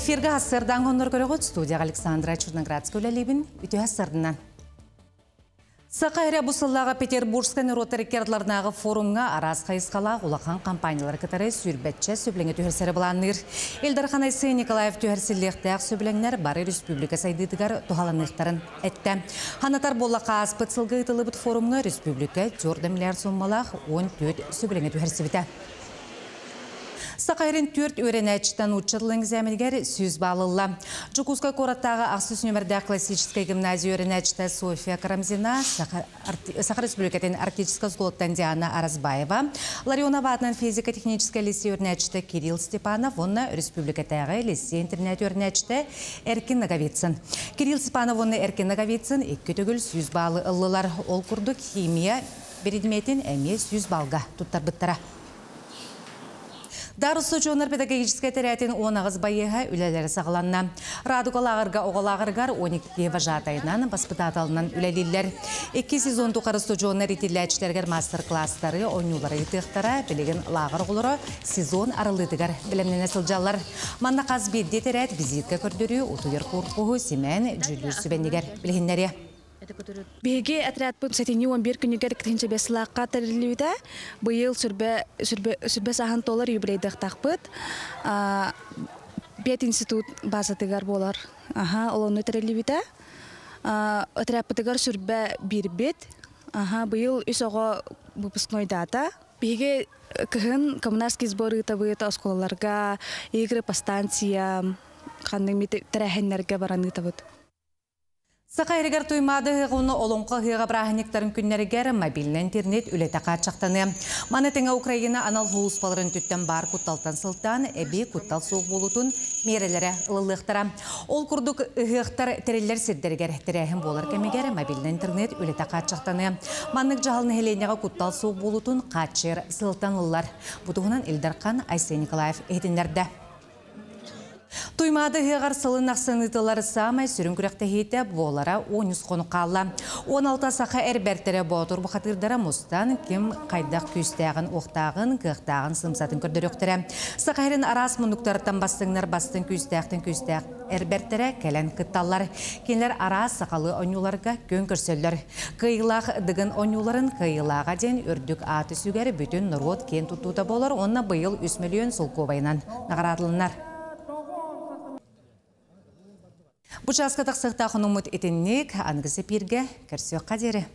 Эфиргэ хассырдаан хоннор көрөҕүт студияҕа Александра Черноградская үлэлиибин үтүө сырдынан. Саха эрэ бу сыллааҕы Петербургскай норуоттар икки форумҥа араас хайысхалаах улахан компаниялары кытары сүүрбэччэ сөбүлэҥи түһэрсэри былаанныыр. Ил Дархан Айсен Николаев түһэрсиллиэхтээх сөбүлэҥнэр бары республика сайдыытыгар туһаланыахтарын эттэ. Ханатар буоллахха ааспыт сылга ыытыллыбыт форумҥа республика 4 миллиард суммалаах 14 сөбүлэҥи түһэрсибитэ. Саха сирин түөрт үөрэнээччиттэн нуучча тылын экзаменигэр 100 балл ылла. Дьокуускай куораттааҕы ахсыс нүөмэрдээх классическай гимназия үөрэнээччитэ Софья Карамзина, Саха Республикатын Арктическай оскуолаттан Диана Аразбаева, Ларионова аатынан физико-техническэй лицей үөрэнээччитэ Кирилл Степанов уонна республикатааҕы лицей-интернат үөрэнээччитэ Эркин Ноговицын. Кирилл Степанов уонна Эркин Ноговицын икки төгүл 100 баллы ыллылар. Ол курдук химия предметин эмиэ 100 баллга туттарбыттара. Дар устудьуоннар педагогическай тэрээтин 18 байыаһа үлэлэрэ саҕаланна. Радуга лааҕырга оҕо лааҕырыгар 12 вожатайынан, баспытааталынан үлэлииллэр. Икки сезон тухары устудьуоннар итиллээччилэригэр мастер-класстары, оонньуулары ыытыахтара. Билигин лааҕыр оҕолоро сезон арыллыытыгар бэлэмнэнэ сылдьаллар. Манна хас биирдии тэрээт визитка көрдөрүү, утуйар корпуһу Симэн дьүүллүүр сүбэнигэр билиһиннэриэ. Биһиги отрядпыт сэтинньи 11 күнүгэр 2005 сылаахха тэриллибитэ. Быйыл сүрбэ, сүрбэ, сүрбэ сааһын туолар юбилейдыахтаахпыт. Пединститут базатыгар буолар. Аха, ол онно тэриллибитэ. Отрядпытыгар сүрбэ биирбит. Аха, быйыл үс оҕо выпускной дата. Биһиги кыһын коммунарский сбор ыытабыт оскуолаларга, игры по станциям, ханнык тэрээһиннэргэ баран ыытабыт. Саха сиригэр Туймаада ыһыаҕа уонна Олоҥхо ыһыаҕа бырааһынньыктарын күннэригэр мобильнай интернет үлэтэ хааччахтаныа. Маны тэҥэ Украина анал сулууспаларын өттүттэн баар кутталтан сылтаан эбии куттал суох буолуутун миэрэлэрэ ылыллыахтара. Ол курдук ыһыахтар тэриллэр сирдэригэр тэрээһин буолар кэмигэр мобильнай интернет үлэтэ хааччахтаныа. Маннык дьаһал нэһилиэнньэҕэ куттал суох буолуутун хааччыйар сыалтан ылыллар. Бу туһунан Ил Дархан Айсен Николаев иһитиннэрдэ. Туймаада ыһыаҕар сылын ахсын ыытыллар саамай сүрүн күрэхтэһиитэ буолара 13 хонук хаалла. 16 саха эр бэртэрэ боотур бухатыырдара мустан ким хайдах күүстээҕин, уохтааҕын, кыахтааҕын сымсатын көрдөрүөхтэрэ. Саха сирин араас муннуктарыттан бастыҥнар бастыҥ күүстээхтэн күүстээх эр бэртэрэ кэлэн кытталлар. Кинилэр араас сахалыы оонньууларга күөн көрсөллөр. Кыайыылаах Дыгын оонньууларын кыайыылааҕа диэн үрдүк ааты сүгэр бүтүн норуот киэн туттуута буолар уонна быйыл 3 мөлүйүөн солкуобайынан наҕараадаланар. Бу чааска тахсыахтаах хонуммут итинник аныгы эпииргэ көрсүөххэ диэри.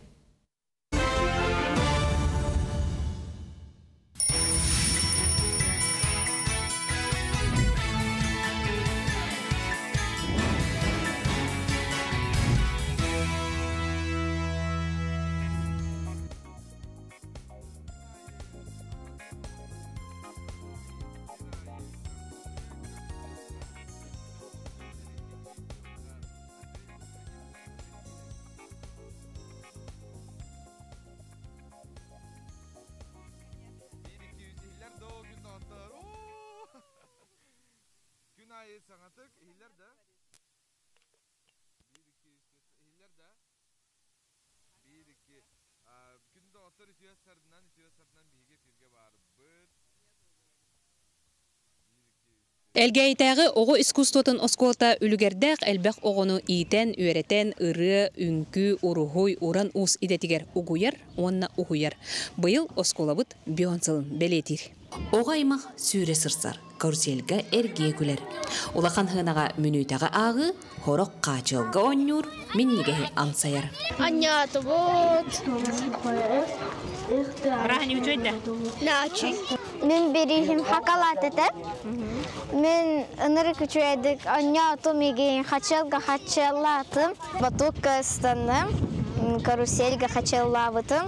Күн аайы саҥатык иһиллэр да? Биир, икки, үс, иһиллэр да? Биир, икки. Күн доҕоттор үтүө сарынан, үтүө сарынан биһиги эфиргэ баарбыт. Элгээйитээҕи оҕо искусствотын оскуолата үлүгэрдээх элбэх оҕону иитэн, үөрэтэн, ырыа, үҥкүү, уруһуй, уран уус идэтигэр угуйар уонна уһуйар. Быйыл оскуолабыт бион сылын бэлиэтиир. Оҕо аймах сүүрэ сырсар, карусельга эргийэ күлэр. Улахан сыанаҕа мүнүүтэҕэ ааҕыы, хорох хаачыалга оонньуур, минньигэһи амсайар. Анньаатыбыт. Мин бирииһим хакалаат этэ. Мин ынырык үчүгэйдик оонньоотум игин хачыалга хачыаллаатым. Батукка ыстанным, карусельга хачыаллаабытым.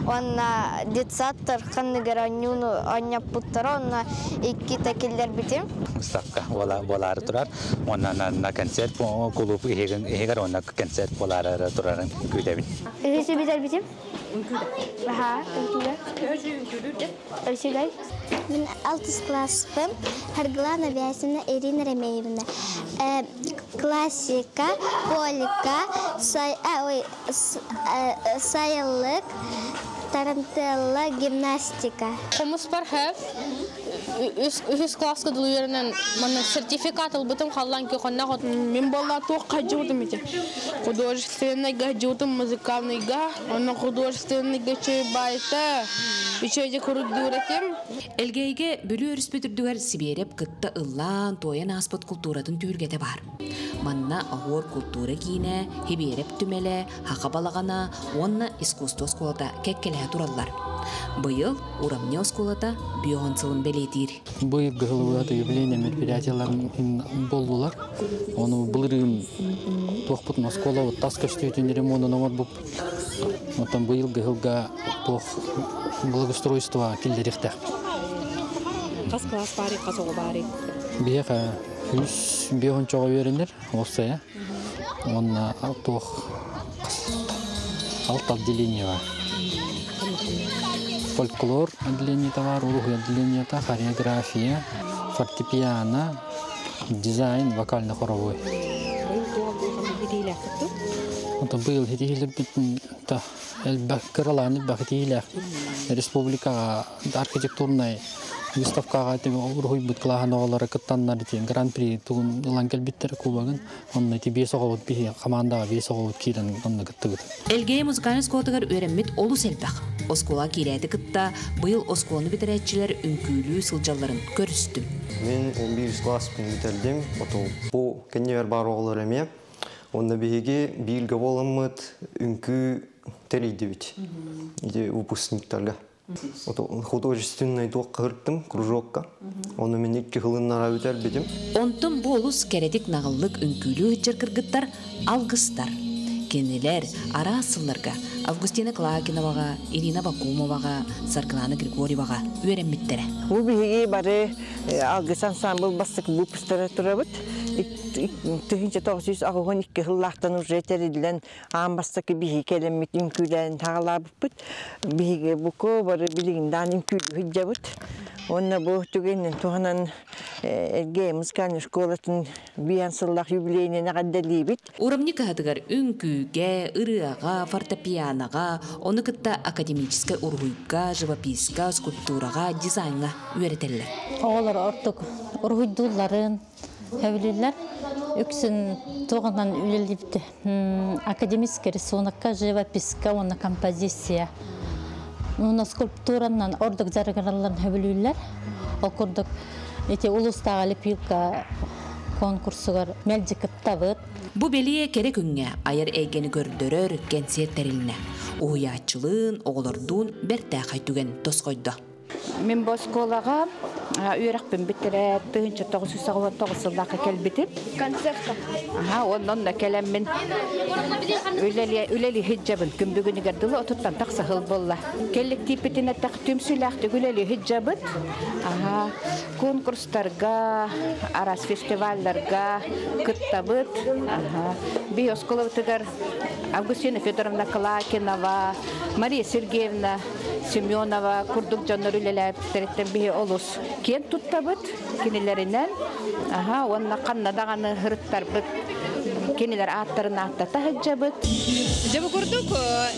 Уонна детсадтар ханныгар оонньууну оонньоппуттара, онно иккитэ киллэрбитим. Выставка буолаары турар. Уонна на концерт кулууп иһигэр уонна концерт буолаары турарын күүтэбин. Үһүсү бүтэрбитим. Аха, үҥкүүдэ. Үчүгэй. Мин алтыс класспын. Харгылана Вясина, Ирина Ремеевна. Классика, полика, сай, а, ой, сайылык, тарантелла, гимнастика. Хомус бар хэв, Үһүс класска дылы үөрэнэн манна сертификат ылбытым халлан көхөннөх. Мин болла туох хажыбытым ити. Художественныйга хажыбытым, музыкальныйга, онно художественныйга чөй байта, үчөйде куруддуур этим. Элгээйигэ Бүлүү өрүспүт үрдүгэр Сибиэрэп кытта ыллаан, туойан ааспыт култууратын түһүлгэтэ баар. Манна Оһуор култуура киинэ, Һибиэрэп түмэлэ, Һаха балаҕана уонна искусство оскуолата кэккэлэһэ тураллар. Быйыл Урамньы оскуолата биоһун сылын бэлиэтиир. Быйылгы сылыбыт юбилейный мероприятиялар боллулар. Ону былырыын туохпутун оскуолабыт тас көстүүтүн ремонун оҥорбуппут. Оттон быйылгы сылга туох благоустройство киллэриэхтээхпит. Хас класс баарый, хас оҕо баарый? Биһиэхэ 105 оҕо үөрэнэр, уопсайа. Уонна туох алта отделение бар. Фольклор отделениета бар, уруһуй отделениета, хореография, фортепиано, дизайн, вокально-хоровой. Онтон быйыл ситиһилэрбитин та элбэх кыралаан элбэх ситиһиилээхпит. Республикаҕа архитектурнай выставкаҕа уруһуйбут кылааһын оҕолоро кыттаннар ити гран-при тугун ылан кэлбиттэр кубогын. Онно ити биэс оҕобут биһи командаҕа биэс оҕобут киирэн онно кыттыбыт. Элгээйи музыкальнай оскуолатыгар үөрэммит олус элбэх. Оскуолаҕа киирээти кытта быйыл оскуоланы бүтэрээччилэр үҥкүүлүү сылдьалларын көрүстүм. Мин 11 класспын бүтэрдим. Оту бу кэннибэр баар оҕолор эмиэ. Онно биһиги бииргэ буоламмыт үҥкүү тэрийдибит. Ити выпускниктарга. Художественный туохха ырыттым кружокка. Ону мин икки хылыннара бүтэрбитим. Онтон бу олус кэрэтик наҕыллык үҥкүүлүү сылдьар кыргыттар алгыстар. Кинилэр араас сылларга Августина Клакиноваҕа, Ирина Бакумоваҕа, Саргылана Григорьеваҕа үөрэммиттэрэ. Бу биһиги бары Алгыс ансамбл бастакы выпустара турабыт. 1982 сыллаахтан уже тэриллэн аан бастакы биһиги кэлэммит үҥкүүлээн саҕалаабыппыт. Биһиги буку бары билигиндаан үҥкүүлүү сылдьабыт. Уонна бу түгэнинэн туһанан Эргэ музыкальнай школатын биэн сыллаах юбилейинэн эҕэрдэлиибит. Урамньы кыһатыгар үҥкүүгэ, ырыаҕа, фортепианоҕа, ону кытта академическай уруһуйга, живописка, скульптураҕа, дизайҥа үөрэтэллэр. Оҕолор ордук уруһуйдуулларын сөбүлүүллэр. Үксүн туоҕунан үлэлиибит академический рисунокка, живописка уонна композиция. Уонна скульптуранан ордук дьарыгыралларын сөбүлүүллэр. Ол курдук ити улуустааҕы лепилка конкурсугар мэлдьи кыттабыт. Бу бэлиэ кэрэ күҥҥэ айар эйгэни көрдөрөр кэнсиэр тэрилиннэ. Уһуйааччылыын, оҕолордуун бэртээхэй түгэн тосхойдо. Мин бу оскуолаҕа үөрэхпин бүтэрээт 1999 сыллаахха кэлбитим. Концертка. Аха, онон онно кэлэммин үлэли сылдьабын. Күн бүгүнүгэр дылы отуттан тахса сыл буолла. Коллективпитин этэх түмсүүлээхтик үлэли сылдьабыт. Аха, конкурстарга, араас фестивалларга кыттабыт. Аха, би оскуолабытыгар Августина Федоровна Калакинова, Мария Сергеевна Семенова курдук дьоннор үлэлээбиттэриттэн биһи олус киэн туттабыт кинилэринэн. Аха, уонна ханна даҕаны ырыттарбыт кинилэр ааттарын ааттата сылдьабыт. Дьэ бу курдук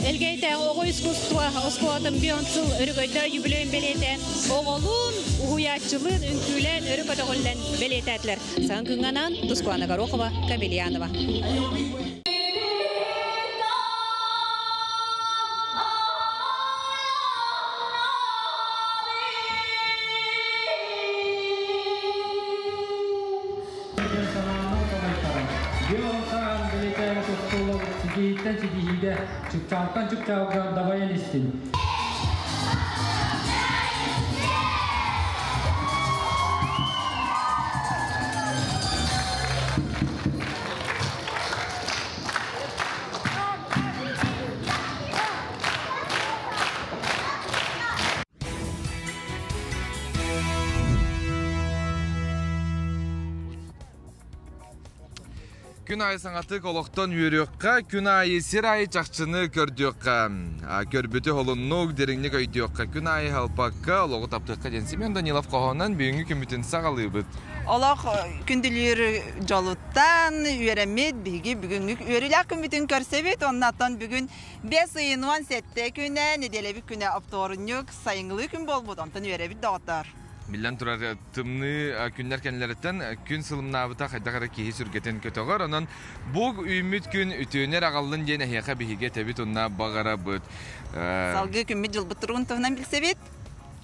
Элгээйитээҕи оҕо искусство оскуолатын бион сыл өрөгөйдөөх юбилейын бэлиэтээн оҕолуун, уһуйааччылыын, үҥкүүлээн, өрө көтөҕүллэн бэлиэтээтилэр. Саҥа күҥҥэ анаан Тускулана Горохова, Кабельянова. Ситиһииттэн ситиһиигэ, чыпчаалтан чыпчаалга дабайан истин. Күн аайы саҥатык олохтон үөрүөххэ, күн аайы сир аайы чахчыны көрдүөххэ, көрбүтү холуннук, дириҥник өйдүөххэ, күн аайы халпакка, олоҕу таптыахха диэн Семен Данилов хоһоонун бүгүҥҥү күммүтүн саҕалыыбыт. Олох күндүлүүр дьолуттан үөрэммит биһиги бүгүҥҥү үөрүүлээх күммүтүн көрсөбүт. Оннаттан бүгүн 5 ыйын 17 күнэ, нэдиэлэбит күнэ оптуорунньук, сайыҥҥылыы күн буолбут. Онтон үөрэбит доҕоттор. Биллэн турар, тымныы күннэр кэннилэриттэн күн сылымнаабыта хайдах эрэ киһи сүргэтин көтөҕөр. Онон бу үүммүт күн үтүөнэр аҕаллын диэн эһиэхэ биһиги этэбит уонна баҕарабыт. Салгыы күммүт-дьылбыт туругун туһунан билсэбит.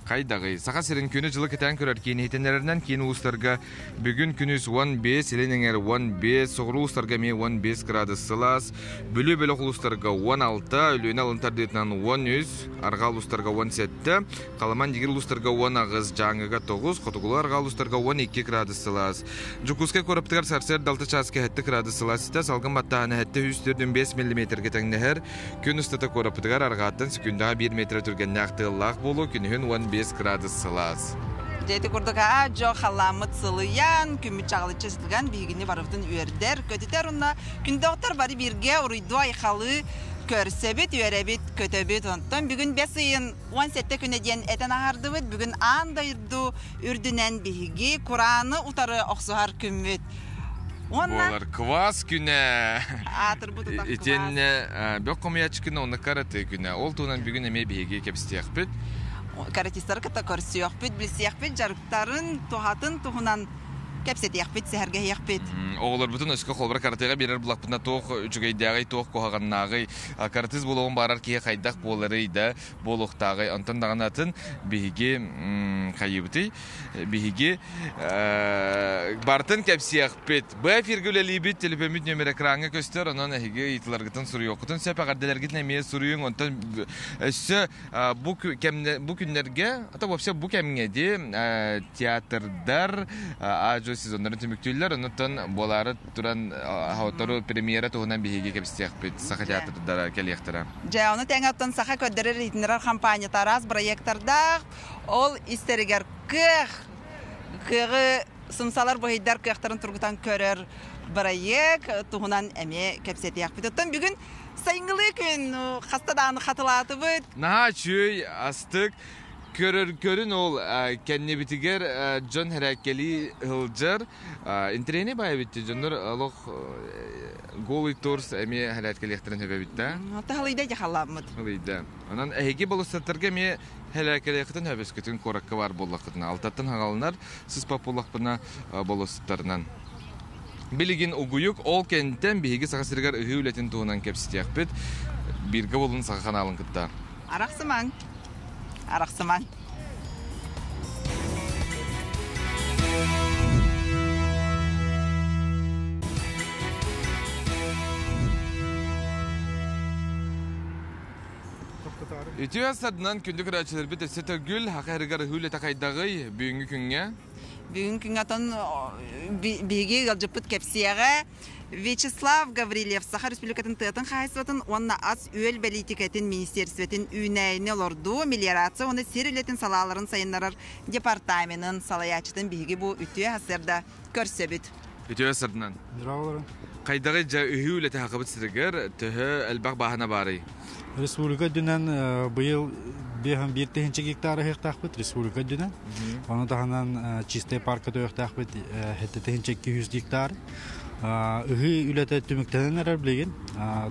Хайдаҕый? Саха сирин күнү-дьылы кэтээн көрөр киин иһитиннэрэринэн киин улуустарга бүгүн күнүс 15, илин эҥэр 15, соҕуруу улуустарга эмиэ 15 градус сылаас, Бүлүү бөлөх улуустарга 16, Өлүөнэ алын тардыытынан 13, арҕаа улуустарга 17, Халыман дигир улуустарга 18, Дьааҥыга 9, хотугулуу-арҕаа улуустарга 12 градус сылаас. Дьокуускай куораптыгар сарсыарда 6 чааска 7 градус сылаас ситэ, салгын баттааһына 745 миллиметргэ тэҥнэһэр. Күн устата куораппытыгар арҕааттан секундаҕа 1 метр түргэннээх тыаллаах буолуо, күнүһүн 15 градус сылаас. Дьэ ити курдук аа-дьуо халлааммыт сылыйан, күммүт чаҕылыччы сытыган биһигини барыбытын үөрдэр, көтүтэр уонна күндү бары бииргэ уруйдуу-айхалыы көрсөбүт, үөрэбит, көтөбүт. Онтон бүгүн бэс ыйын 17 күнэ диэн этэн аһардыбыт. Бүгүн аан дойду үрдүнэн биһиги курааны утары охсуһар күммүт. Уонна Буолар квас күнэ. Аатырбыт утах квас. Итиэннэ бөх хомуйааччы күнэ уонна карате күнэ. Ол туһунан бүгүн эмиэ биһиги кэпсиэхпит. Каратистары кытта көрсүөхпүт, билсиэхпит, дьарыктарын, туһатын туһунан кэпсэтиэхпит, сэһэргэһиэхпит. Оҕолорбутун өскө холобура каратега биэрэр буллахпытына туох үчүгэйдээҕий, туох куһаҕаннааҕый, каратист буолуоҕун баҕарар киһи хайдах буоларый да буолуохтааҕый. Онтон даҕаны атын биһиги хайыыбытый? Биһиги барытын кэпсиэхпит. Б эфиргэ үлэлиибит, телефоммут нүөмэр экраҥҥа көстөр, онон эһиги ыйытыыларгытын суруйуоххутун сөп, эҕэрдэлэргитин эмиэ суруйуҥ. Онтон өссө бу кэмнэ бу күннэргэ, ата вообще бу кэмҥэ ди театрдар аажу сезоннарын түмүктүүллэр, оннуттан буолаары туран хотору премьера туһунан биһиги кэпсиэхпит, саха театрдара кэлиэхтэрэ. Дьэ, ону тэҥэ оттон саха көрдөрөр иһитиннэрэр хампаанньата араас проектордаах, ол истэригэр кыах, кыаҕы сымсалар быһыйдар кыахтарын тургутан көрөр бырайыак туһунан эмиэ кэпсэтиэхпит. Оттон бүгүн сайыҥҥылыы күн хаста даҕаны хатылаатыбыт. Наһаа үчүгэй, астык. Көрөр көрүн ол кэннибитигэр дьон хэрээккэлии сылдьар. Интэриэһинэй баай эбит дьоннор олох голый торс эмиэ хэрээккэлиэхтэрин сөп эбит да. Таһылыйда дьахалааммыт. Ылыйда. Онон эһиги болуссаттарга эмиэ Хэлээкэлиэххитин сөбүскүтүн куоракка баар буоллаххытына, алтаттан хагаланар сыспат буоллахпына болуоссаттарынан. Билигин угуйук ол кэнтэн биһиги Саха сиригэр ыһыы үлэтин туһунан кэпсэтиэхпит. Бииргэ буолун Саха ханаалын кытта. Арахсымаҥ. Арахсымаҥ. Үтүө сарынан күндү көрөөччүлэрбит өссө төгүл хаха эригэр ыһыы үлэтэ хайдаҕый бүгүҥҥү күҥҥэ? Бүгүн күҥҥэ отон биһиги ыалдьыппыт кэпсиэҕэ Вячеслав Гаврильев Саха Республикатын тыатын хаһаайыстыбатын уонна ас-үөл бэлиитикэтин министиэристибэтин үүнээйини олордуу, мелиорация уонна сир үлэтин салааларын сайыннарар департаменын салайааччытын биһиги бу үтүө сарсыарда көрсөбүт. Үтүө сарынан. Здраволорун. Хайдаҕый дьэ ыһыы үлэтэ хакыбыт сиригэр төһө элбэх бааһына баарый? Республика үрдүнэн быйыл 51 тыһыынча гектар ыһыахтаахпыт республика үрдүнэн. Ону таһынан чистая парка төһөхтаахпыт 7 200 гектар. Ыһыы үлэтэ түмүктэнэн эрэр билигин.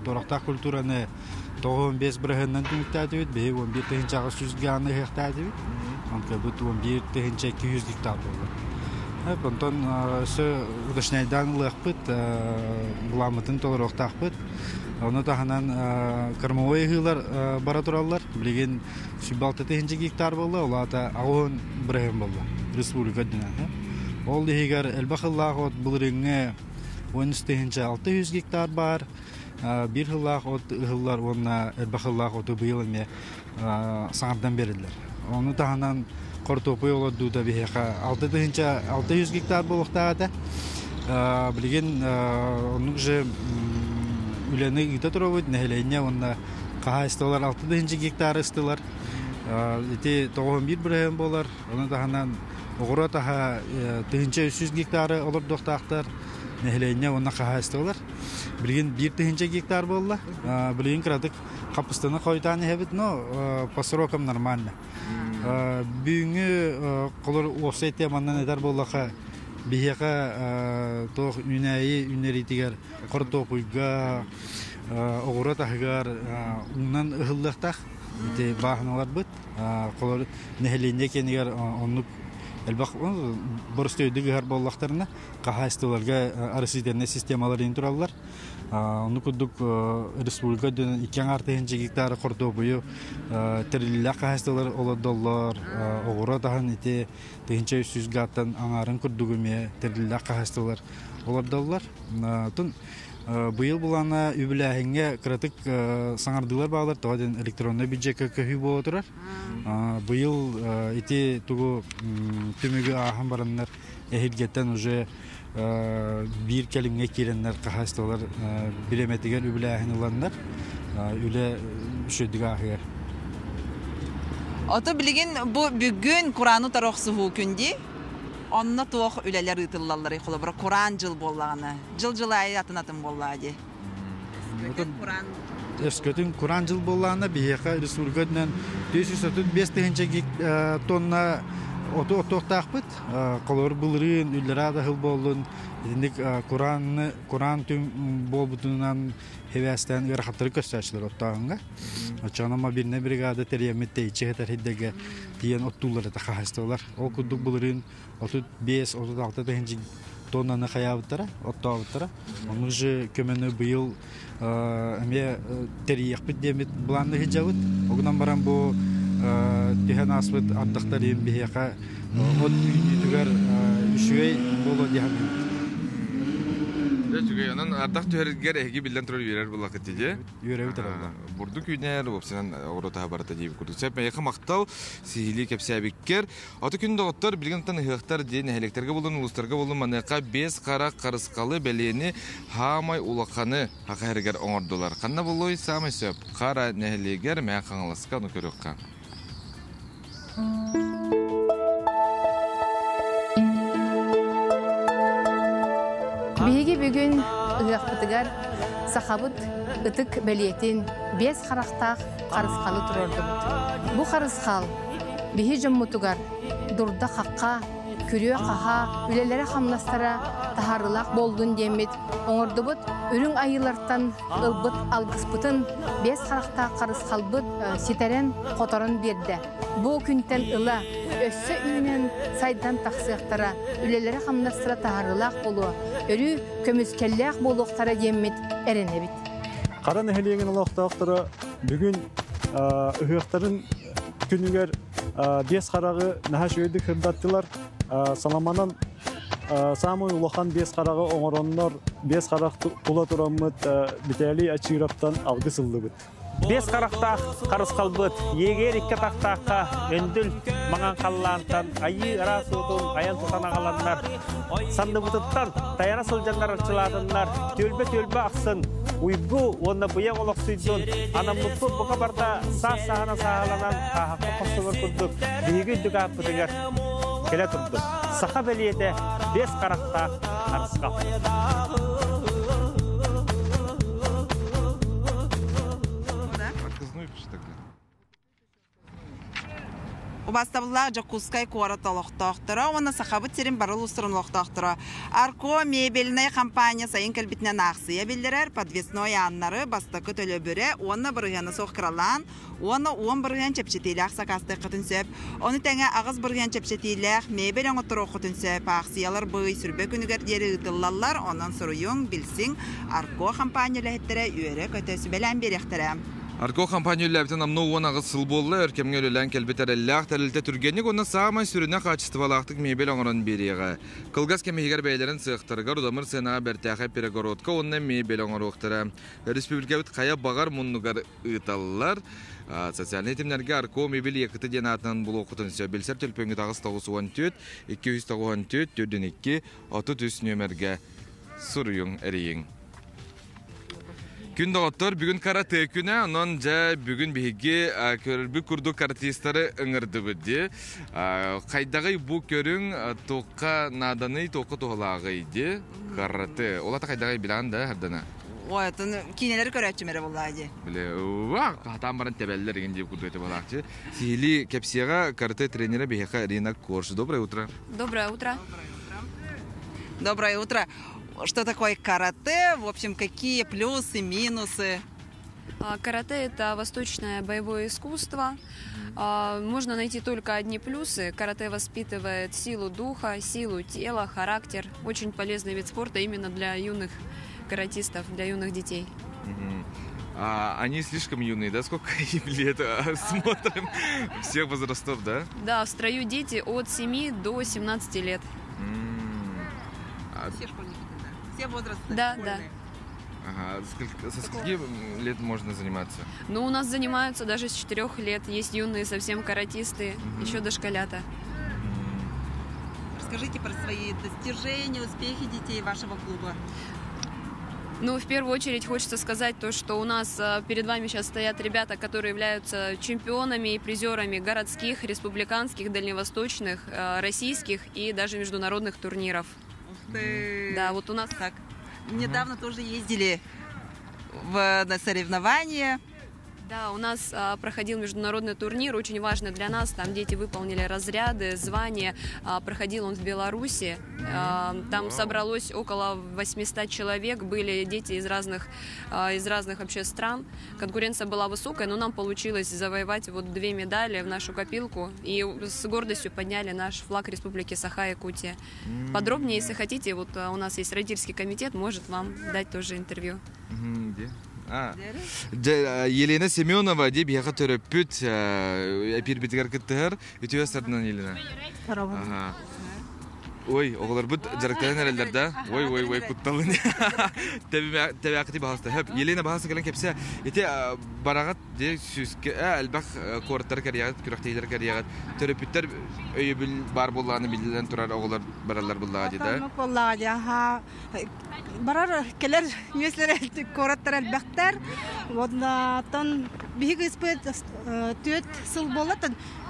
Туорахтаах культураны 95 бырыһыанынан түмүктээтибит. Биһиги 11 тыһыынча 800 гааны ыһыахтаатыбыт. Онтон 11 тыһыынча 200 гектар буолла. Онтон өссө уточняйдаан ылыахпыт, буламмытын толоруохтаахпыт. Ону таһынан кормовой ыһыылар бара тураллар. Билигин 106 тыһыынча гектар буолла, ол аата 80 бырыһыан буолла республика үрдүнэн. Ол иһигэр элбэх ыллаах от былырыыҥҥы 13 тыһыынча 600 гектар баар. Биир сыллаах от ыһыллар уонна элбэх сыллаах оту быйыл эмиэ саҥардан бериллэр. Ону таһынан хортуоппуй олордуута биһиэхэ 6 600 гектар буолуохтаах этэ. Билигин оннук же үлэни ыыта турабыт, нэһилиэнньэ уонна хаһаайыстыбалар 6 гектар ыстылар. Ити 91 бырыһыан буолар. Ону таһынан оҕуруот аһа 1300 гектары олордуохтаахтар нэһилиэнньэ уонна хаһаайыстыбалар. Билигин 1000 гектар буолла. Билигин кыратык хаппыстаны хойутаан иһэбит, но по срокам нормально. Бүгүҥҥү холор уопсай теманан этэр буоллаха, биһиэхэ туох үүнээйи үүнэриитигэр хортуопуйга, оҕуруот аһыгар уунан ыһыллыахтаах ити бааһыналарбыт. Холор нэһилиэнньэ киэнигэр оннук Элбэх боростуойдук ыһар буоллахтарына, хаһаайыстыбаларга оросительнай системалар иин тураллар. Ону курдук республика үрдүнэн икки аҥаар тыһыынча гектар хортуопуйу тэриллиилээх хаһаайыстыбалар олордоллор. Оҕуруот аһын ити 1300 гааттан аҥаарын курдук эмиэ тэриллиилээх хаһаайыстыбалар олордоллор. Тун быйыл булана үбүлээһиҥҥэ кыратык саҥардыылар баалар, тоҕо диэн электроннай бюджекка көһүү буола турар. Быйыл ити тугу түмүгү ааһан бараннар эһилгэттэн уже биир кэлимҥэ киирэннэр хаһаайыстыбалар бириэмэтигэр үбүлээһин ыланнар үлэ үчүгэйдик ааһыар. Ото билигин бу бүгүн курааны утары охсуһуу күн дии. Онно туох үлэлэр ыытыллалларый холобура кураан дьыл буоллаҕына. Дьыл-дьыл аайы атын-атын буоллаҕа дии. Өскөтүн кураан дьыл буоллаҕына биһиэхэ республика үрдүнэн 435 тыһыынча тонна оту оттуохтаахпыт. Холобур былырыын үллэрээ да сыл буоллун итинник курааны кураан түм буолбутунан хибээстээн ыарахаттары көрсөөччүлэр оттооһуҥҥа. Оччоҕуна мобильнай бригада тэрийэммит тэйиччи сытар сирдэргэ тиийэн оттууллар этэ хаһаайыстыбалар. Ол курдук былырыын 35-36 тыһыынча тоннаны хайаабыттара, оттообуттара. Ону же көмөнү быйыл эмиэ тэрийиэхпит диэммит былаанна сылдьабыт. Огунан баран бу түһэн ааспыт ардахтар иһин биһиэхэ от үүнүүтүгэр үчүгэй буолуо дии саныыбыт. Үчүгэй. Онон ардах түһэригэр эһиги биллэн турар үөрэр буллахыт дии. Үөрэбит эрэ Бурдук үүнэр, уопсайынан оҕуруот аһа барыта диэбит курдук. Сөп, эйиэхэ махтал, сиһилии кэпсээбиккэр. Аты күн доҕоттор, билигин ыһыахтар диэн нэһилиэктэргэ булун, улуустарга булун маныаха бес хара харысхалы бэлиэни хаамай улаханы хахаһырыгар оҥордулар. Ханна булуй саамай сөп? Хара нэһилиэгэр Мэҥэ Хаҥаласка ону көрүөххэ. Биһиги бүгүн ыһыахпытыгар сахабыт ытык бэлиэтин биэс харахтаах харысхалы туруордубут. Бу харысхал биһи дьоммутугар дурда-хахха, күрүө-хаһаа, үлэлэрэ-хамнастара таһаарыылаах буоллун диэммит оҥордубут үрүҥ айыылартан ылбыт алгыспытын биэс харахтаах харысхалбыт ситэрэн, хоторон биэрдэ. Бу күнтэн ыла өссө үүнэн, сайдан тахсыахтара, үлэлэрэ-хамнастара таһаарыылаах буолуо, өрүү көмүскэллээх буолуохтара диэммит эрэнэбит. Хара нэһилиэгин олохтоохторо бүгүн ыһыахтарын күнүгэр биэс хараҕы наһаа үчүгэйдик сырдаттылар. Саламанан саамай улахан биэс хараҕы оҥороннор, биэс харах тула тураммыт Виталий Ачировтан алгыс ыллыбыт. Биэс харахтаах харысхалбыт, иэгэр икки атахтаахха өндүл маҥан халлаантан айыы ыраас уотун айан тутан аҕаланнар, санныбытыттан тайана сылдьаннар арчылаатыннар, түөлбэ-түөлбэ ахсын уйгу уонна быйаҥ олохсуйдун, анаммыппыт бука барда саас-сааһынан сааһыланан хааһахха хостонор курдук биһиги үрдүк ааппытыгар кэлэ турдун. Саха бэлиэтэ биэс харахтаах харысхал. Убастабыллаах Дьокуускай куорат олохтоохторо уонна Сахабыт сирин бары улуустарын олохтоохторо Арко мебельнай компания сайын кэлбитинэн аахсыйа биллэрэр подвесной ааннары бастакы төлөбүрэ уонна бырыһыана суох кыралаан уонна 10% чэпчэтиилээх сакаастыаххытын сөп. Ону тэҥэ 8% чэпчэтиилээх мебель оҥотторуоххутун сөп. Аахсыйалар бый сүрбэ күнүгэр диэри ыытыллаллар, онон суруйуҥ, билсиҥ, Арко компания үлэһиттэрэ үөрэ-көтө сүбэлээн биэриэхтэрэ. Арко компания үлэлээбитэ номнуо 18 сыл буолла, өр кэмҥэ үлэлээн кэлбит эрэллээх тэрилтэ түргэнник уонна саамай сүрүнэ хаачыстыбалаахтык мебель оҥорон биэриэҕэ. Кылгас кэм иһигэр бэйэлэрин сыахтарыгар удамыр сыанаҕа бэртээхэй перегородка уонна мебель оҥоруохтара. Өрөспүүбүлүкэбит хайа баҕар муннугар ыыталлар. Социальнай тимнэргэ Арко мебель Якуты диэн аатынан булуоххутун сөп. Билсэр төлөпүөҥҥүт 894 294 402 33 нүөмэргэ суруйуҥ, эрийиҥ. Күн доҕоттор, бүгүн карате күнэ, онон дьэ бүгүн биһиги көрөрбүт курдук каратистары ыҥырдыбыт дии. Хайдаҕый бу көрүҥ туохха нааданый, туохха туһалааҕый дии? Карате. Ол ата хайдаҕый билэҕин да, Хардана? Ой, отон киинэлэри көрөөччүм эрэ буоллаа дии. Биле, уа, хатаан баран тэбэллэр игин диэбит курдук этэ буолаахчы. Сиһилии кэпсиэҕэ карате тренера биһиэхэ Рина Корж. Доброе утро. Доброе утро. Доброе утро. Что такое карате? В общем, какие плюсы, минусы? Карате – это восточное боевое искусство. Можно найти только одни плюсы. Карате воспитывает силу духа, силу тела, характер. Очень полезный вид спорта именно для юных каратистов, для юных детей. А, они слишком юные, да? Сколько им лет? Смотрим всех возрастов, да? Да, в строю дети от 7 до 17 лет. Все школьники, да? Все возрасты? Да, да. Ага. Со скольки лет можно заниматься? Ну, у нас занимаются даже с 4 лет. Есть юные совсем каратисты, еще дошколята. Расскажите про свои достижения, успехи детей вашего клуба. Ну, в первую очередь хочется сказать то, что у нас перед вами сейчас стоят ребята, которые являются чемпионами и призерами городских, республиканских, дальневосточных, российских и даже международных турниров. Ух ты! Да, вот у нас... Так, недавно тоже ездили на соревнования. Да, у нас проходил международный турнир, очень важный для нас. Там дети выполнили разряды, звания. Проходил он в Беларуси. Там собралось около 800 человек. Были дети из разных вообще стран. Конкуренция была высокая, но нам получилось завоевать вот две медали в нашу копилку. И с гордостью подняли наш флаг Республики Саха-Якутия. Подробнее, если хотите, вот у нас есть родительский комитет, может вам дать тоже интервью. Где? Елена Семенова, дии биһиэхэ төрөппүт, эфирбитигэр кыттыһар, үтүө сарсыарданан, Елена. Ага. Ой, оҕолорбут дьарыктанан эрэллэр да? Ой, ой, ой, кутталын. Тэбээхти баһаста. Хөп, Елена баһаста кэлэн кэпсээ. Ити бараҕыт дии сүүскэ элбэх куораттар кэрийэҕит, күрэхтэһиилэр кэрийэҕит. Төрөппүттэр өйөбүл баар буоллаҕына биллэн турар оҕолор бараллар буоллаҕа дии да? Буоллаҕа дии, аха. Барар кэлэр миэстэлэр куораттар элбэхтэр. Онтон биһиги кыыспыт 4 сыл буолла,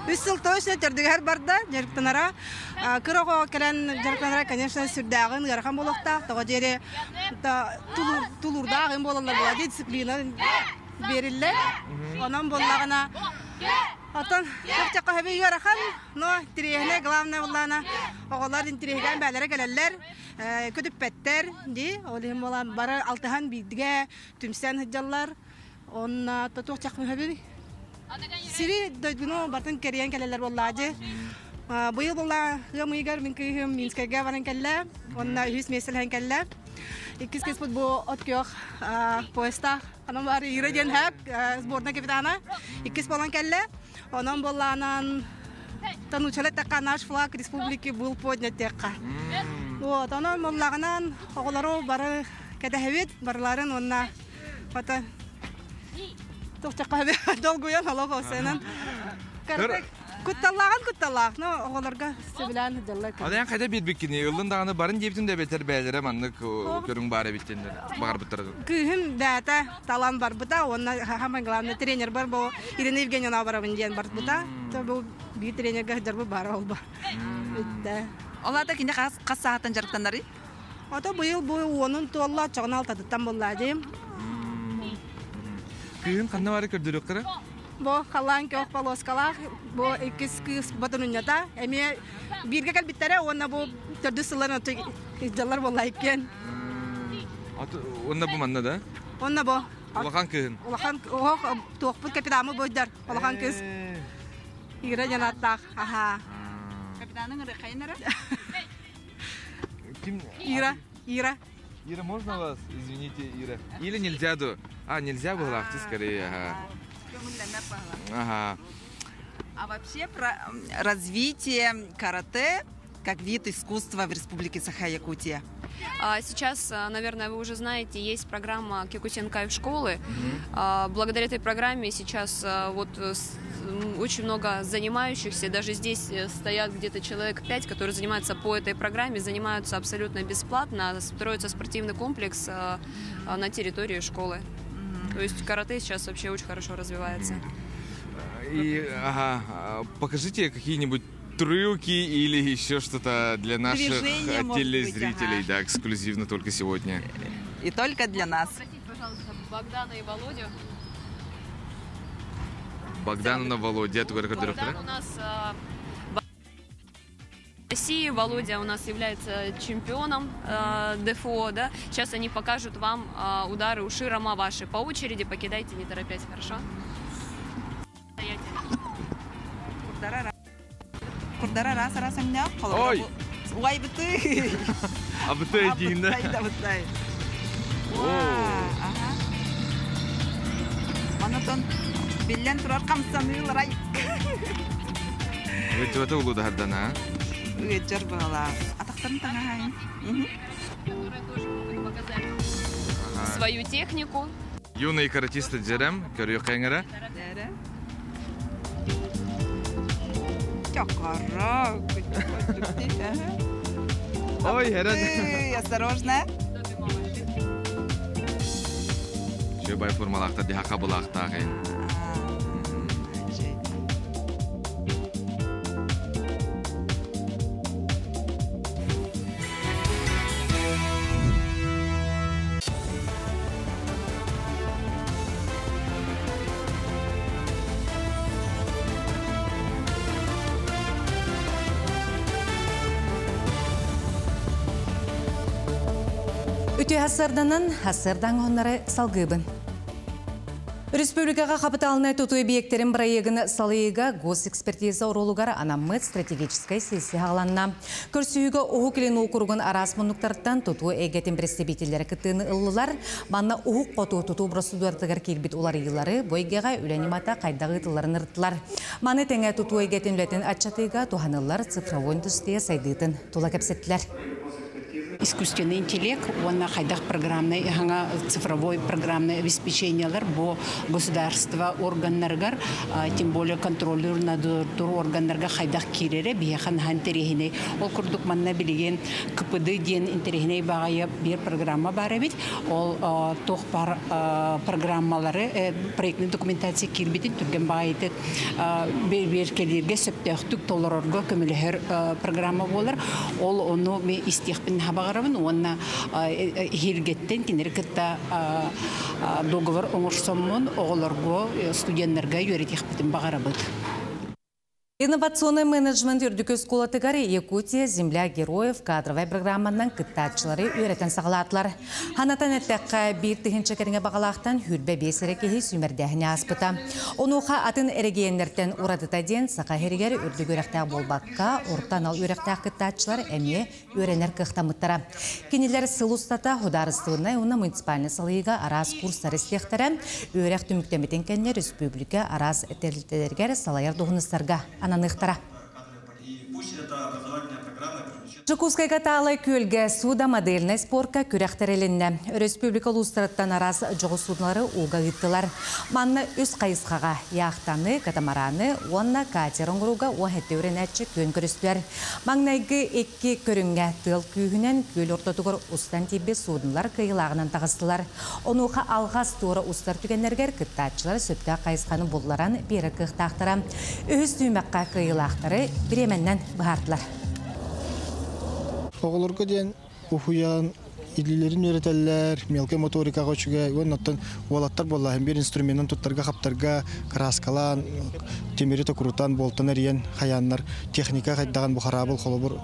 3 сыл точно төрдүгэр барда дьарыктанара. Кыра оҕо кэлэн дьарыктанара, конечно, сүрдээҕин ыарахан буолуохтаах. Тоҕо диэри тулуурдаах буолаллар була дисциплина бериллер. Онон буоллаҕына Отон чахчакка хөбү ыарахан, но интэриэһинэй, главное буоллаҕына оҕолор интэриэһигэн бээлэрэ кэлэллэр, көтүппэттэр дии. Ол иһин буолан бары алтыһан бииргэ түмсэн сылдьаллар. Онно туох чахмы сири дойдуну бартын кэрийэн кэлэллэр буоллаа дии. Быйыл буолла ыам ыйыгар мин кыыһым Минскайга баран кэллэ. Онно үһүс миэстэлэһэн кэллэ. Иккис кыыспыт бу от күөх поястаах. Онон бар Ира диэн хэп сборная капитана. Иккис болан кэллэ. Онон буоллаанан танучала такка наш флаг республики был поднят текка. Вот, онон буоллаҕынан оҕолору бары кэтэһэбит, барыларын уонна хата тохчакка долгуйан олох осенан. Кутталлааҕын кутталлаах, но оҕолорго сөбүлээн дьаллар. Аны хайда биир ыллын даҕаны барын диэбитин да бэтэр бээлэрэ маннык көрүҥ баар эбиттеннер баҕарбыттар. Кыыһым бээтэ талан барбыта, уонна самое главное тренер бар бу Ирина Евгеньевна барабын диэн барбыта. Бу биир тренерге сылдьарбыт баар ол ба. Бүттэ. Олата кини хас саатан дьарыктанарый? Ото быйыл бу уонун туолла чоҕун алтатыттан булла дии. Кыыһын ханна бары көрдөрүөххэ? Бу халаан көөх полоскалаах, бу иккис кыыс ботунуннята. Эмиэ бииргэ кэлбиттэрэ, уонна бу төрдүс сыллар дьаллар буолла иккиэн. Онна бу манна да? Онна бу. Улахан кыыһын. Улахан оһох туохпут капитамы бойдар. Улахан кыыс. Ира жанаттаах. Аха. Капитаның ыры Ким? Ира. Ира. Ира, можно вас? Извините, Ира. Или нельзя до? А, нельзя было, ахти скорее. Ага. Ага. А вообще про развитие карате как вид искусства в Республике Саха-Якутия? Сейчас, наверное, вы уже знаете, есть программа Кёкусинкай в школы. Благодаря этой программе сейчас вот очень много занимающихся. Даже здесь стоят где-то человек пять, которые занимаются по этой программе, занимаются абсолютно бесплатно. Строится спортивный комплекс на территории школы. То есть карате сейчас вообще очень хорошо развивается. И, ага, покажите какие-нибудь трюки или еще что-то для наших Движения, может телезрителей, быть, ага. да, эксклюзивно только сегодня. И только для нас. Попросить, пожалуйста, Богдана и Володю. Богдан Володя, Богдан у нас России. Володя у нас является чемпионом ДФО, да. Сейчас они покажут вам удары уширо маваши. По очереди покидайте, не торопясь, хорошо? Стоять. Курдара ара-сара саңнақ. Ой! Уай быты! Абытай дейін. Абытай, абытай. Ага. Онотон биллэн турар хамсаныылар. Ыджыбата улуу даһардан, а? Ыджар быһалаа. Атахтарын таҥаһайын. Свою технику. Юные каратисты дьэрэ, көрүөххэ. Дьэрэ. Чокоро. Ой, херен. Осторожно. Шөбай формалаахтар диха қабылаахтаах. Үтүө сарсыарданан, сарсыардаҥҥы сонуннары салгыыбын. Республикаҕа хапытаалынай тутуу объектарын бырайыагын салайыыга госэкспертиза оруолугар анаммыт стратегическай сессия саҕаланна. Көрсүһүүгэ Уһук Илин уокуругун араас муннуктарыттан тутуу эйгэтин представителлэрэ кыттыыны ыллылар. Манна Уһук Хоту тутуу процедуратыгар киирбит уларыйыылары, бу эйгэҕэ үлэ ньымата хайдах ыытылларын ырыттылар. Маны тэҥэ тутуу эйгэтин үлэтин аччатыыга туһаныллар цифровой индустрия сайдыытын тула кэпсэттилэр. Искусственный интеллект уонна хайдах программнай хаҥа цифровой программное обеспечениелар бу государство органнарыгар, тем более контроллуур надзордуур органнарга хайдах киирэрэ биһиэхэ наһаа интэриэһинэй. Ол курдук манна билигин КПД диэн интэриэһинэй баҕайы биир программа баар эбит. Ол туох бар программалары, проектный документация киирбитин түргэн баҕайытык бэрэбиэркэлииргэ, сөптөөхтүк толорорго көмөлөһөр программа буолар. Ол ону мен истиэхпин баҕарабын уонна эһиилгэттэн кинилэри кытта договор оҥорсоммун оҕолорго, студеннарга үөрэтиэхпитин баҕарабыт. Инновационный менеджмент үрдүкү оскуолатыгар Якутия, земля героев кадровай программанан кыттааччылары үөрэтэн саҕалаатылар. Санатан эттэххэ, 1 000 кэриҥэ баҕалаахтан 25 эрэ киһи сүүмэрдээһини ааспыта. Онуоха атын эрэгийиэннэртэн уратыта диэн Саха сиригэр үрдүк үөрэхтээх буолбакка, орто анал үөрэхтээх кыттааччылар эмиэ үөрэнэр кыахтаммыттара. Кинилэр сыл устата судаарыстыбаннай уонна муниципальнай салайыыга араас курстары истиэхтэрэ, үөрэх түмүктэммитин кэннэ республика араас тэрилтэлэригэр салайар дуоһунастарга ананыахтара. Дьокуускайга Таалай күөлгэ судомодельнай спорка күрэх тэрилиннэ. Республика улуустарыттан араас дьоҕус суудуналары ууга ыыттылар. Манна үс хайысхаҕа яхтаны, катамараны уонна катер оҥорууга 17 үөрэнээччи күөн көрүстүлэр. Маҥнайгы икки көрүҥҥэ тыал күүһүнэн күөл ортотугар устан тиийбит суудуналар кыайыылааҕынан таҕыстылар. Онуоха алҕас туора устар түгэннэригэр кыттааччылар сөптөөх хайысханы булларан биэрэр кыахтаахтара. Үһүс түһүмэххэ кыайыылаахтары бириэмэнэн быһаардылар. Оҕолорго диэн уһуйан илиилэрин үөрэтэллэр, мелкой моторикаҕа үчүгэй, уоннаттан уолаттар буоллаһын биир инструменын туттарга хаптарга, краскалаан, тимири токурутан, болтан эрийэн хаяннар, техника хайдаҕын бу хараабыл холобур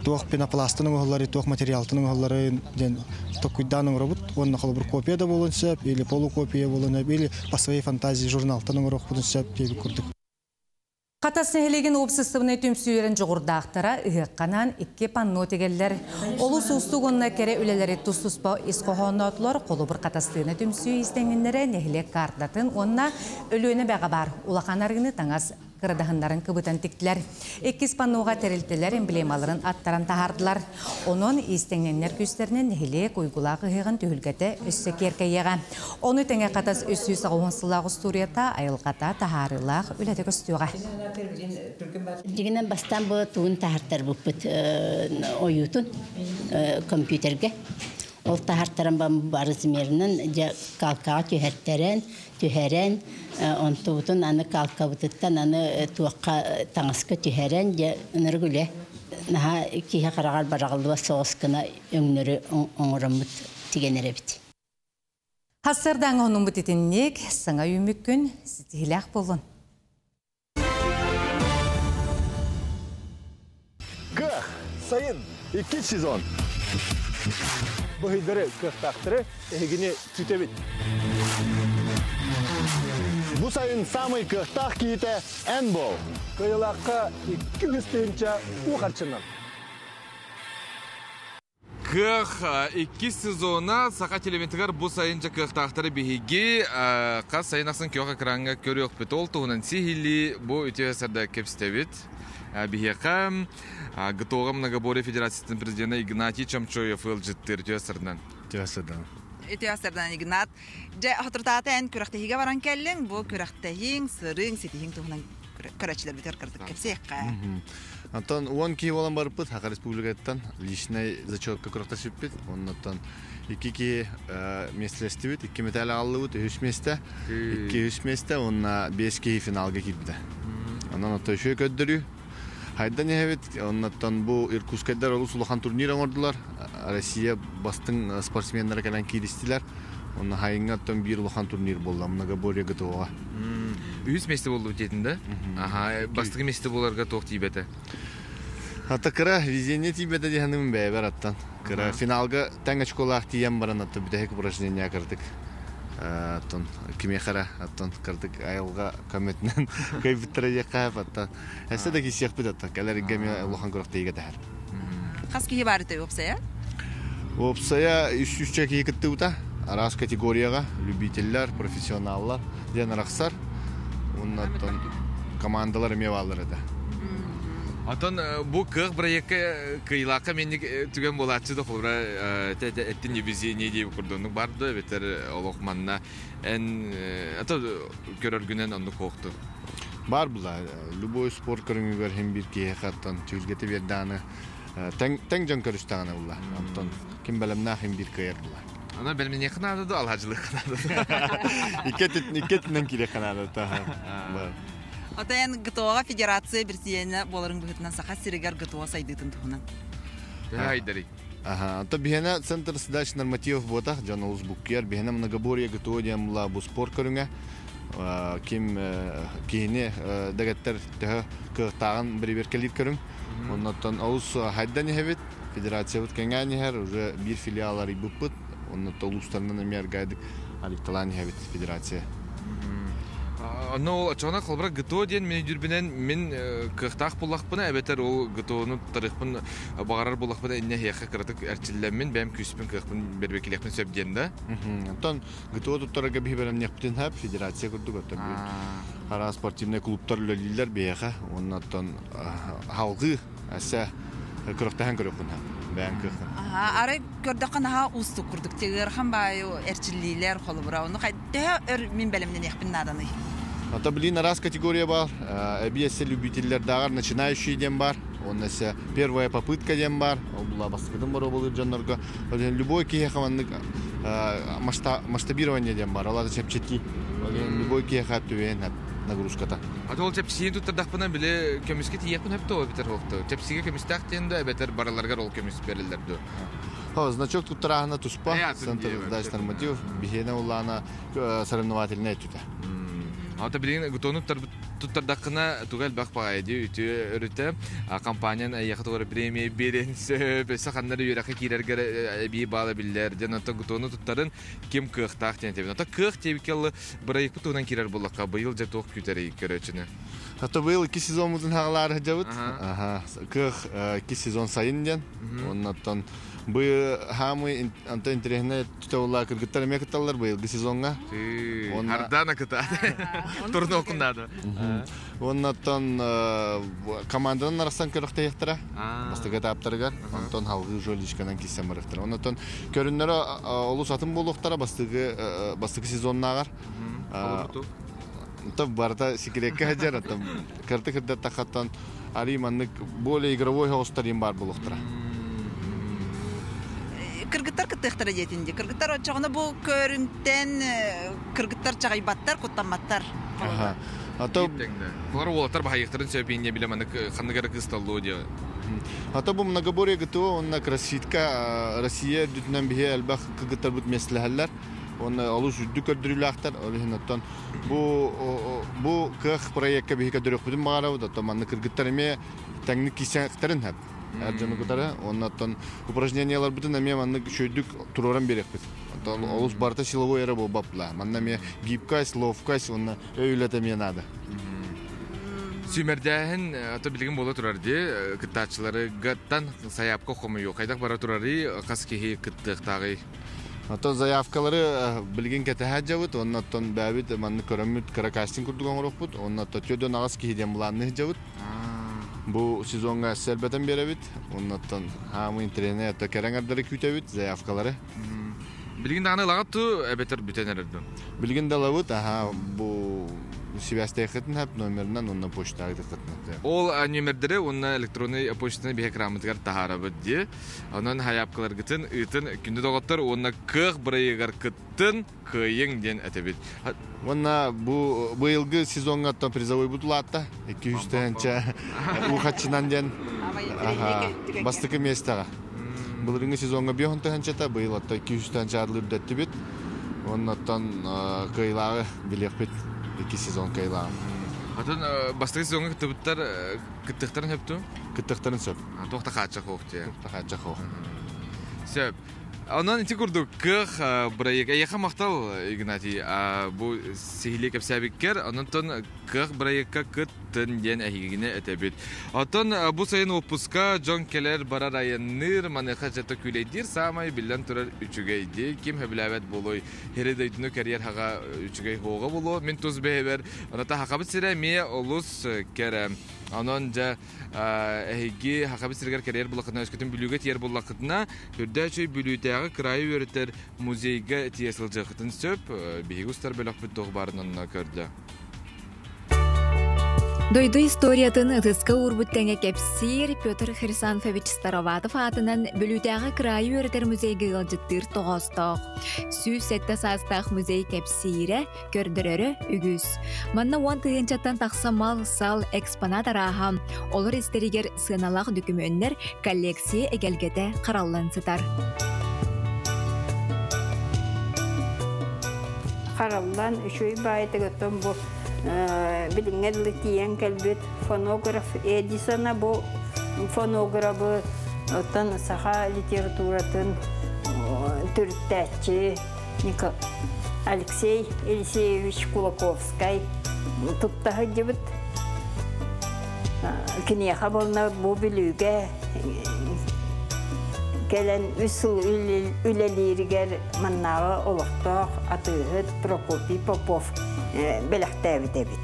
туох пенопластан оҥоһуллары, туох материалтан оҥоһулларын диэн токуйдаан оҥоробут. Уонна холобур копия да буолуон сөп, или полукопия буолуон сөп, или по своей фантазии журналтан оҥоруохпутун сөп диэбит курдук. Хатас нэһилиэгин уопсастыбаннай түмсүүлэрин дьоҕурдаахтара ыһыахха анаан икки панно тигэллэр. Олус уустук уонна кэрэ үлэлэри тус-туспа ис хоһоонноотулар. Холобур Хатастыына түмсүү иистэнньэҥнэрэ нэһилиэк картатын уонна Өлүөнэ эбэҕэ баар улахан арыыны таҥас кырадаһыннарын кыбытан тиктилэр. Иккис панноҕа тэрилтэлэр эмблемаларын аттаран таһаардылар. Онон иистэнньэҥнэр күүстэринэн нэһилиэк уйгулаах ыһыаҕын түһүлгэтэ өссө киэркэйиэҕэ. Ону тэҥэ Хатас 380 сыллаах устуоруйата, айылҕата, таһаарыылаах үлэтэ көстүөҕэ. Дьиҥинэн бастаан бу тугун таһаартарбыппыт ойуутун компьютергэ. Ол таһаартаран бары размерынан дьэ калкаҕа түһэртэрэн, түһэрэн, онтубутун аны калкабытыттан аны туохха таҥаска түһэрэн дьэ ынырык үлэ. Наһаа киһи хараҕар быраҕыллыбат соҕус гына өҥнөрү оҥороммут тигэн эрэбит. Сарсыардааҥҥы сонуммут итинник, саҥа үүммүт күн ситиһиилээх буоллун. Кыах, сайын, иккис сезон. Быһыйдары, кыахтаахтары эһигини күүтэбит. Бу сайын самый кыахтаах киһитэ эн бол. Кыайыылаахха 200 000 уу харчынан. Кыах иккис сезона Саха телевизорыгар бу сайын дьэ кыахтаахтары биһиги хас сайын ахсын күөх экраҥҥа көрүөхпүт. Ол туһунан сиһилии бу үтүө сарда кэпсэтэбит. Биһиэхэ ГТО-ҕа многоборье федерациятын президенэ Игнатий Чомчоев ыалдьыттыыр. Үтүө сардан. Үтүө сардан. Үтүө сардан, Игнат. Дьэ, соторутааҕыта эн күрэхтэһиигэ баран кэллиҥ. Бу күрэхтэһииҥ, сырыыҥ, ситиһииҥ туһунан көрөөччүлэрбитигэр кыратык кэпсиэххэ. Онтон 10 киһи буолан барыппыт Саха Республикаттан личный зачетка күрэхтэспиппит. Оннуттан икки киһи миэстэлэстибит, икки металл аҕаллыбыт, үһүс миэстэ, икки үс миэстэ уонна биэс киһи финалга киирбитэ. Онон ото үчүгэй көрдөрүү. Хайдан иһэбит, оннуттан бу Иркутскайдар олус улахан турнир оҥордулар. Россия бастыҥ спортсменнара кэлэн кииристилэр. Онно хайыҥҥа оттон биир улахан турнир буолла, многоборье ГТО-ҕа. Үһүс миэстэ буоллубут диэтин да? Аха, бастакы миэстэ буоларга туох тиийбэтэ? Ата кыра везение тиийбэтэ диэхиним бэйэбэр аттан. Кыра финалга тэҥ очколаах тиийэн баран атта бүтэһик упражнение кырдык оттон кимиэхэ эрэ оттон кырдык айылҕа көмөтүнэн кыайбыттара диэххэ аттан эссе да киирсиэхпит аттан кэлэр эмиэ улахан күрэхтэһиигэ тэһэр. Хас киһи баар этэй уопсайа? Уопсайа 300 киһи кыттыбыта. Араас категорияҕа любителлэр, профессионаллар диэн арахсар. Уонна командалар эмиэ бааллар этэ. Онтон бу кыах проекка кыйылаахха менник түгэн буолааччы да холобура эттин везение диэби курдуннук бар да эбэтэр олох манна эн ато көрөргүнэн оннук хоохту. Бар була любой спорт көрүҥүгэр хим бир киһиэхэ оттон түһүлгэтэ биэрдааны тэҥ дьон көрүстэҕинэ була. Онтон ким бэлэмнээх хим бир кыайар була. Ана бэлэмниэххэ наада да алһаачылыахха наада. Икки өттүнэн киириэххэ наада та. Отон ГТО-ҕа федерация президенэ буоларын быһыытынан Саха сиригэр ГТО сайдыытын туһунан. Хайдарый. Ага, то биһиэнэ центр сдачи нормативов буотах, дьон олус буккуйар, биһиэнэ многоборье ГТО диэн була бу спорт көрүҥэ. Ким киһини дэгеттер төһө кыахтааҕын бэрэбиэркэлиир көрүҥ. Оннуттан олус хайдан иһэбит, федерациябыт кэҥээн иһэр, уже биир филиал арыйбыппыт. Оннуттан улуустарынан эмиэ аргайдык арыйталаан иһэбит федерация. Онно ол оччоҕуна холобура ГТО диэн мин өйдүүрбүнэн мин кыахтаах буллахпына эбэтэр ол ГТОну тарыхпын баҕарар буллахпына иннэ эһиэхэ кыратык эрчиллэммин бэйэм күүспүн кыахпын бэрбэкилиэхпин сөп диэн да. Оттон ГТО туттарарга биһи бэлэмниэхпитин сөп федерация курдук оттон араас спортивнай клубтар үлэлииллэр биһиэхэ уонна оттон халгыы өссө күрэхтэһэн көрүөххүн сөп бэйэҥ кыаххын. Аха, арай көрдөххө наһаа уустук курдук ыарахан баайы эрчиллиилэр холобура ону төһө өр мин бэлэмнэниэхпин нааданый? Ото билин араас категория бар. Эбии өссө любителлэрдээҕэр начинающий диэн бар. Уонна өссө первая попытка диэн бар. Ол була бастакытын боруобалыыр дьоннорго. Любой киһиэхэ маннык масштабирование диэн бар. Ол ата чэпчэтии. Любой киһиэхэ түбэһэн нагрузката. Ата ол чэпчэтиини туттардахпына били көмүскэ тиийиэхпин сөп эбэтэр суохту. Чэпчэтиигэ көмүстээх диэн да эбэтэр барыларыгар ол көмүс бериллэр дуо? Значок туттарааһына туспа, центр сдачи нормативов, биһиэнэ улаана соревновательная өттүтэ. Ата билигин ГТОну туттардаххына туга элбэх баҕайы дии үтүө өрүтэ компаниян эйиэхэ тугара премия биэриэн сөп өссө ханна эрэ үөрэххэ киирэргэр эбии баала биллэр диэн онтон ГТОну туттарын ким кыахтаах диэн этэбин. Ото кыах диэбиккэ ылы бырайыкпыт туһунан киирэр буоллахха быйыл дьэ туох күүтэрий көрөөччүнү? Ото быйыл икки сезоммутун хаҕалаары сылдьабыт. Кыах икки сезон сайын диэн. Оннуттан быйыл хаамый онтон интэриэһинэй түтэ кыргыттар эмиэ кытталлар быйылгы сезоҥҥа. Ардана кыта. Турнуокун наада. Оннуттан команданан арахсан көрөхтэйэхтэрэ. Бастакы этаптарыгар. Онтон халгыы уже личканан киирсэн барыахтара. Оннуттан көрүннөрө олус атын буолуохтара бастакы бастакы сезоннааҕар. Онтон барыта секретке сылдьар, оттон кырты кырдаттахаттан ари маннык более игровой хоҕустар баар буолуохтара. Кыргыттар кыттыахтара диэтин дии. Кыргыттар оччоҕуна бу көрүҥтэн кыргыттар чаҕыйбаттар, куттамматтар. Ато Олар уолаттар баһайыктарын сөп инне биле маннык ханныгары кысталлоо диye. Ато бу многоборье ГТО онна кроссфитка Россия үрдүтүнэн биһи элбэх кыргыттарбыт миэстэлэһэллэр. Онна олус үрдүк көрдөрүүлээхтэр. Ол иһин оттон бу бу кыах проекка биһи көрдөрүөхпүтүн баҕарабыт. Оттон маннык кыргыттар эмиэ тэҥник киирсэхтэрин сөп. Эр дьону кытары. Онна оттон упражненияларбытын эмиэ маннык үчүгэйдик туруоран биэриэхпит. Онтон олус барыта силовой эрэ буолбат була. Манна эмиэ гибкость, ловкость уонна өй үлэтэ эмиэ наада. Сүүмэрдээһин ото билигин буола турар дии. Кыттааччыларыгаттан сайаапка хомуйуу хайдах бара турарый, хас киһи кыттыахтааҕый? Оттон заявкалары билигин кэтэһэ дьабыт, уонна оттон бэйэбит маннык көрөммүт кыра кастинг курдук оҥоруохпут, уонна 48 киһи диэн былаанныыр дьабыт. Бу сезоҥҥа сэлбэтэн биэрэбит, уонна оттон хаамыы интэриэһинэй отто кэрэ аҥардары күүтэбит, заявкалары. Билигин даҕаны ылаҕыт туу, эбэтэр бүтэн эрэр дуу? Билигин да ылабыт, аха, бу сибээстэйхитин хап номерынан уонна почтаҕа ыытыаххытын. Ол нүөмэрдэри уонна электронный почтаны биһи экраммытыгар таһаарабыт дии. Онон хайаапкаларгытын ыытын күндү доҕоттор уонна кыах бырайыгар кыттын, кыайыҥ диэн этэбит. Уонна бу быйылгы сезоҥҥа оттон призовой бутулаатта. 200 тыһыынча уухаччынан диэн бастакы миэстэҕэ. Былырыҥҥы сезоҥҥа 5 тыһыынчата, быйыл оттон 200 тыһыынча үрдэттибит. Уонна оттон кыайылааҕы билиэхпит икки сезон кыайылааҕын. Отон бастакы сезоҥҥа кыттыбыттар кыттыахтарын сөп дуу? Кыттыахтарын сөп. Туох да хааччах суох дии. Туох да хааччах суох. Сөп. Онон ити курдук кыах бырайыак. Эйиэхэ махтал, Игнатий. Бу сиһилии кэпсээбиккэр. Онон кыах бырайыакка кыттын диэн эһигини этэбит. Оттон бу сайын уоппуска дьон кэлэр, барар, айанныыр, маныаха дьэ күүлэйдиир саамай биллэн турар үчүгэй дии. Ким сөбүлээбэт буолуой? Хири дойдуну кэрийэр хаҕа үчүгэй хуоҕа буолуо. Мин тус бэйэбэр, оната хахабыт сирэ эмиэ олус кэрэ. Онон дьэ эһиги Хахабыт сиригэр кэрийэр буллаххытына, өскөтүн Бүлүүгэ тиийэр буллаххытына, үрдээ үчүгэй Бүлүүтээҕи кыраайы үөрэтэр музейга тиийэ сылдьыаххытын сөп. Биһиги устар бөлөхпүт туох баарын онно көрдө. Дойду историятын ытыска уурбут тэҥэ кэпсиир Петр Хрисанфович Староватов аатынан Бүлүүтээҕи кыраайы үөрэтэр музейга ыалдьыттыыр тоҕоостоох. 107 саастаах музей кэпсиирэ, көрдөрөрө үгүс. Манна 10 тыһыынчаттан тахса мал-сал, экспонат арааһа, олор истэригэр сыаналаах дөкүмүөннэр коллекция эгэлгэтэ хараллан сытар. Хараллан үчүгэй баайытыгыттан бу билиҥҥэ дылы тиийэн кэлбит фонограф Эдисона бу фонограбы оттон саха литературатын төрүттээччи Алексей Елисеевич Кулаковскай тутта сылдьыбыт. Киниэхэ буолна бу Бүлүүгэ кэлэн үс сыл үлэлииригэр маннааҕы олохтоох атыыһыт Прокопий Попов бэлэхтээбит эбит.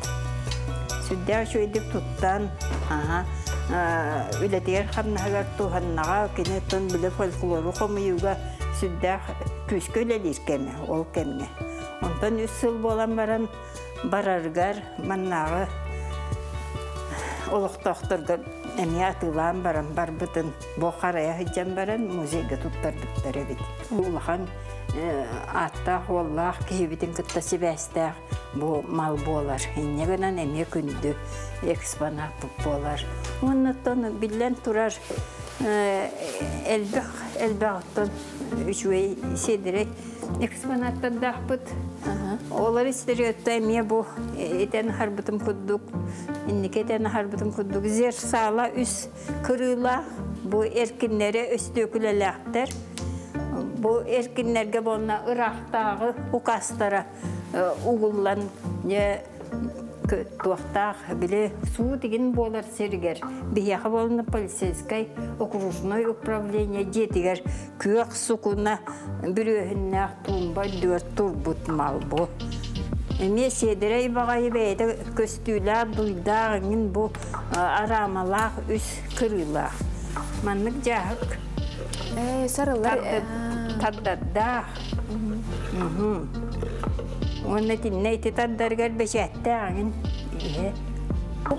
Сүрдээх үчүгэйдик туттан, үлэтигэр хамнаһыгар туһаннаҕа, кини оттон били фольклору хомуйууга сүрдээх күүскэ үлэлиир кэмэ ол кэмҥэ. Онтон үс сыл буолан баран барарыгар маннааҕы олохтоохторго эмиэ атыылаан баран барбытын бу харайа сылдьан баран музейга туттарбыттар эбит. Улахан ааттаах уоллаах киһибитин кытта сибээстээх бу мал буолар. Инньэ гынан эмиэ күндү экспонат буолар. Уоннаттан биллэн турар элбэх элбэх оттон үчүгэй сиэдэрэй экспонаттардаахпыт. Олор истэриөттө эмиэ бу итэн харбытым курдук, инники этэн харбытым курдук зерсала үс кырыылаах, бу эркиннэри өстүөкүлэлээхтэр. Бу эркиннэргэ буолна ыраахтааҕы укастара угуллан туохтаах били суу тигин буолар сиригэр биһиэхэ буолна полицейскай окружной управление дьиэтигэр күөх сукуна бүрүөһүннээх туумба үрдүгэр турбут мал бу. Эмиэ сиэдэрэй баҕайы бэйэтэ көстүүлээх, дуйдаах эҥин бу араамалаах үс кырыылаах. Маннык дьааһык сарыллар тардардаах. Уонна итиннэ ити тардарыгар бэчээттээх эҥин иһэ.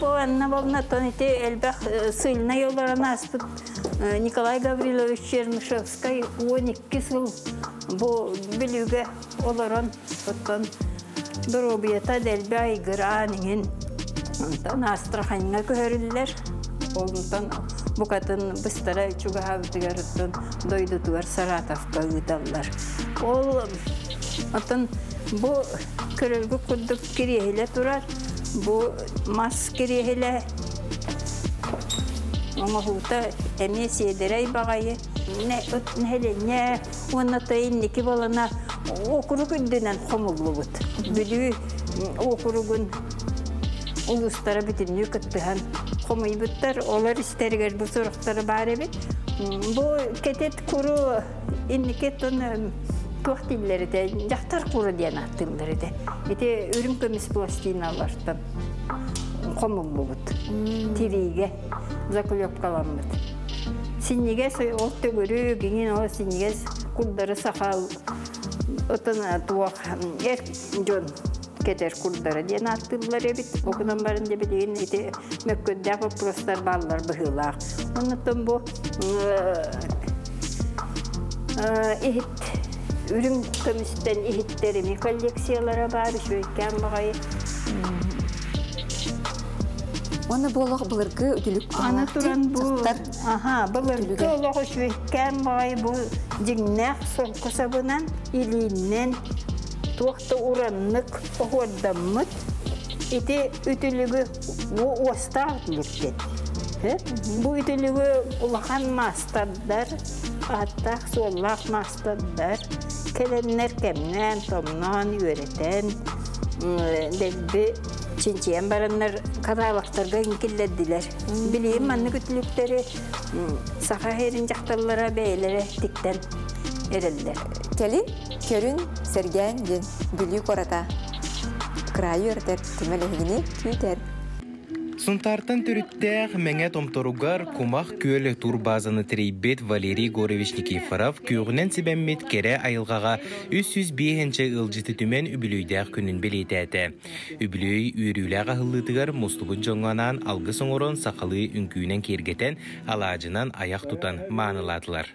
Бу анна болна тон ити элбэх сыльнай олорон ааспыт Николай Гаврилович Чернышевскай 12 сыл бу Бүлүүгэ олорон оттон доруобуйата дэлби айгыраан иҥин онтон Астраханьҥа көһөрүллэр. Онтон букатын быстара чугаһаабытыгар оттон дойдутугар Саратовка ыыталлар. Ол оттон бу көрөргө курдук кириэһилэ турар. Бу мас кириэһилэ оҥоһуута эмиэ сиэдэрэй баҕайы. Нэһилиэнньэ уонна инники буолана округ үрдүнэн хомуллубут. Бүлүү округун улуустара бүтүннүү кыттыһан хомуйбуттар. Олор истэригэр бу суруктары баар эбит. Бу кэтит куру инники тон туох дииллэр этэ, дьахтар куру диэн ааттыыллар этэ. Ити үрүҥ көмүс пластиналартан хомуллубут. Тириигэ заклепкаламмыт. Синньигэс ол төгүрүк, иҥин ол синньигэс курдары сахал отон туох эр дьон кэтэр курдара диэн ааттыыллар эбит. Окунан баран дьэ билигин ити мөккүөрдээх боппуруостар бааллар быһыылаах. Оннуттан бу иһит үрүҥ көмүстэн иһиттерими коллекциялара баар үчүгэйкээн баҕайы. Уонна бу олох былыргы үтүлүк Аны туран бу аха былыргы олох үчүгэйкээн баҕайы бу дьиҥнээх солко сабынан илииннэн туох да ураннык оһуордаммыт ити үтүлүгү бу уостаах үтүлүк диэн. Бу үтүлүгү улахан маастардар, ааттаах-суоллаах маастардар кэлэннэр кэмнээн, томноон, үөрэтэн, дэлби чинчийэн бараннар каталогтарга киллэрдилэр. Билигин маннык үтүлүктэри саха сирин дьахталлара бэйэлэрэ тиктэн эрэллэр. Кэлин, көрүн, сэргээн диэн Бүлүү куората кыраайы үөрэтэр түмэл эһигини күүтэр. Сунтаартан төрүттээх Мэҥэ Томторугар Кумах күөл турбаазаны тэрийбит Валерий Егорович Никифоров күөҕүнэн сибэммит кэрэ айылҕаҕа 305 ыалдьыты түмэн үбүлүөйдээх күнүн бэлиэтээтэ. Үбүлүөй үөрүүлээх аһыллыытыгар мустубут дьоҥҥо анаан алгыс оҥорон сахалыы үҥкүүнэн киэргэтэн, алаадьынан айах тутан маанылаатылар.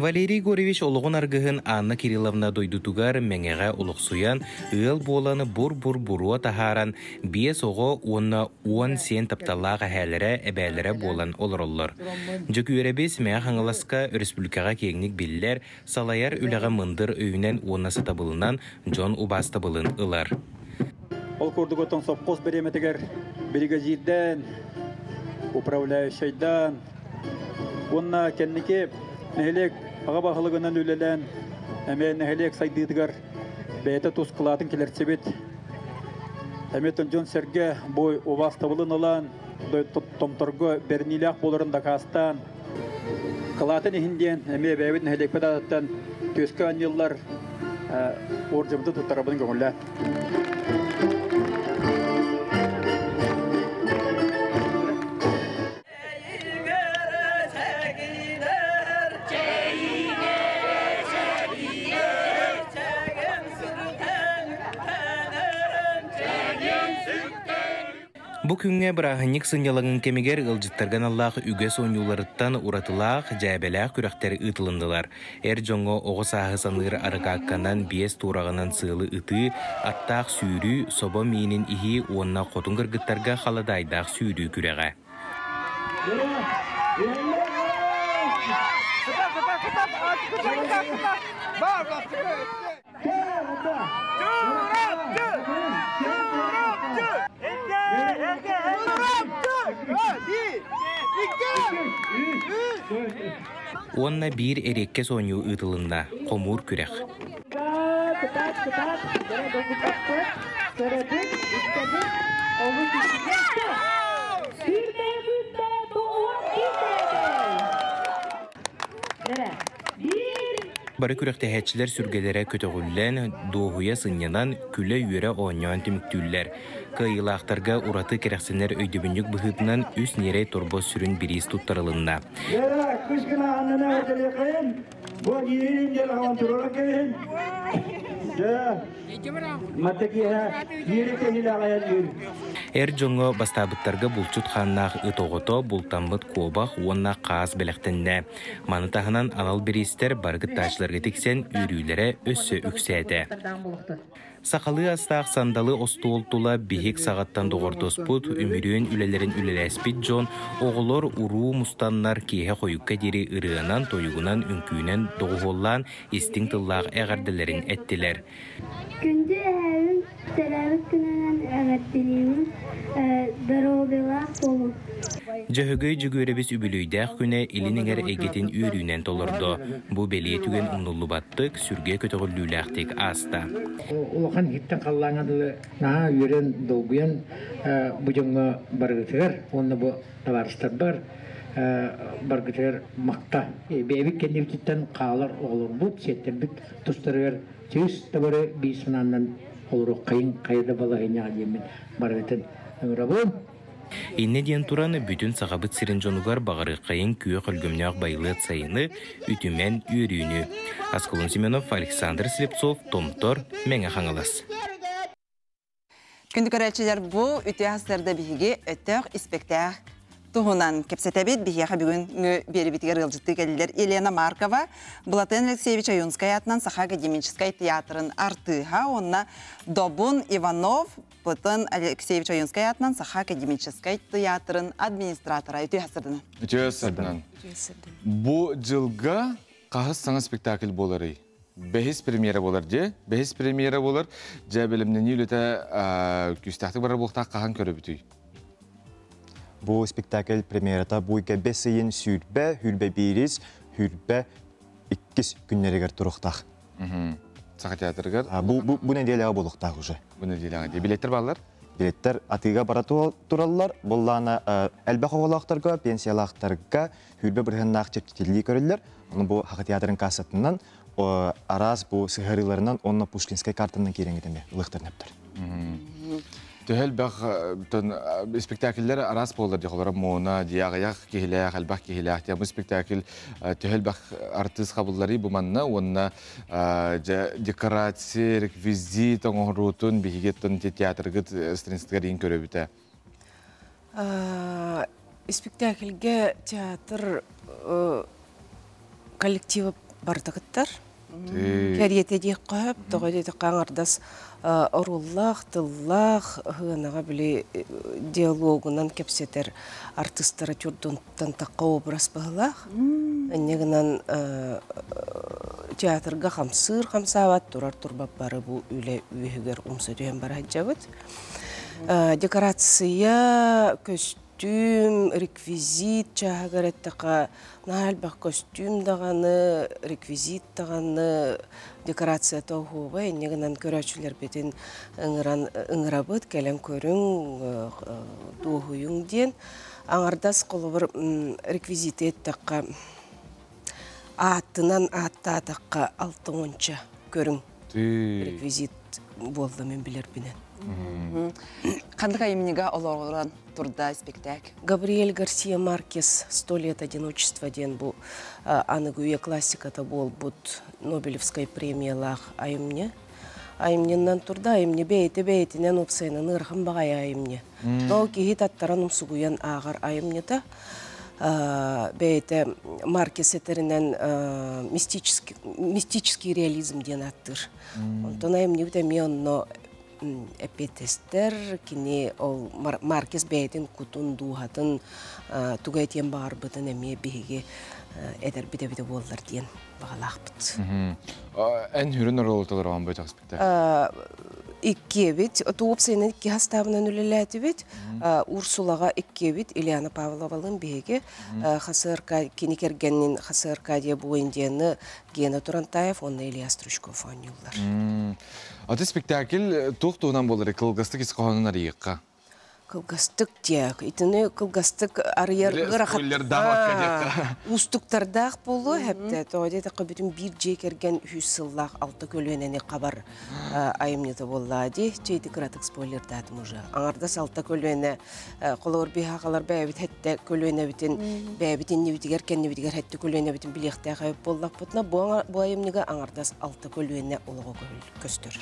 Валерий Егорович олоҕун аргыһын Анна Кирилловна дойдутугар Мэҥэҕэ олохсуйан, ыал буолан бур-бур буруо таһааран, биэс оҕо уонна 10 сиэн тапталлаах эһээлэрэ, эбээлэрэ буолан олороллор. Дьөгүөрэбис Мэҥэ Хаҥаласка өрөспүүбүлүкэҕэ киэҥник биллэр, салайар үлэҕэ мындыр өйүнэн уонна сатабылынан дьон убаастабылын ылар. Ол курдук оттон сопхуос бириэмэтигэр биригэдьиирдээн, управляющайдаан уонна кэнники нэһилиэк аҕа баһылыгынан үлэлээн эмиэ нэһилиэк сайдыытыгар бэйэтэ тус кылаатын килэрсибит. Эмиэ дьон-сэргэ бу убаастабылын ылан, томторго бэриниилээх буоларын дакаастаан, кылаатын иһин диэн эмиэ бэйэбит нэһилиэкпит аатыттан түөскэ анньыллар уордьабытын туттарабын көҥүллээн. Бу күҥҥэ бырааһынньык сынньалаҥын кэмигэр ыалдьыттарга аналлаах үгэс оонньууларыттан уратылаах, дьээбэлээх күрэхтэр ыытылыннылар. Эр дьоҥҥо оҕо сааһы саныыр арыкаакканан биэс туораҕынан сыалы ытыы, аттаах сүүрүү, собо миинин иһии уонна хотун кыргыттарга халадаайдаах сүүрүү күрэҕэ. Уонна биир эриэккэс оонньуу ыытылынна хомуур күрэх. Бары күрэхтэһээччилэр сүргэлэрэ көтөҕүллэн, дуоһуйа сынньанан, күлэ-үөрэ оонньоон түмүктүүллэр. Кыайыылаахтарга ураты кэрэхсэнэр өйдөбүнньүк быһыытынан үс ньирэй торбос сүрүн бириис туттарылынна. Эр дьоҥҥо бастаабыттарга булчут хааннаах ыт оҕото, бултаммыт куобах уонна хаас бэлэхтэннэ. Маны таһынан анал бириистэр бары кыттааччыларга тиксэн үөрүүлэрэ өссө үксээтэ. Сахалыы астаах сандалы остуол тула биһик саҕаттан доҕордоспут, үмүрүөн үлэлэрин үлэлэспит дьон, оҕолор уруу мустаннар киэһэ хойукка диэри ырыанан, тойугунан, үҥкүүнэн доҕуһуоллаан истиҥ тыллаах эҕэрдэлэрин эттилэр. Күндү эһээбин төрөөбүт күнүнэн эҕэрдэлиибин, доруобуйалаах буолуҥ. Дьөһөгөй Дьөгүөрэбис үбүлүөйдээх күнэ Илин эҥэр эйгэтин үөрүүнэн толордо. Бу бэлиэ түгэн умнуллубаттык, сүргэ көтөҕүллүүлээхтик ааста. Улахан иһиттэн халлааҥҥа дылы наһаа үөрэн, долгуйан бу дьоҥҥо барыгытыгар уонна бу табаарыстарбар баргытыгар макта. Бэйэбит кэннибититтэн хаалар оҕолорбут, сиэттэрбит тустарыгар чыыс да бары биир санаанан олоруоххайыҥ, хайа да балаһыанньаҕа диэммин барыгытын ыҥырабын. Иннэ диэн туран, бүтүн Сахабыт сирин дьонугар баҕарыаххайыҥ күөх өлгөмнөөх байылыат сайыны, үтүмэн үөрүүнү. Аскалон Семенов, Александр Слепцов, Томтор, Мэҥэ Хаҥалас. Күндү көрөөччүлэр, бу үтүө сарда биһиги өттөөх испэктээк туһунан кэпсэтэбит. Биһиэхэ бүгүн биэрибитигэр ыалдьыттыы кэллилэр Елена Маркова, Былатыан Алексеевич Ойуунскай аатынан Саха академическай театрын артыыһа уонна Добун Иванов, Платон Алексеевич Ойуунскай аатынан Саха академическай театрын администратора. Үтүө сарданан. Үтүө сарданан. Бу дьылга хаһыс саҥа спектакль буоларый? Бэһис премьера буолар дьэ. Бэһис премьера буолар. Дьэ бэлэмнэнии үлэтэ күүстээхтик барар буолуохтаах хаһан көрөбүтүй? Бу спектакль премьерата буйга бэс ыйын сүүрбэ, хүрбэ биирис, хүрбэ иккис күннэригэр туруохтаах. Саха театрыгар? Бу, бу, бу нэдиэлэҕэ буолуохтаах уже. Бу нэдиэлэҕэ. Билеттер бааллар? Билеттер атыыга бара тураллар. Буллаана элбэх оҕолоохторго, пенсиялаахтарга хүрбэ бырыһаннаах чэпчэтиллии көрүллэр. Ону бу Саха театрын кассатынан араас бу сыһарыыларынан уонна Пушкинскай картанан киирэҥҥит эмиэ ылыахтарын эптэр. Төһө элбэх спектакльлэр араас буолар дьохолоро муона диаҕыйах киһилээх, элбэх киһилээх диэн бу спектакль төһө элбэх артыыс хабылларый бу манна уонна дьэ декорация, реквизит оҥоһуруутун биһиги театргыт страницатыгар иин көрөбүтэ. Испектакльгэ театр коллектива барыта кыттар. Кэриэтэ диэххэ сөп, тоҕо диэтэххэ аҥардас оруоллаах, тыллаах, һыанаҕа били диалогунан кэпсэтэр артыыстара чурдунтан тахха образ быһылаах. Инньэ гынан театрга хамсыыр хамсаабат, турар турбат бары бу үлэ үөһүгэр умса түһэн бара сылдьабыт. Декорация, көстүүм, реквизит чааһыгар эттэххэ, наһаа элбэх көстүүм даҕаны, реквизит даҕаны, декорацията оһуобай. Инньэ гынан көрөөччүлэрбитин ыҥыран ыҥырабыт, кэлэн көрүҥ, дуоһуйуҥ диэн. Аҥардас холобур реквизити эттэххэ, ааттынан ааттаатахха алта уонча көрүҥ реквизит буолла мин билэрбинэн. Ханнык айымньыга олоҕуран турда спектакль? Габриэль Гарсия Маркес «Сто лет одиночества» диэн бу аныгы үйэ классиката буолбут Нобелевскай премиялаах айымньы. Айымньынан турда, айымньы бэйэтэ бэйэтинэн уопсайынан ыарахан баҕайы айымньы. Ол киһи таттаран умсугуйан ааҕар айымньыта. Бэйэтэ Маркес этэринэн мистический, мистический реализм диэн ааттыыр. Онтон айымньыбыт эмиэ онно эппиэттэстэр, кини ол Маркес бэйэтин кутун, дууһатын тугу этиэн баҕарбытын эмиэ биһиги этэрбит эбитэ буоллар диэн баҕалаахпыт. Эн хүрүн оруолу толороҕун бөтөх спектакль? Иккиэбит, уопсайынан икки хастаабынан үлэлээтибит. Урсулаҕа иккиэбит, Ильяна Павловалыын биһиги. Хасыарка, кини кэргэнин Хасы Аркадия Буэндияны Гена Турантаев уонна Илья Стручков оонньууллар. Аты спектакль туох туһунан буолар кылгастык ис хоһоонун арыйыахха. Кылгастык диэх. Итини кылгастык арыйар ыарахаттаах, уустуктардаах буолуо хэптэ. Тоҕо диэтэххэ бүтүн биир дьиэ кэргэн үһүс сыллаах алта көлүөнэни хабар айымньыта буоллаа дии. Чэ ити кыратык спойлердаатым уже. Аҥардас алта көлүөнэ холобур биһаахалар бэйэбит хэттэ көлүөнэбитин бэйэбит иннибитигэр кэннибитигэр хэттэ көлүөнэбитин билиэхтээх эбит буоллахпытына бу айымньыга аҥардас алта көлүөнэ олоҕо көстөр.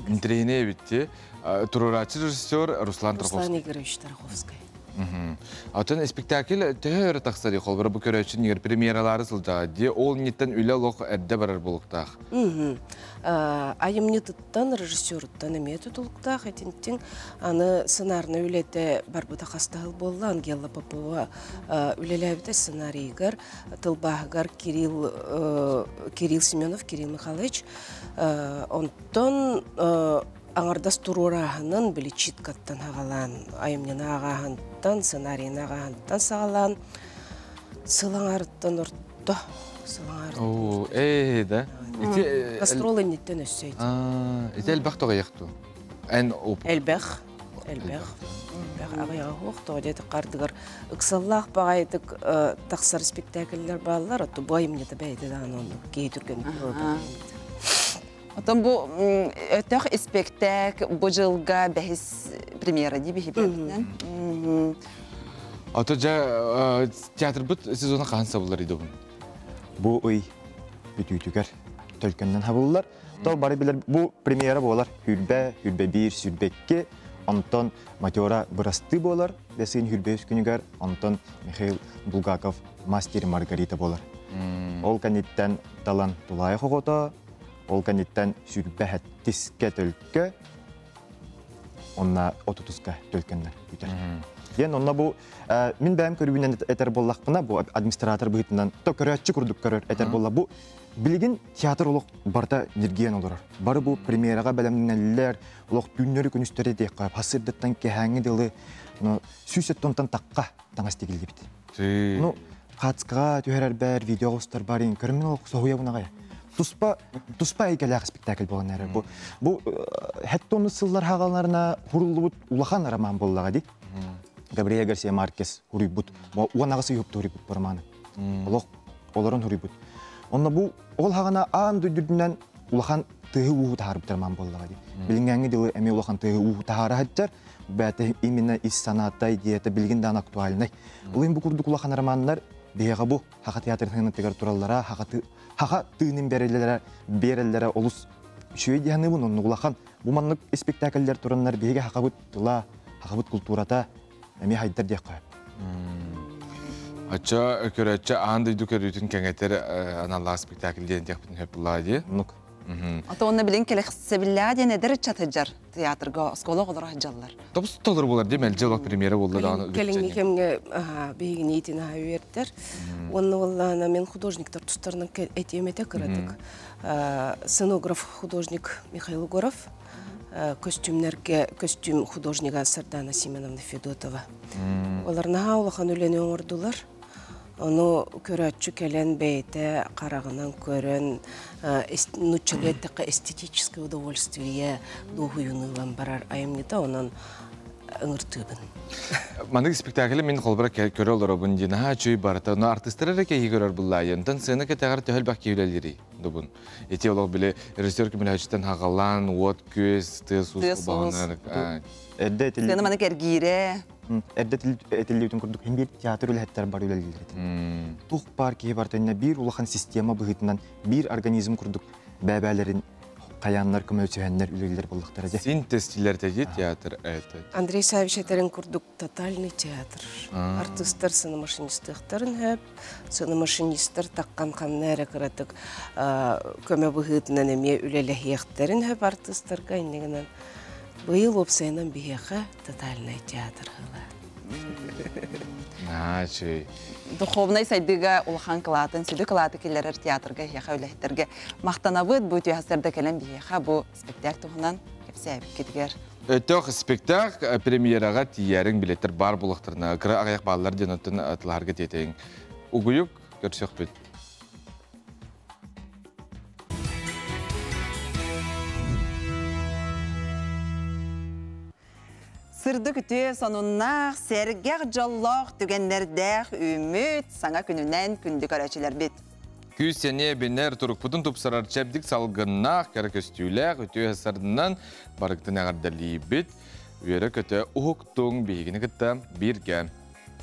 Интэриэһинэй эбит. Туруорааччы режиссер Руслан Тарховский. Руслан Игоревич Тарховский. Атын спектакль төһө өрө тахсар холбора бу көрөөччүн нигер премьералары сылдьаҕа дии ол ниттен үлэ олох эрдэ барар буолуктаах. Айымньытыттан, режиссеруттан эмиэ тутулуктаах итинтиҥ аны сценарный үлэтэ барбыта хастаһыл буолла. Ангела Попова үлэлээбитэ сценарийыгар, тылбааһыгар Кирилл Кирилл Семенов, Кирилл Михайлович. Онтон аҥардас туруорааһынын били читкаттан хаҕалаан, айымньыны ааҕааһынтан, сценарийын ааҕааһынтан саҕалаан сыл аҥарыттан орто сыл аҥарыттан. Оо, ээ да. Ити Гастрол инниттэн өссө ити. Ити элбэх тоҕойохту. Эн оп. Элбэх. Элбэх. Элбэх аҕыйаҕа суох тоҕо диэтик хардыгар ыксаллаах баҕайытык тахсар спектакльлэр бааллар, отту бу айымньыта бэйэтэ даҕаны оннук киһи түргэнник туруорбат. Отон бу өтөх испэктээк бу дьылга бэһис премьера дии биһибитинэн. Ото дьэ театрбыт сезона хаһан сабыллар идобун? Бу ый бүтүүтүгэр төлкөннөн хабыллар. То бары билер бу премьера буолар. Хүрбэ, хүрбэ биир, сүрбэкки, онтон Матера бырасты буолар. Бэсин хүрбэ үс күнүгэр, онтон Михаил Булгаков Мастер Маргарита буолар. Ол кэнниттэн талан Тулаайах оҕото, ол кэнниттэн сүрбэ хэттискэ төлкө, онна отутуска төлкөннөр бүтэр. Диэн онно бу мин бэйэм көрүүбүнэн этэр буоллахпына, бу администратор быһыытынан то көрөөччү курдук көрөр этэр буолла. Бу билигин театр олох барыта ньиргийэн олорор. Бары бу премьераҕа бэлэмнэнэллэр, олох түүннэри күнүстэри диэххэ, хасырдыттан кэһээҥҥи дылы, но сүүс тонтан таққа таҥас тигиллибит. Ну, хацкаҕа түһэрэрбэр, видео устарбар көрөммүн олох соһуйабын аҕай. Туспа туспа эйгэлээх спектакль буолан эрэр. Бу бу хеттонну сыллар хагаларына хуруллубут улахан роман буоллаҕа ди. Габриэль Гарсия Маркес хуруйбут. Уон аҕыс уйупту хуруйбут бу романы. Олох олорон хуруйбут. Онно бу ол хаҕана аан дойдурдунан улахан тыһы ууһу таһаарбыт роман буоллаҕа ди. Билиҥҥээҥҥи дылы эмиэ улахан тыһы ууһу таһаара сылдьар. Бэйэтэ именно ис санаатай диэтэ билигин даҕаны актуальнай. Ол иһин бу курдук улахан романнар биһиэхэ бу Хаха театрын тыгар тураллара, хаха тыынын береллere береллere олус үчүгэй дии саныыбын. Оннук улахан бу маннык спектакльлэр тураннар биһиги хахабыт тыла, хахабыт культурата эмиэ хайдар диэххэ. Ачча көрөөччү аан дойду көрүүтүн кэҥэтэр аналлаах спектакль диэн диэхпитин сөп буллаа дии. Оннук. Ото онно билин кэлэхсэбиллээ диэн эдэр ыччат сылдьар театрга оскуола оҕолоро сылдьаллар. Тобус толору буолар дии мэлдьи олох премьера буолла даҕаны. Кэлиҥҥи кэмҥэ биһигини итин аһа үөрдэр. Уонна уоллаана мен художниктар тустарынан этиэм этэ кыратык. Сценограф художник Михаил Егоров, көстүүмнэргэ көстүүм художнига Сардана Семеновна Федотова. Олар наһаа улахан үлэни оҥордулар. Ону көрөөччү кэлэн бэйэтэ хараҕынан көрөн, нууччалыы эттэххэ эстетическое удовольствие дуоһуйууну ылан барар айымньыта, онон ыҥыртыыбын. Маннык спектакль мин холбора көрө олоробун дии наһаа үчүгэй барыта. Но артистар эрэ киһи көрөр буллаайы. Онтон сцена кэтэҕэр төһө элбэх киһи үлэлиирий дубун. Ити олох били режиссер көмөлөһөөччүттэн хаҕалаан, уот күөс, тыас-уус Тыас-уус. Эрдэ этил Сцена маны кэргиирэ. Эрдэ этиллибитин курдук биир театр үлэһиттэр бары үлэлииллэр этэ. Тух баар киһи барыта биир улахан система быһыытынан биир организм курдук бэбээлэрин хайааннар көмөлөсүһэннэр үлэлииллэр буоллахтара дии. Синтез дии театр это. Андрей Савич этэрин курдук тотальный театр. Артыстар сценомашинистыахтарын хөп, сценомашинистар таккан ханна эрэ кыратык көмө быһыытынан эмиэ үлэлэһиэхтэрин хөп артыстарга иннигинэн быйыл уопсайынан биһиэхэ тотальный театр ыла. Наачый. Духовнай сайдыыга улахан кылаатын, сүдү кылааты киллэрэр театрга эһиэхэ үлэһиттэргэ махтанабыт. Бу түһэстерде кэлэн биһиэхэ бу спектакль туһунан кэпсээбиккитигэр. Өтөх спектакль премьераҕа тиийээриҥ билеттер бар булахтарына кыра аҕыйах бааллар диэн оттон тылаһарга тиэтэйиҥ. Угуйук көрсөхпүт. Сырдык үтүө сонуннаах, сэргэх дьоллоох түгэннэрдээх үүммүт саҥа күнүнэн күндү көрөөччүлэрбит. Күүс сэниэ бинэр турукпутун тупсарар чэбдик салгыннаах, кэрэ көстүүлээх, үтүө сарынынан барыктын эҕэрдэлиибит. Үөрэ-көтө уһуктуҥ биһигини кытта бииргэ.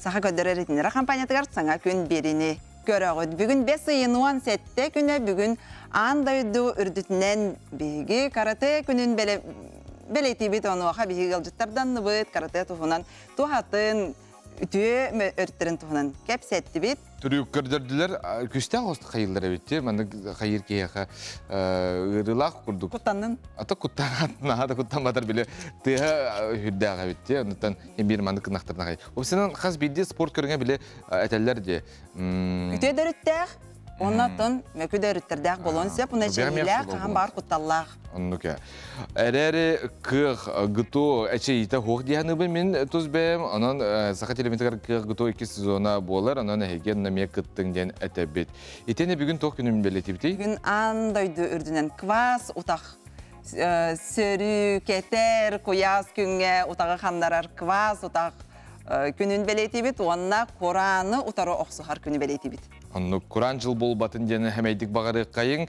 Саха көрдөрөр итиннэрэ компаниятыгар саҥа күн биэриини көрөҕүт. Бүгүн 5 ыйын 17 күнэ бүгүн аан дойду үрдүтүнэн биһиги карате күнүн бэлэтиибит онуоха биһиги ыалдьыттарданныбыт карате туһунан туһатын үтүө өрүттэрин туһунан кэпсэттибит. Түрүк көрдөрдүлэр күстээх ост хайыллар эбит маннык хайыр киһиэхэ ыарыылаах курдук. Куттаннын. Ата куттан наһаа да куттамматар били тыаһа үрдээх эбит те оннуттан биир маннык кынахтарна хай. Опсынан хас биирдии спорт көрүҥэ били этэллэр дии. Үтүө дөрүттээх Оннотон мөкү дөрүттэрдээх болон сөп, уна чэйилээх, хаһан баар кутталлаах. Оннук Эрэри кыах гыту эчейите хуох диһаныбы мин тус бэйэм, онон саха телевизорыгар кыах гыту икки сезона буолар, онон эһиги намия кыттыҥ диэн этэбит. Итини бүгүн туох күнүн бэлэтибитий? Бүгүн аан дойду үрдүнэн квас утах сөрү кетер куйаас күҥҥэ утаҕы ханнарар квас утах күнүн бэлиэтиибит уонна Кораны утары охсуһар күнү бэлиэтиибит. Оннук кураан жыл буолбатын диэн хэмэйдик баҕарыаххайыҥ,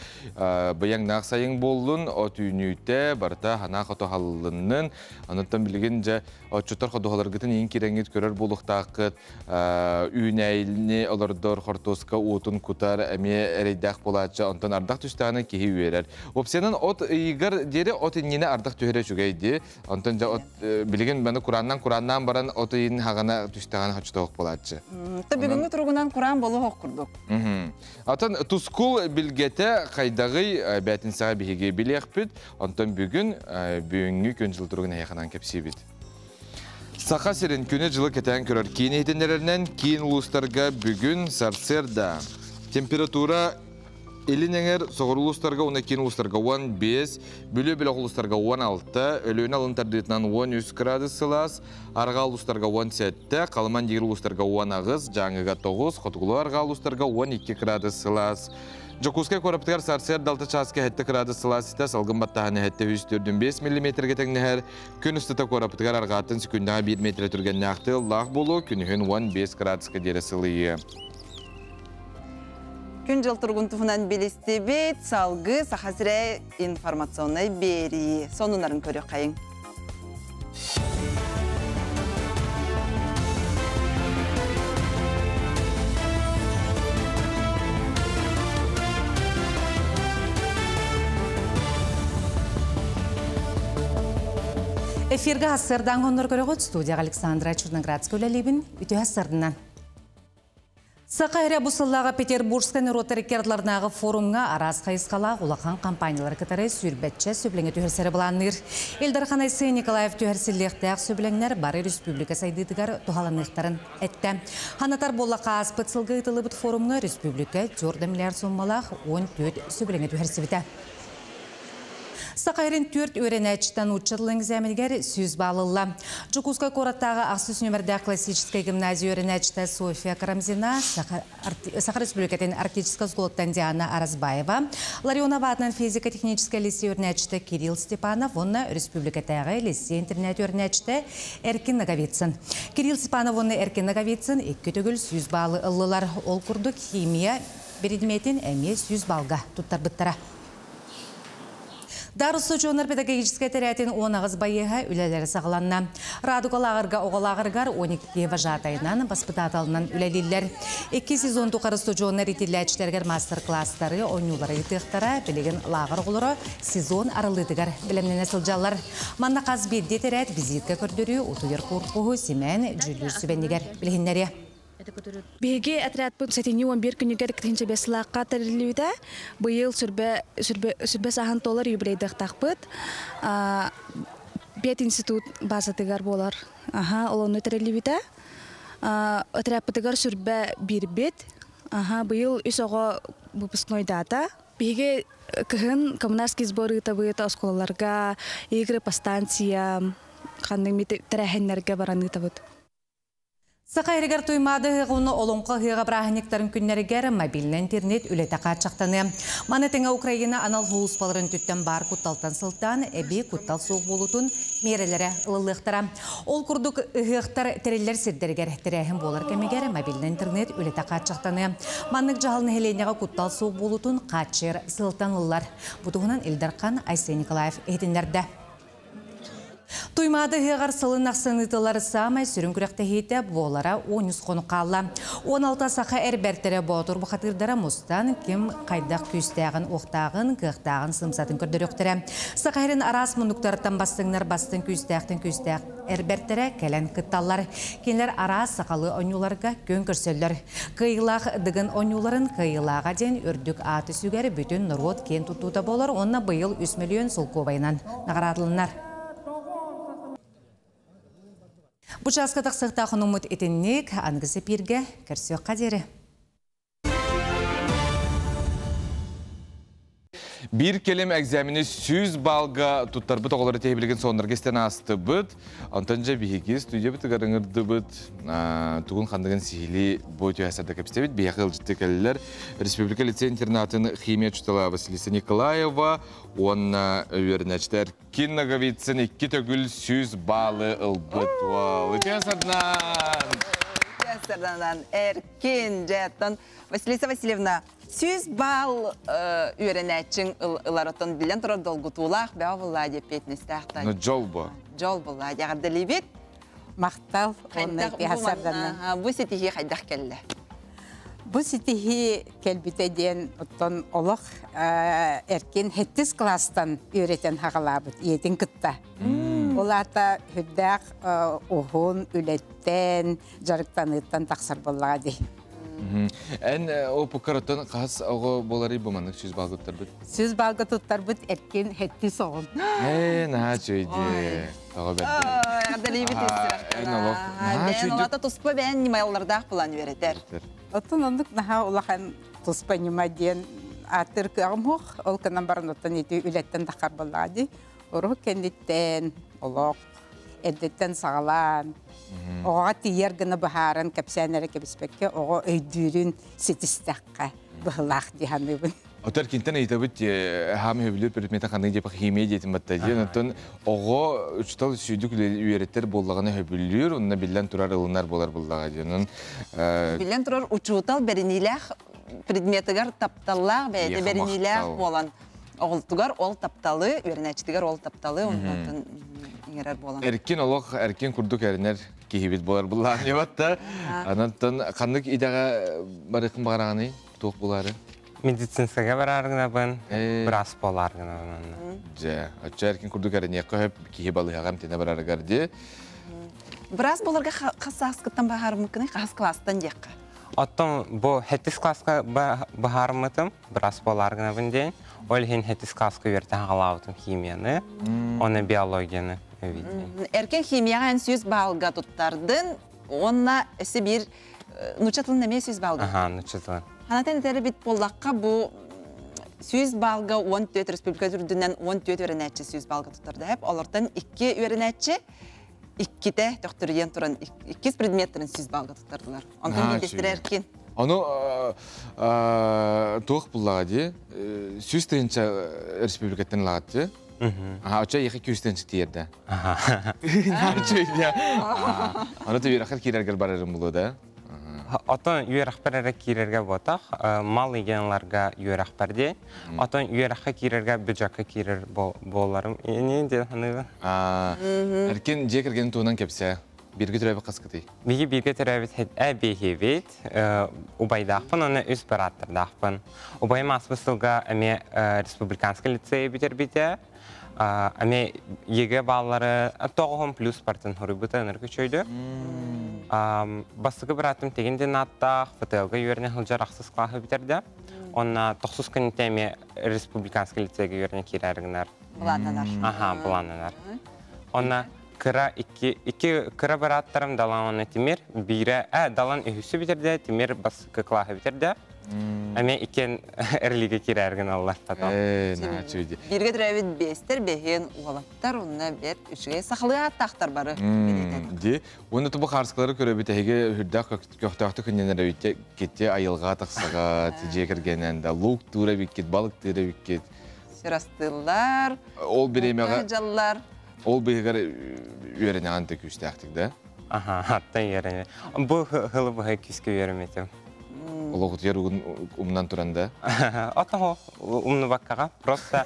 быйаҥнаах сайын буоллун, от үүнүүтэ барыта ханаа хото халлыннын. Онуттан билигин дьэ отчуттар ходуһаларгытын иин кирэҥҥит көрөр буолуохтааххыт. Үүнээйини олордор хортуоска уутун кутар эмиэ эрэйдээх буолааччы, онтон ардах түстэҕинэ киһи үөрэр. Уопсайынан от ыйыгар диэри от иннинэ ардах түһэрэ үчүгэй дии. Онтон дьэ от билигин маны курааннан курааннаан баран от ыйын хаҕана түстэҕин хочотоох буолааччы. Та бүгүҥҥү туругунан кураан болуох курдук. Атын тускул билгете хайдагый бәтинсэҕэ биһиги билиэхпит. Онтон бүгүн бүгүҥҥү күн жыл туругун эһиэханан кэпсиибит. Саха сирин күнү-дьылы кэтээн көрөр киин иһитиннэрэринэн киин улуустарга бүгүн сарсыарда температура Илин эҥэр соҕуруу улуустарга уонна киин улуустарга 15, Бүлүү бөлөх улуустарга 16, Өлүөнэ алын тардыытынан 13 градус сылаас, Арҕаа улуустарга 17, Халыман диир улуустарга 18, Дьааҥыга 9, Хотугулуу арҕаа улуустарга 12 градус сылаас. Дьокуускай куораппытыгар сарсыарда 6 чааска 7 градус сылаас ситэ, салгын баттааһын 745 миллиметргэ тэҥнэһэр. Күн устата куораппытыгар арҕааттан секундаҕа 1 метрэ түргэннээх тыаллаах буолуо, күнүһүн 15 градуска диэри сылыйыа. Күн-дьыл туругун туһунан билистибит, салгыы Саха сирэ информационнай биэрии сонуннарын көрүөххэйиҥ. Эфиргэ хассырдаан хоннор көрөҕүт студияға Александра Черноградская үлэлиибин үтүө хассырдынан. Саха эрэ бу сыллааҕы Петербургскай норуоттар икки ардыларынааҕы форумҥа араас хайысхалаах улахан компаниялары кытары сүүрбэччэ сөбүлэҥи түһэрсэри былаанныыр. Ил Дархан Айсен Николаев түһэрсиллиэхтээх сөбүлэҥнэр бары республика сайдыытыгар туһаланыахтарын эттэ. Ханатар буоллахха ааспыт сылга ыытыллыбыт форумҥа республика 4 миллиард сууммалаах 14 сөбүлэҥи түһэрсибитэ. Саха сирин түөрт үөрэнээччиттэн нуучча тылын экзаменигэр 100 балл ылла. Дьокуускай куораттааҕы ахсыс нүөмэрдээх классическай гимназия үөрэнээччитэ Софья Карамзина, Саха Республикатын Арктическай оскуолаттан Диана Аразбаева, Ларионова аатынан физико-техническэй лицей үөрэнээччитэ Кирилл Степанов уонна республикатааҕы лицей-интернат үөрэнээччитэ Эркин Ноговицын. Кирилл Степанов уонна Эркин Ноговицын икки төгүл 100 баллы ыллылар. Ол курдук химия предметин эмиэ 100 баллга туттарбыттара. Дар устудьуоннар педагогическай тэрээтин 18 байыаһа үлэлэрэ саҕаланна. Радуга лааҕырга оҕо лааҕырыгар 12 вожатайынан, баспытааталынан үлэлииллэр. Икки сезон тухары устудьуоннар итиллээччилэригэр мастер-класстары, оонньуулары ыытыахтара. Билигин лааҕыр оҕолоро сезон арыллыытыгар бэлэмнэнэ сылдьаллар. Манна хас биирдии тэрээт визитка көрдөрүү, утуйар корпуһу Симэн дьүүллүүр сүбэнигэр билиһиннэриэ. Биһиги отрядпыт сэтинньи 11 күнүгэр 2005 сылаахха тэриллибитэ. Быйыл сүрбэ, сүрбэ, сүрбэ сааһын туолар юбилейдахтаахпыт. Пединститут базатыгар буолар. Аха, ол онно тэриллибитэ. Отрядпытыгар сүрбэ биирбит. Аха, быйыл үс оҕо выпускной дата. Биһиги кыһын коммунарский сбор ыытабыт оскуолаларга, игры по станциям, ханнык тэрээһиннэргэ баран ыытабыт. Саха сиригэр Туймаада ыһыаҕа уонна Олоҥхо ыһыаҕа бырааһынньыктарын күннэригэр мобильнай интернет үлэтэ хааччахтаныа. Маны тэҥэ Украина анал сулууспаларын өттүттэн баар кутталтан сылтаан эбии куттал суох буолуутун миэрэлэрэ ылыллыахтара. Ол курдук ыһыахтар тэриллэр сирдэригэр тэрээһин буолар кэмигэр мобильнай интернет үлэтэ хааччахтаныа. Маннык дьаһал нэһилиэнньэҕэ куттал суох буолуутун хааччыйар сыалтан ылыллар. Бу туһунан Ил Дархан Айсен Николаев иһитиннэрдэ. Туймаада ыһыаҕар сылын ахсын ыытыллар саамай сүрүн күрэхтэһиитэ буолара 13 хонук хаалла. 16 саха эр бэртэрэ боотур бухатыырдара мустан, ким хайдах күүстээҕин, уохтааҕын, кыахтааҕын сымсатын көрдөрүөхтэрэ. Саха сирин араас муннуктарыттан бастыҥнар бастыҥ күүстээхтэн күүстээх эр бэртэрэ кэлэн кытталлар. Кинилэр араас сахалыы оонньууларга күөн көрсөллөр. Кыайыылаах Дыгын оонньууларын кыайыылааҕа диэн үрдүк ааты сүгэр бүтүн норуот киэн туттуута буолар уонна быйыл 3 мөлүйүөн солкуобайынан наҕараадаланар. Бу чааска тахсыахтаах хонуммут итинник аныгы эпииргэ көрсүөххэ диэри. Биир кэлим экзамени 100 балга туттарбыт оҕолору тиһибилигин соннарга истэн аастыбыт. Онтон дьэ биһиги студиябытыгар ыҥырдыбыт. Тугун ханныгын сиһилии бу түһэсэрдэ кэпсэбит. Биһиэхэ ыалдьытты кэллилэр. Республика лицей-интернатын химия учуутала Василиса Николаева уонна үөрэнээччилэр Кин Ноговицын икки төгүл 100 баалы ылбыт уол. Үтүө сардан! Үтүө сарданан Эркин дьэттон Василиса Васильевна 100 балл үөрэнээччиҥ ыларыттан билэн турар долгутуулаах бөҕө буллаа диэп пиэтинэстээх Ну дьол бу. Дьол буллаа эҕэрдэлиибит. Махтал уонна Бу ситиһии хайдах кэллэ? Бу ситиһии кэлбитэ диэн оттон олох эркин хэттис класстан үөрэтэн хаҕалаабыт ийэтин кытта. Ол аата үрдээх уһун үлэттэн, дьарыктаныыттан тахсар буоллаҕа дии. Эн опуккараттан хас оҕо буоларый бу маннык 100 балга туттарбыт? 100 балга туттарбыт эркин хэттис оҕом. Ээ, наһаа үчүгэй. Тоҕо бэрт. Эҕэрдэлиибит ис сүрэхтэн. Бэйэн улаата туспа бэйэн ньымалардаах булан үөрэтэр. Оттон оннук наһаа улахан туспа ньыма диэн ааттыыр кыаҕым суох. Ол гынан баран оттон ити үлэттэн таххар буоллаҕа дии. Уруһук кэнниттэн олох эрдэттэн саҕалаан оҕоҕо тиийэр гына быһааран кэпсээн эрэ кэбиспэккэ оҕо өйдүүрүн ситистэххэ быһылаах дии саныыбын. Отор кинтэн ыйытабыт хаам хөбүлүүр предмета ханнык диэпэх химия диэтин батта диэн оттон оҕо учутал сүйдүк үөрэттэр буоллаҕына хөбүлүүр онно биллэн турар ылынар буолар буллаҕа диэн биллэн турар учуутал бэриниилээх предметыгар тапталлаах бэйэтэ бэриниилээх буолан оҕолтугар ол тапталы үөрэнээччитигэр ол тапталы онтон иҥэрэр буолан эркин олох эркин курдук эринэр киһибит буолар буллаан батта анантан ханнык идэҕэ барыхын баҕараҕаный туох булаары Медицинскэгэ барааргынабын, быраас буолааргынабын. Дьэ, оччо эркин курдук эрэниэххэ сөп киһи балыһаҕа эмтэнэ барарыгар дии. Быраас буоларга хас сааскыттан баһаарыммыккыный, хас класстан диэххэ? Оттон бу хеттис класска баһаарыммытым, быраас буолааргынабын диэн. Ол иһин хеттис класска үөрэтэн хаалаабытым химияны, уонна биологияны. Эркен химияҕа эн 100 баллга туттардын, уонна өссө биир нуучча тылын эмиэ 100 баллга. Аха, нуучча тылын. Ханатан этэр эбит буоллахха бу 100 баллга 14 республика үрдүнэн 14 үөрэнээччи 100 баллга туттарда эп. Олортон икки үөрэнээччи иккитэ төхтөрүйэн туран иккис предметтэрин 100 баллга туттардылар. Онтон биирдэстэрэ эркин. Ону туох буллаҕа дии? 100 тыһыынча республикаттан ылаҕат дии? Аха, оччо эйиэхэ 200 тыһыынча тиийэрдэ. Аны үөрэххэр киирэргэр барарым буолуо да? Отон үөрэхпэр эрэ киирэргэ буотах, мал игенларга үөрэхпэр дии. Отон үөрэххэ киирэргэ бюджекка киирэр буоларым ини диэн саныыбын. Эркин дьиэ кэргэнин туһунан кэпсээ. Бииргэ төрөөбүт хаскытый? Биһиги бииргэ төрөөбүт биһибит убайдаахпын уонна үс бырааттардаахпын. Убайым ааспыт сылга эмиэ республиканскай лицей бүтэрбитэ. Эмиэ ЕГЭ бааллары тоҕуһун плюс бартын хоруйбута ынырык үчүөйдү. Бастакы быраатым Тегин диэн ааттаах ФТЛга үөрэнэ сылдьар ахсыс классы бүтэрдэ. Онна тохсус күнүтэ эмиэ республиканскай лицейгэ үөрэнэ киирээри гынар. Былааннанар. Аха, былааннанар. Онна кыра икки, икки кыра бырааттарым Далан уонна Тимир биирэ Далан үһүсү бүтэрдэ, Тимир бастакы классы бүтэрдэ. Эмиэ иккиэн эрлигэ киирээр гыналлар потом. Бииргэ төрөөбүт биэстэр бэһиэн уолаттар онно бэрт үчүгэй сахалыы ааттаахтар бары. Ди. Уонна тубу хаарыскалары көрөбүт эһиги үрдээх көхтөөхтүк күннэнэр эбит кити айылҕа тахсаҕа дьиэ кэргэнэн да лук туура эбиккит, балык тыыра эбиккит. Сырастыыллар. Ол бириэмэҕэ дьаллар. Ол быыһыгар үөрэнэҕин да күүстээхтик да? Аха, аттан үөрэнэ. Бу хылы быһа күүскэ үөрэммитим. Олоҕутуйар умнан туран да? Отоһо умнубаккаҕа. Просто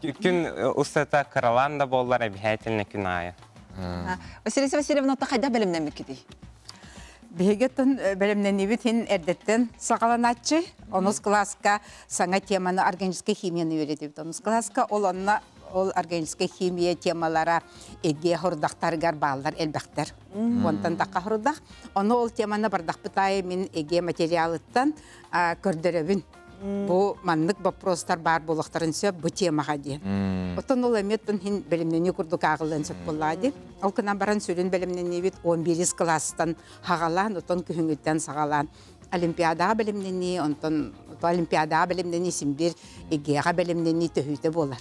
күн устата кыралаан да буоллар обязательно күн аайы. Василиса Васильевна та хайда белемнәмикити? Биһигеттен белемненибит хин эрдеттен сагаланаччы. Онус класска саңа теманы органическая химияны үйретебит. Онус класска ол онна ол органическая химия темалара эге хордактаргар баалар элбэхтер. Онтан такка хордак. Ону ол теманы бардакпытай мин эге материалыттан көрдөрөбүн. Бу маннык вопростар бар болуктарын сөп бу темага ди. Отон ол эметтен хин белемнени курдук агылын сөп боллади. Ол кынан баран сүрүн белемнени бит 11 класстан хагалан, отон күһүңүттен сагалан. Олимпиадаға белемнени, онтон олимпиадаға белемнени симбир эгега белемнени төһүтө болар.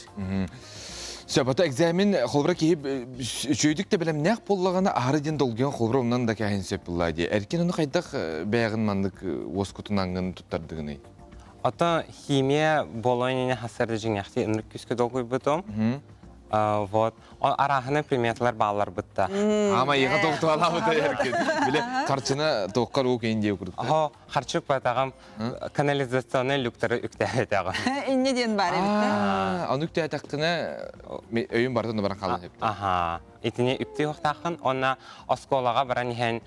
Сөп, ата экзамен холбра киһи үчөйдүк те белемнәк боллагана ары ден долган холбра оннан да кәһин сөп булла ди. Эркен оны кайдак бәгын мандык воскутунангын туттардыгыны. Ото химия болойнене хасарды жиңяхти ынрык күскө долгуй бутум. Вот. Арахыны приметлар баллар бытта. Ама ига токту алабы да эркен. Биле карчына токкар уу кейин деп курдук. Хо, харчык батагам канализационный люктары үктәбетагам. Инне ден бар эбит. Аны үктәтәккенә өйүн барды баран калды деп. Аха. Итине үкти хохтахан, онна осколага баран ихен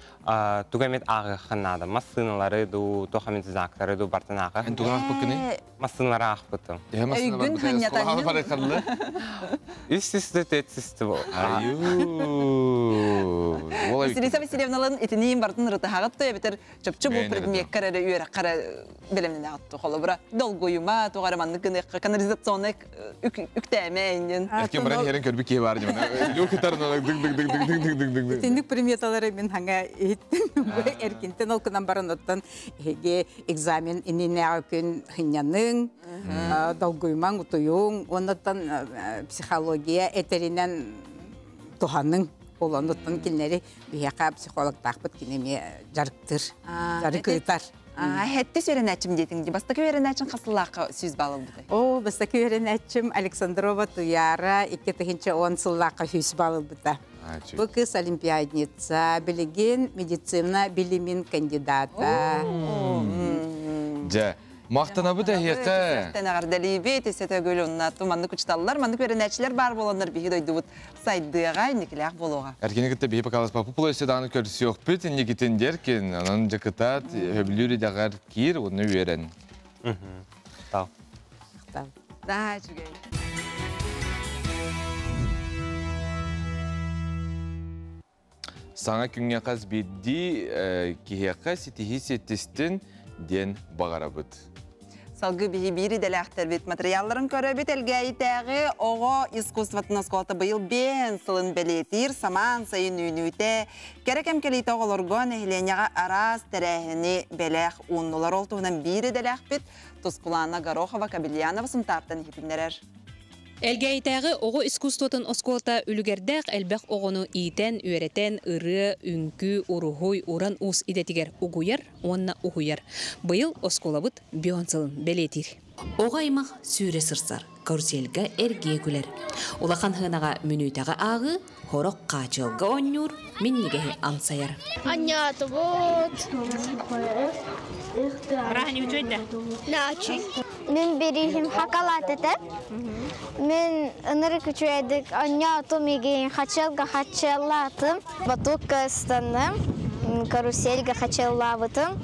тугамет агы ханнада. Массыналары ду, тохамет знактары ду бартын агы. Эн тугак быкыны? Массыналары ах бытым. Өйгүн ханнятанын. Бары карлы. Үс үстү, төт үстү бу. Аю. Василиса Васильевналын итинин бартын рытахагат то эбитер чөпчү бу предмет карары үйрә кара белемнене атты холобра. Долгуюма тугараманны гыны канализационный үктәмә инден. Эркен баран херен көрбү кие бар дим. Люктар дык дык дык дык дык дык дык дык. Тиндик приметалары мен ханга иттим. Эркинтен ол кынан баран оттан эге экзамен инне күн хынянын, долгуймаң утуюң, оннан психология этеринен туханның олонуттан кинери бияка психолог тахпыт кинеме жарыктыр, жарыкытар. Хәтте сөренәчим дейтиң, бастакы өренәчим қасыллаққа сүз балыл бұды. О, бастакы өренәчим Александрова Туяра 2010 сыллаққа сүз балыл бұды. Бу кыз олимпиадница, билеген медицина билимин кандидата. Жа, мақтанабы да хеқі. Тәнәғардалибе, тесете көл онна туманны күчталлар, манны көренәчилер бар боланнар бихи дойдубут сайдыға, никелях болуға. Эркени кытта бихи покалас папу пулойсы даны көрсі yok бит, никитин деркен, анан жакытат, хөблүрі дағар кир, оны үйерен. Тау. Да, чүгей. Саңа күнге қаз бедди кихеққа ситихи сеттестін ден бағарабыт. Салгы биһи бири дэлэхтер бит материалларын көрөбүт элгээйтээҕи оҕо искусствотын осколата быйыл бен сылын бэлиэтиир самаан сайын үүнүүтэ кэрэ кэлиитэ оҕолорго нэһилиэнньэҕэ араас тэрээһини бэлээх ууннулар ол туһунан биири дэлэхпит Тускулана Горохова Кабельянова сунтаартан иһитиннэрэр. Элгээйтээҕи оҕо искусствотын осколата үлүгэрдээх элбэх оҕону иитэн, үөрэтэн, ырыа, үҥкүү, уруһуй, уран уус идэтигэр угуйар уонна уһуйар. Быйыл осколабыт бион сылын бэлиэтиир. Оҕо аймах сүүрэ сырсар, карусельга эргиэ күлэр. Улахан хынаға мүнүүтэҕэ ааҕы, хорок хаачылга онньуур, миннигэһи амсайар. Аннята вот. Мен берихим хакалат этеп. Мен ыныры күчүэдик аннятым егейин хачелга хачеллатым. Батукка ыстанным, карусельга хачеллабытым.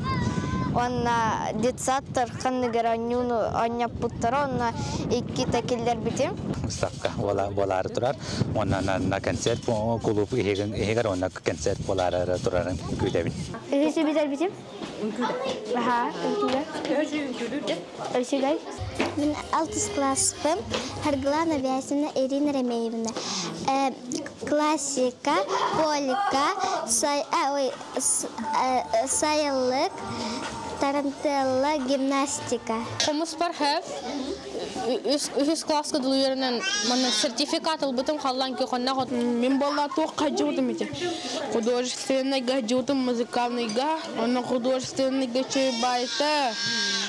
Онна детсаттар ханныгар аннюну анняппуттара, онна икки такиллер битим. Выставка болары турар. Онна на концерт клуб егер онна концерт болары турарын күтәбин. Үһүсү битер битим. Аха, үҥкүүдэ. Үсүгэй. Мен алтыс класспын. Харгылана Вясина Ирина Ремеевна. Классика, полика, сайылык, тарантелла, гимнастика. Хомус бар хэв. Үһүс класска дулуеринен манна сертификат албытым халлан көхөннө хот. Мен балла туох кажжыбытым ити. Художественный гажжыбытым, музыкальный га, онно художественный гачы байта.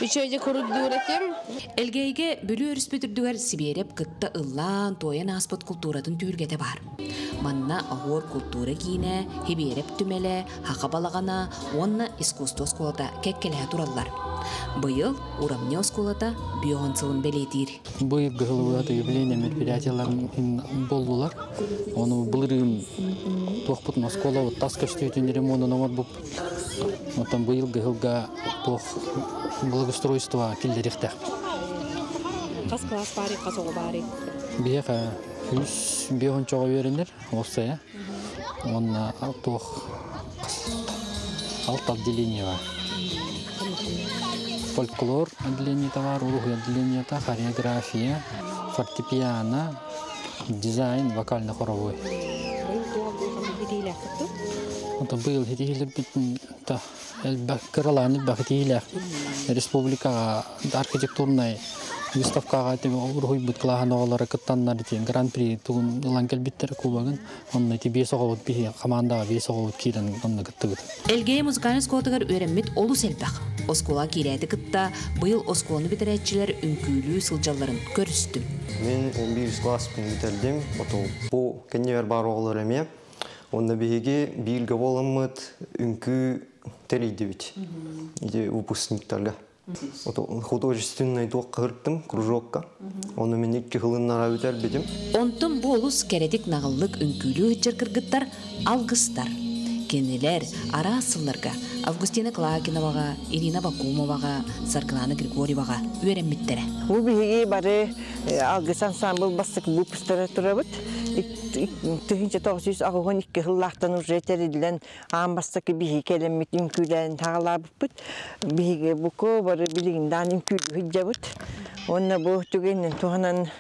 Үчөйде курудуретим. Элгейге бүлүү өрүспүтүрдүгэр сибиэреп кытта ыллаан тоян аспыт культуратын түүргете бар. Манна охуор культура киинэ, хибиэреп түмэлэ, хака балагана, уонна искусство осколата кеккелэһэ тураллар. Быйыл Урамньы оскуолата биоһун сылын бэлиэтиир. Быйылгы сылыбыт юбилейный мероприятиялар боллулар. Ону былырыын туохпутун оскуолабыт тас көстүүтүн ремонун оҥорбуппут. Оттон быйылгы сылга туох благоустройство киллэриэхтээхпит. Хас класс баарый, хас оҕо баарый? Биһиэхэ 105 оҕо үөрэнэр, уопсайа. Уонна туох алта отделение бар. Фольклор отделениета бар, уруһуй отделениета, хореография, фортепиано, дизайн, вокально-хоровой. Онтон быйыл ситиһилэрбитин та элбэх кыралаан элбэх итиилээхпит. Республикаҕа архитектурнай выставкаҕа уруһуйбут кылааһын оҕолоро кыттаннар ити гран-при тугун ылан кэлбиттэр кубогын. Онно ити биэс оҕобут биһи командаҕа биэс оҕобут киирэн онно кыттыбыт. Элгээйи музыкальнай оскуолатыгар үөрэммит олус элбэх. Оскуола киирээти кытта быйыл оскуоланы бүтэрээччилэр үҥкүүлүү сылдьалларын көрүстүм. Мин 11 класспын бүтэрдим. Оту бу кэннибэр баар оҕолор эмиэ. Онно биһиги бииргэ буоламмыт үҥкүү тэрийдибит. Ити выпускниктарга. Художественный туохха ырыттым кружокка. Ону мин икки хылыннара бүтэрбитим. Онтон бу олус кэрэтик наҕыллык үҥкүүлүү сылдьар кыргыттар алгыстар. Кинилэр араас сылларга Августина Клакиноваҕа, Ирина Бакумоваҕа, Саргылана Григорьеваҕа үөрэммиттэрэ. Бу биһиги бары Алгыс ансамбл бастакы выпустара турабыт. 1982 сыллаахтан уже тэриллэн аан бастакы биһиги кэлэммит үҥкүүлээн саҕалаабыппыт. Биһиги буку бары билигиндаан үҥкүүлүү сылдьабыт. Уонна бу түгэнинэн туһанан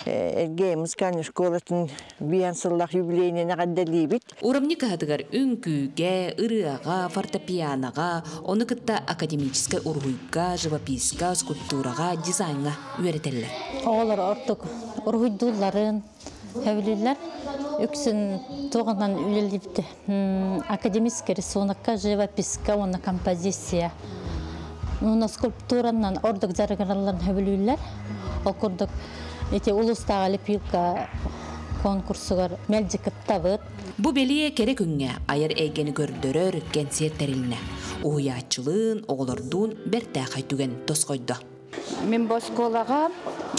Эргэ музыкальнай школатын биэн сыллаах юбилейинэн эҕэрдэлиибит. Урамньы кыһатыгар үҥкүүгэ, ырыаҕа, фортепианоҕа, ону кытта академическай уруһуйга, живописка, скульптураҕа, дизайҥа үөрэтэллэр. Оҕолор ордук уруһуйдуулларын сөбүлүүллэр. Үксүн туоҕунан үлэлиибит академический рисунокка, живописка уонна композиция. Уонна скульптуранан ордук дьарыгыралларын сөбүлүүллэр. Ол курдук ити улуустааҕы лепилка конкурсугар мэлдьи кыттабыт. Бу бэлиэ кэрэ күҥҥэ айар эйгэни көрдөрөр кэнсиэр тэрилиннэ. Уһуйааччылыын, оҕолордуун бэртээхэй түгэн тосхойдо. Мин бу оскуолаҕа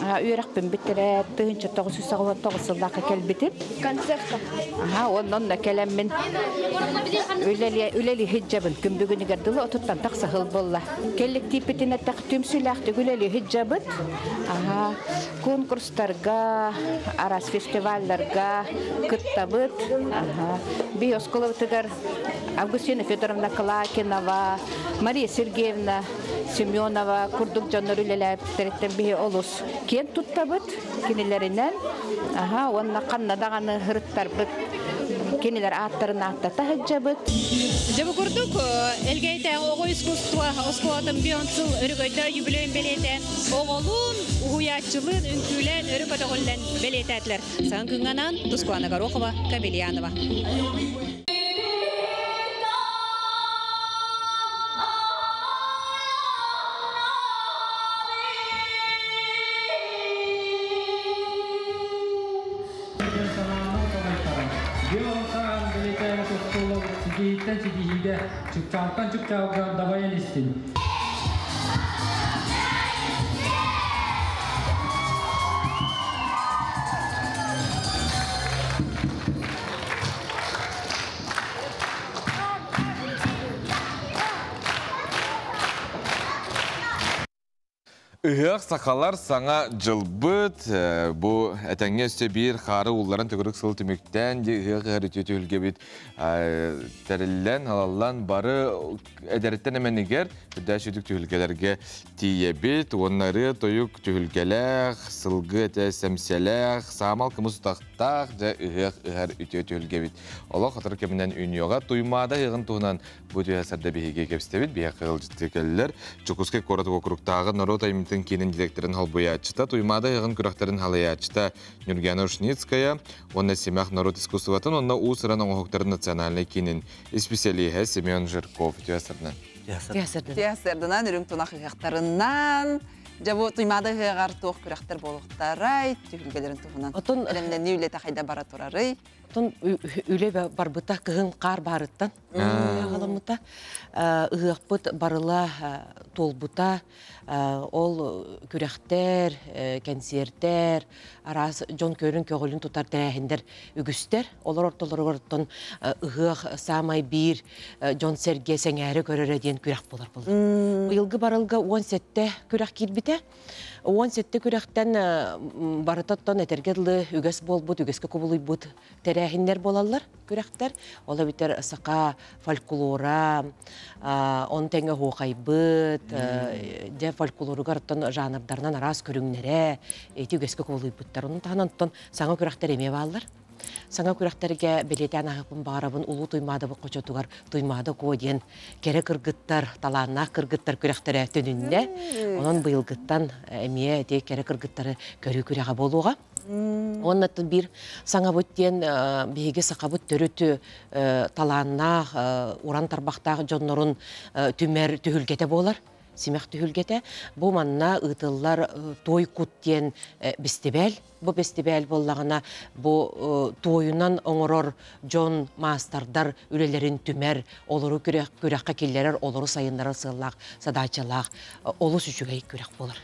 үөрэхпин бүтэрээт 1999 сыллаахха кэлбитим. Концертка. Аха, онно онно кэлэммин үлэли сылдьабын. Күн бүгүнүгэр дылы отуттан тахса сыл буолла. Коллективпитин этэх түмсүүлээхтик үлэли сылдьабыт. Аха, конкурстарга, араас фестивалларга кыттабыт. Аха, би оскуолабытыгар Августина Федоровна Клакинова, Мария Сергеевна Семенова курдук дьоннор үлэлээбиттэриттэн биһи олус киэн туттабыт кинилэринэн. Аха, уонна ханна даҕаны ырыттарбыт кинилэр ааттарын ааттата сылдьабыт. Дьэ бу курдук Элгээйитээҕи оҕо искусство оскуолатын бион сыл өрөгөйдөөх юбилейын бэлиэтээн оҕолуун, уһуйааччылыын, үҥкүүлээн, өрө көтөҕүллэн бэлиэтээтилэр. Саҥа күҥҥэ анаан Тускулана Горохова, Кабельянова. Ситиһииттэн ситиһиигэ, чыпчаалтан чыпчаалга дабайан истин. Ыһыах сахалар саҥа дьылбыт бу этэҥҥэ өссө биир хаары уулларан төгүрүк сыл түмүктээн дии ыһыах ыһар үтүө түһүлгэбит тэриллэн алаллан бары эдэриттэн эмэнигэр үрдээх сүүтүк түһүлгэлэргэ тиийэбит уонна ырыа тойук түһүлгэлээх сылгы этэ сэмсэлээх саамал кымыс утахтаах дьэ ыһыах ыһар үтүө түһүлгэбит олох сотору кэминэн үүнүөҕэ Туймаада ыһыаҕын туһунан бу түһэ сарда биһиги кэпсэтэбит биһиэхэ ыалдьыттыы кэллилэр Дьокуускай куорат уокуруктааҕы норуот айымньытын киинин директорын холбуйааччыта Туймаада ыһыаҕын күрэхтэрин халайааччыта Нюргиана Ушницкая уонна Симэх норуот искусствотын уонна уус-уран оҥоһуктарын национальнай киинин исписэлииһэ Семен Жирков. Үтүө сардан. Үтүө сарданан, үрүҥ тунах ыһыахтарынан. Дьэ бу Туймаада ыһыаҕар туох күрэхтэр буолуохтарай, түһүлгэлэрин туһунан. Бэлэмнэнии үлэтэ хайда бара турарый? Отон үлэ барбыта кыһын хаар баарыттан аҕаламмыта. Ыһыахпыт барыла туолбута. Ол күрэхтэр, кэнсиэртэр, араас дьон көрүн көҕүлүн тутар тэрээһиннэр үгүстэр. Олор ортолоругар оттон ыһыах саамай биир дьон-сэргэ сэҥээрэ көрөрө диэн күрэх буолар буолар. Быйылгы барылга 17 күрэх киирбитэ. 17 күрэхтэн барыта оттон этэргэ дылы үгэс буолбут, үгэскэ кубулуйбут тэрээһиннэр буолаллар күрэхтэр. Ол эбэтэр саха фольклора, он тэҥэ оһуохайбыт, дьэ фольклоругар оттон жанрдарынан араас көрүҥнэрэ ити үгэскэ кубулуйбуттар. Онон таһынан оттон саҥа күрэхтэр эмиэ бааллар. Саҥа күрэхтэргэ бэлиэтээн аһыппын баҕарабын Улуу Туймаадабыт хочотугар Туймаада Куо диэн кэрэ кыргыттар, талааннаах кыргыттар күрэхтэрэ төнүннэ. Онон быйылгыттан эмиэ ити кэрэ кыргыттары көрүү күрэҕэ буолуоҕа. Уонна биир саҥабыт диэн биһиги сахабыт төрүт талааннаах, уран тарбахтаах дьоннорун түмэр түһүлгэтэ буолар. Симэх түһүлгэтэ. Бу манна ыытыллар Той кут диэн бэстибээл. Бу бэстибээл буоллаҕына, бу туойунан оҥорор дьон, маастардар үлэлэрин түмэр, олору күрэххэ киллэрэр, олору сайыннарар сыаллаах, садаачалаах олус үчүгэй күрэх буолар.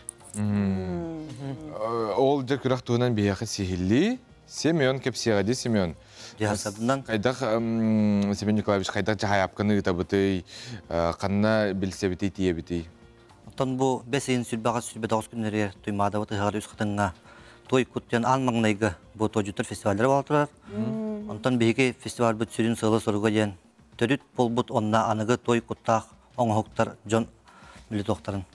Ол дьэ күрэх туһунан биһиэхэ сиһилии Семен кэпсиэҕэ дии Семен. Дьаһасадынан. Хайдах Семен Николаевич хайдах дьаһайапканы ыытабытый, ханна билсэбитий тиийэбитий? Оттон бу бэс ыйын сүрбэҕэ сүрбэ күннэригэр Туймаадабыт ыһыаҕар үс хатыҥҥа Той кут диэн аан маҥнайгы бу тойдьуттар фестиваллара буола турар. Онтон биһиги фестивальбыт сүрүн сыала-соруга диэн төрүт буолбут онно аныгы той куттаах оҥоһуктар дьон били туохтарын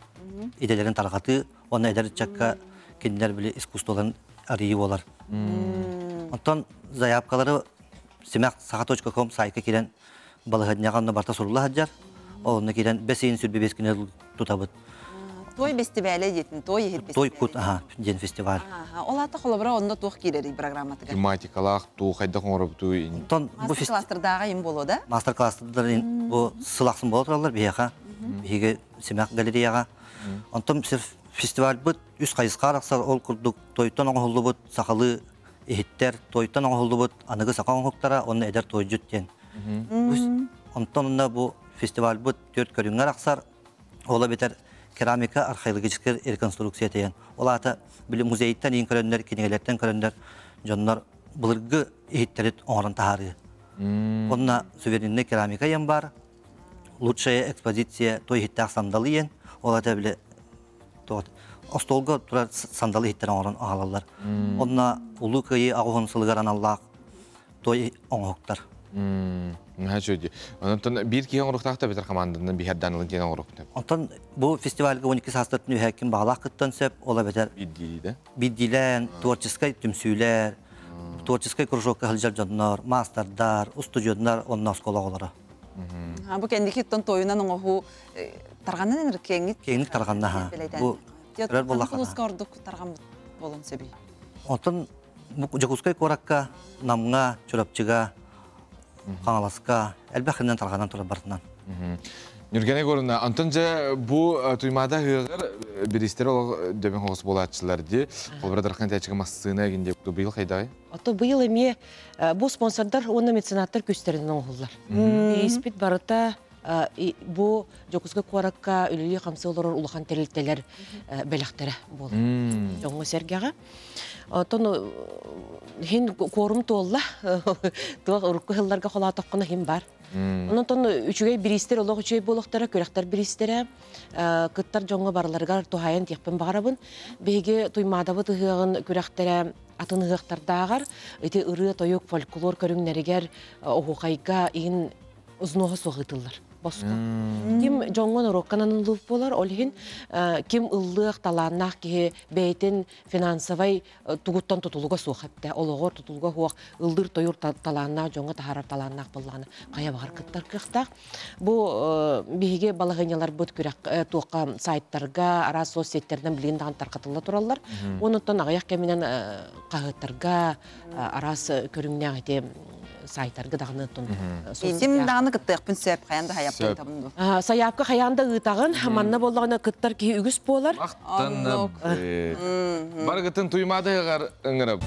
идэлэрин тарҕатыы уонна эдэр ыччакка кинилэр били искусстволарын арыйыы буолар. Онтон заявкалары симэх саха.ком сайтка киирэн балаһыанньаҕа онно барыта сурулла сылдьар. Ол онно киирэн бэс ыйын сүрбэ биэс күнэ тутабыт. Той бэстибээлэ диэтин, той иһит Той кут аха диэн фестиваль. Ол аата холобура онно туох киирэрий программатыгар? Тематикалаах туу хайдах оҥоробутуй? Онтон бу мастер-класстардааҕа им буолуо да? Мастер-класстар бу сыл ахсын буола тураллар биһиэхэ. Биһиги Симэх галереяҕа. Онтон фестивальбыт үс хайысха арахсар ол курдук тойтон оҥоһуллубут сахалыы иһиттэр, тойтон оҥоһуллубут аныгы саха оҥоһуктара уонна эдэр тойдьут диэн. Онтон онно бу фестивальбыт түөрт көрүҥҥэ арахсар. Ол эбэтэр керамика археологическай реконструкция диэн. Ол аата били музейтан иин көрөннөр, кинигэлэртэн көрөннөр дьоннор былыргы иһиттэри оҥорон таһаарыы. Онно суверенный керамика диэн бар, лучшая экспозиция той иһиттээх сандалы диэн. Ол аата били остуолга турар сандалы иһиттэрин оҥорон аҕалаллар. Онно Улуу Кыайыы аҕыс сылыгар аналлаах той оҥоһуктар. Наһаа үчүгэй. Онтон биир киһи оҥоруохтаах да битэр хамаанданан биһэрдээн ылын диэн оҥоруохтаах. Онтон бу фестивальга 12 саастартан үһэ ким баҕалаах кыттан сөп, ол эбэтэр биирдиилии биирдиилээн творческай түмсүүлэр, творческай кружокка сылдьар дьоннор, маастардар, устудьуоннар уонна оскуола оҕолоро. Бу кэнники тойунан оҥоһуу тарҕанан эрэр киэҥник киэҥник тарҕанна. Бу көрөр буоллахха. Улууска ордук тарҕаммыт буолуон сөбүй. Онтон Дьокуускай куоракка, Намҥа, Чурапчыга, Хаҥаласка элбэх хиннэн тарҕанан турар барытынан. Нүргэн Егоровна, онтон дьэ бу Туймаада ыһыаҕар бириистэр олох дөбөҥ оҕус буолааччылар дии. Холобура Дархан тээчигэ массыына эгин диэбит быйыл хайдаҕай? Ото быйыл эмиэ бу спонсордар уонна меценаттар күүстэринэн оҥоһуллар. Бирииспит барыта бу Дьокуускай куоракка үлэлии-хамсыы олорор улахан тэрилтэлэр бэлэхтэрэ буолар. Дьоҥҥо-сэргэҕэ. Оттон хин куорум туолла. Туох урукку сылларга холоотоххуна хин бар. Онон үчүгэй бириистэр олох үчүгэй буолуохтара, күрэхтэр бириистэрэ кыттар дьоҥҥо барыларыгар туһаайан тиэхпин баҕарабын. Биһиги Туймаадабыт ыһыаҕын күрэхтэрэ атын ыһыахтардааҕар ити ырыа-тойук фольклор көрүҥнэригэр оһуохайга иһин узноһа суох ыытыллар босхо. Ким дьоҥҥо норуокка ананыллыбыт буолар, ол иһин ким ыллыах талааннаах киһи бэйэтин финансовай тугуттан тутулуга суох эптэ, олоҕор тутулуга суох ыллыыр тойур талааннаах дьоҥҥо таһаарар талааннаах буоллаҕына хайа баҕар кыттар кыахтаах. Бу биһиги балаһыанньаларбыт күрэх туохха сайтарга, араас соцсеттеринэн билигин даҕаны тарҕатылла тураллар. Онуттан аҕыйах кэминэн хаһыаттарга араас көрүҥнээх ити сайтарга даҕаны тун. Идим даҕаны кыттыахпын сөп, хайаан да сайаапка ыытабын дуо? Сайаапка хайаан да ыытаҕын, манна буоллаҕына кыттар киһи үгүс буолар. Барыгытын Туймаадыгар ыҥырып.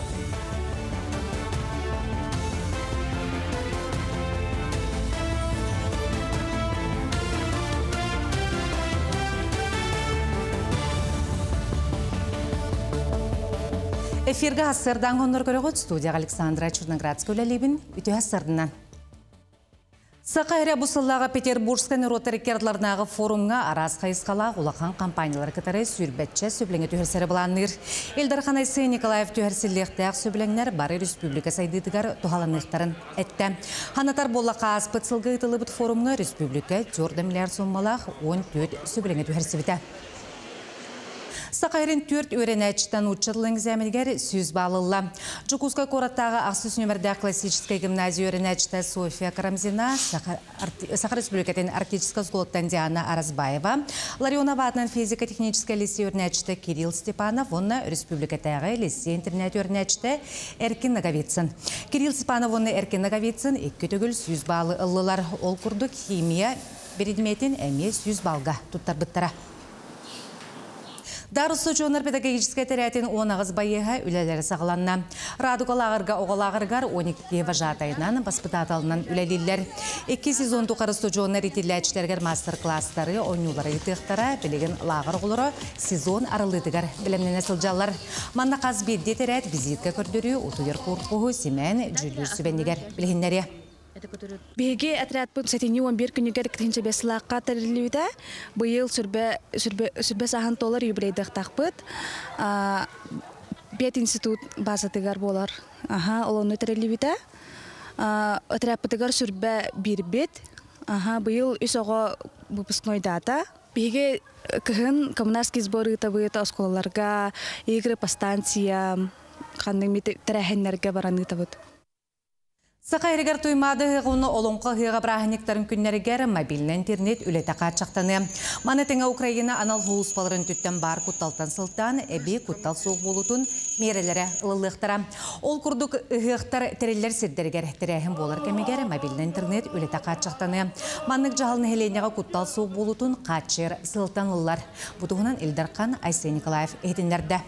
Эфирге хассырдан хоннор көрөгөт студияға Александра Черноградская үлэлибин үтү хассырдынан. Саха эрэ бу сыллааҕы Петербургскай норуоттар икки форумҥа араас хайысхалаах улахан компаниялары кытары сүүрбэччэ сөбүлэҥи түһэрсэрэ былаанныыр. Ил Дархан Айсен Николаев түһэрсиллиэхтээх сөбүлэҥнэр бары республика сайдыытыгар туһаланыахтарын эттэ. Ханатар буоллахха ааспыт сылга ыытыллыбыт форумҥа республика 4 миллиард сууммалаах 14 сөбүлэҥи түһэрсибитэ. Саха сирин түөрт үөрэнээччитэ нуучча тылын экзаменигэр 100 баал ылла. Дьокуускай куораттааҕы ахсыс нүөмэрдээх классическай гимназия үөрэнээччитэ Софья Карамзина, Саха Республикатын Арктическай оскуолаттан Диана Аразбаева, Ларионова аатынан физико-техническэй лицей үөрэнээччитэ Кирилл Степанов уонна республикатааҕы лицей-интернат үөрэнээччитэ Эркин Ноговицын. Кирилл Степанов уонна Эркин Ноговицын икки төгүл 100 баалы ыллылар. Ол курдук химия предметин эмиэ 100 балга туттарбыттара. Дар устудьуоннар педагогическай тэрээтин 18 байыаһа үлэлэрэ саҕаланна. Радуга лааҕырга оҕо лааҕырыгар 12 вожатайынан, баспытааталынан үлэлииллэр. Икки сезон тухары устудьуоннар иитиллээччилэригэр мастер-класстары, оонньуулары ыытыахтара. Билигин лааҕыр оҕолоро сезон арыллыытыгар бэлэмнэнэ сылдьаллар. Манна хас биирдии тэрээт визитка көрдөрүү, утуйар корпуһу симэн, дьүүллүүр сүбэнигэр билиһиннэриэ. Биһиги отрядпыт сэтинньи 11 күнүгэр 2005 сылаахха тэриллибитэ. Быйыл сүрбэ, сүрбэ, сүрбэ сааһын туолар юбилейдахтаахпыт. Пединститут базатыгар буолар. Аха, ол онно тэриллибитэ. Отрядпытыгар сүрбэ биирбит. Аха, быйыл үс оҕо выпускной дата. Биһиги кыһын коммунарский сбор ыытабыт оскуолаларга, игры по станциям, ханнык тэрээһиннэргэ баран ыытабыт. Саха сиригэр Туймаада ыһыаҕа уонна Олоҥхо ыһыаҕа бырааһынньыктарын күннэригэр мобильнай интернет үлэтэ хааччахтаныа. Маны тэҥэ Украина анал сулууспаларын өттүттэн баар кутталтан сылтаан эбии куттал суох буолуутун миэрэлэрэ ылыллыахтара. Ол курдук ыһыахтар тэриллэр сирдэригэр тэрээһин буолар кэмигэр мобильнай интернет үлэтэ хааччахтаныа. Маннык дьаһал нэһилиэнньэҕэ куттал суох буолуутун хааччыйар сыалтан ылыллар. Бу туһунан Ил Дархан Айсен Николаев иһитиннэрдэ.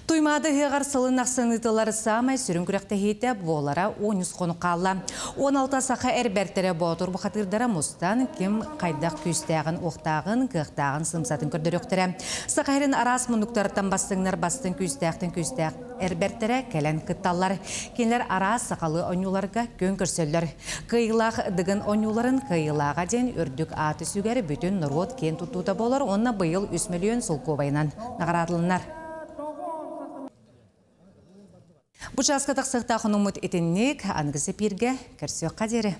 Туймаада ыһыаҕар сылын ахсын ыытыллар саамай сүрүн күрэхтэһиитэ буолара 13 хонук хаалла. 16 саха эр бэртэрэ боотур бухатыырдара мустан ким хайдах күүстээҕин, уохтааҕын, кыахтааҕын сымсатын көрдөрүөхтэрэ. Саха сирин араас муннуктарыттан бастыҥнар бастыҥ күүстээхтэн күүстээх эр бэртэрэ кэлэн кытталлар. Кинилэр араас сахалыы оонньууларга күөн көрсөллөр. Кыайыылаах Дыгын оонньууларын кыайыылааҕа диэн үрдүк ааты сүгэр бүтүн норуот киэн туттуута буолар уонна быйыл 3 мөлүйүөн солкуобайынан наҕараадаланар. Бу чааска тахсыахтаах хонуммут итинник аныгы эпииргэ көрсүөххэ диэри.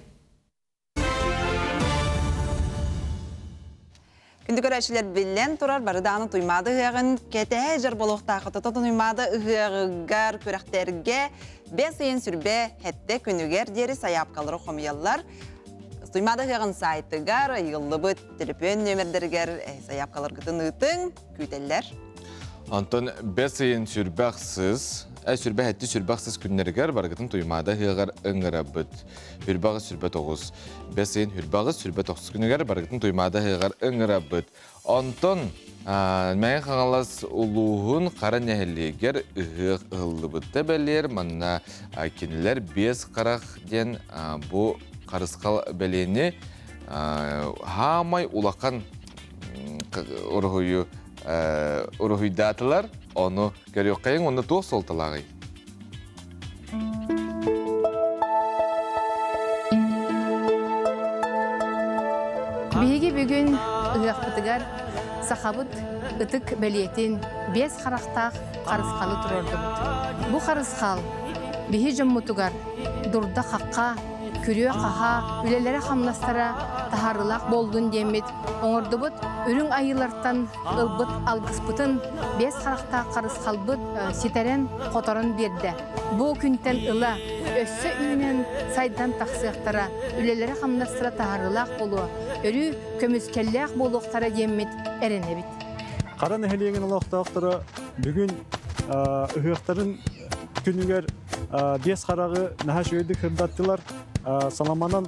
Күндү көрөөччүлэр биллэн турар бары даҕаны Туймаада ыһыаҕын кэтэһэ дьар буолуохтааххыт. Оттон Туймаада ыһыаҕыгар күрэхтэргэ бэс ыйын сүрбэ хэттэ күнүгэр диэри сайаапкалары хомуйаллар. Туймаада ыһыаҕын сайтыгар ыйыллыбыт төлөпүөн нүөмэрдэригэр сайаапкаларгытын ыытыҥ, күүтэллэр. Онтон бэс ыйын сүрбэх сыс, сүрбэ хэтти сүрбэх сыс күннэригэр барыгытын Туймаада ыһыаҕар ыҥырабыт. Хүрбэҕи сүрбэ тоҕус. Бэс ыйын хүрбэҕи сүрбэ тохсус күнүгэр барыгытын Туймаада ыһыаҕар ыҥырабыт. Онтон Мэҥэ Хаҥалас улууһун Хара нэһилиэгэр ыһыах ыһыллыбыта бэлиэр манна кинилэр биэс харах диэн бу харысхал бэлиэни хаамай улахан уруһуйу уруһуйдаатылар. Ону көрүөххэйиҥ уонна туох суолталааҕый? Биһиги бүгүн ыһыахпытыгар сахабыт ытык бэлиэтин биэс харахтаах харысхалы туруордубут. Бу харысхал биһи дьоммутугар дурда-хахха, күрүө-хаһаа, үлэлэрэ-хамнастара таһаарыылаах буоллун диэммит оҥордубут үрүҥ айыылартан ылбыт алгыспытын биэс харахтаах харысхалбыт ситэрэн, хоторон биэрдэ. Бу күнтэн ыла өссө үүнэн, сайдан тахсыахтара, үлэлэрэ-хамнастара таһаарыылаах буолуо, өрүү көмүскэллээх буолуохтара диэммит эрэнэбит. Хара нэһилиэгин олохтоохторо бүгүн ыһыахтарын күнүгэр Бес харагы наһаа үчүгэйдик сырдаттылар. Саламанан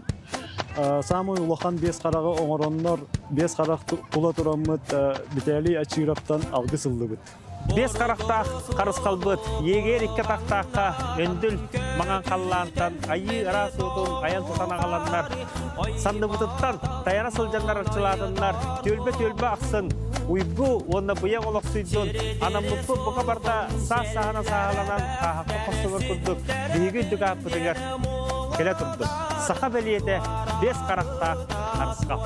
самый улахан бес харагы оҥороннор, бес харах тула тураммыт Виталий Ачировтан алгыс ыллыбыт. Бес харахтаах харысхалбыт, егер икки тахтаахха өндүл маҥан халлаантан айыы ыраас уутун айан тутан аҕаланнар, санныбытыттан тайана сылдьаннар арчылаатыннар, түөлбэ-түөлбэ ахсын уйгу уонна быйаҥ олохсуйдун, анаммыппыт бука барда саас сааһынан сааһыланан хааһахха хостонор курдук биһиги үрдүк ааппытыгар кэлэ турдун. Саха бэлиэтэ бес харахтаах харысхал.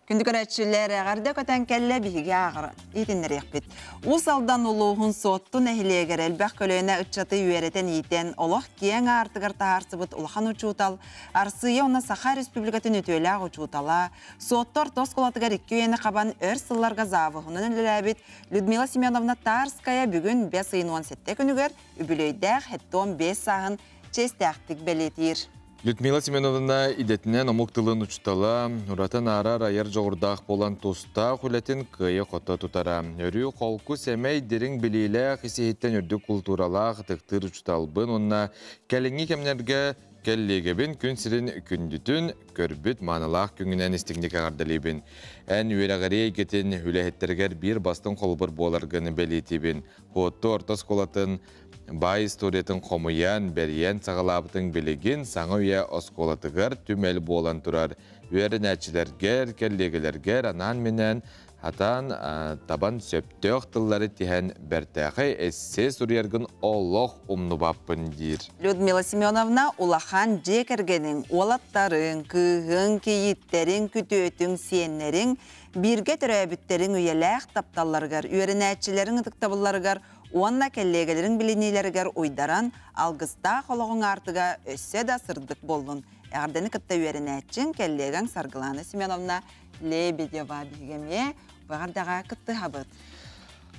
Күндү көрөөччүлэр, эҕэрдэ көтөн кэллэ биһиги ааҕар иитиннэриэхпит. Уус Алдан улууһун Суотту нэһилиэгэр элбэх көлүөнэ ыччаты үөрэтэн-иитэн, олох киэҥ аартыгар таһаарсыбыт улахан учуутал, Арсыйа уонна Саха Республикатын үтүөлээх учуутала, Суотту орто оскуолатыгар икки үйэни хабан өр сылларга завуһунан үлэлээбит Людмила Семеновна Тарская бүгүн бэс ыйын 17 күнүгэр үбүлүөйдээх 75 сааһын чиэстээхтик бэлиэтиир. Людмила Семеновна идэтинэн омук тылын учуутала, ураты наарар айар дьоҕурдаах буолан тустаах үлэтин кыайа-хото тутара. Өрүү холку сэмэй дириҥ билиилээх, ис-иһиттэн үрдүк култууралаах ытыктыыр учууталбын уонна кэлиҥҥи кэмнэргэ кэллиэгэбин күн сирин күндүтүн көрбүт маанылаах күҥүнэн истиҥник эҕэрдэлиибин. Эн үөрэҕирии эйгэтин үлэһиттэригэр биир бастыҥ холобур буоларгын бэлиэтиибин. Хуотту орто оскуолатын баай историятын хомуйан, бэрийэн саҕалаабытыҥ билигин саҥа үйэ оскуолатыгар түмэл буолан турар. Үөрэнээччилэргэр, кэллиэгэлэргэр анаан-минээн хатаан табан сөптөөх тыллары тиһэн бэртээхэй эссе суруйаргын олох умнубаппын диир. Людмила Семеновна улахан дьиэ кэргэниҥ, уолаттарыҥ, кыыһыҥ, кийииттэриҥ, күтүөтүҥ, сиэннэриҥ, бииргэ төрөөбүттэриҥ үйэлээх тапталларыгар, үөрэнээччилэриҥ ытыктабылларыгар уонна кэллиэгэлэриҥ билиниилэригэр уйдаран, алгыстаах олоҕуҥ аартыга өссө да сырдык буоллун. Эҕэрдэни кытта үөрэнээччиҥ, кэллиэгэҥ Саргылана Семеновна Лебедева биһиги эмиэ баҕардаҕа кыттыһабыт.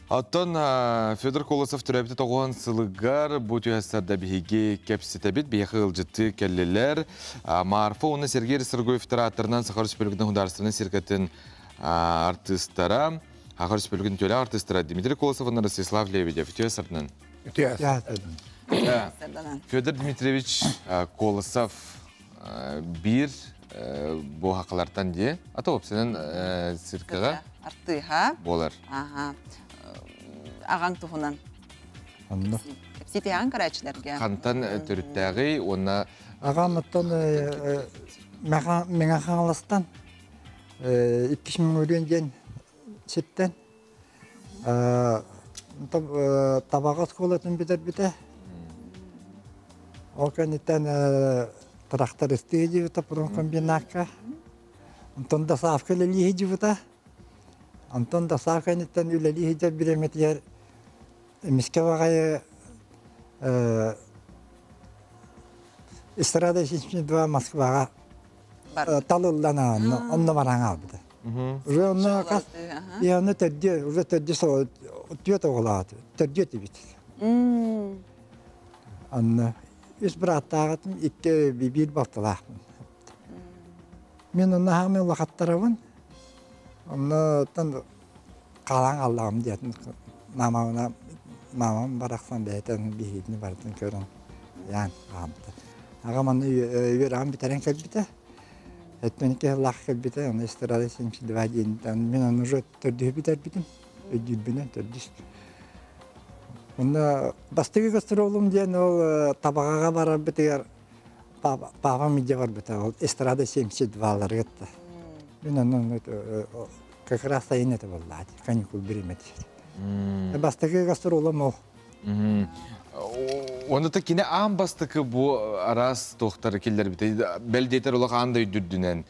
Оттон Федор Колосов төрөөбүтэ тоҕуһан сылыгар бу түһэстэрдэ биһиги кэпсэтэбит, биһиэхэ ыалдьыттыы кэллилэр. Марфа уонна Сергей Расторгуевтар ааттарынан Саха Республикатын Художественнай циркатын артыыстара, Саха Республикатын төлөөх артыыстара Дмитрий Колосов уонна Ростислав Лебедев. Үтүө сарынан. Үтүө Федор Дмитриевич Колосов биир бу хакалартан дии. Ата опсынан циркаға артыыһа буолар. Аха. Аҕаҥ туһунан. Онно. Кэпсиитиһэҕин көрөөччүлэргэ. Хантан төрүттээҕий уонна Аҕам оттон Мэҥэ Хаҥаластан иккис мөҥүрүөн диэн сиртэн табаҕа оскуолатын бүтэрбитэ. Ол кэнниттэн трактористыы дьыбыта промкомбинакка. Онтон досаавка үлэлии дьыбыта. Онтон досаав кэнниттэн үлэлии сылдьар бириэмэтигэр эмискэ баҕайы Эстрада 72 Москваҕа талыллан онно баран хаалбыта. Уже онно хас я онно төрдүө уже төрдү түөрт оҕолоох төрдүө этибит. Онно үс бырааттааҕытым икки биир балтылаахпын. Мин онно хаамай улахаттарабын. Онно хаалан хааллаҕым диэтин мамабына мамам барахсан бэйэтин биһигини барытын көрөн яан хаамта. Аҕам аны үөрэҕин бүтэрэн кэлбитэ. Өттүн киһилаах кэлбитэ, аны эстрада 72 диэн мин аны уже төрдүһү бүтэрбитим, өйдүүрбүнэн төрдүс. Онно бастакы гастролум диэн ол табаҕаҕа барарбытыгар папам илдьэ барбыта, ол эстрада 72-ларыгар. Мин онно как раз сайын этэ буоллаа каникул бириэмэтигэр. Бастакы гастролум ол. Онно та кини аан бастакы бу араас туохтары киллэрбитэ бэл диэтэр олох аан да өйдүрдүнэн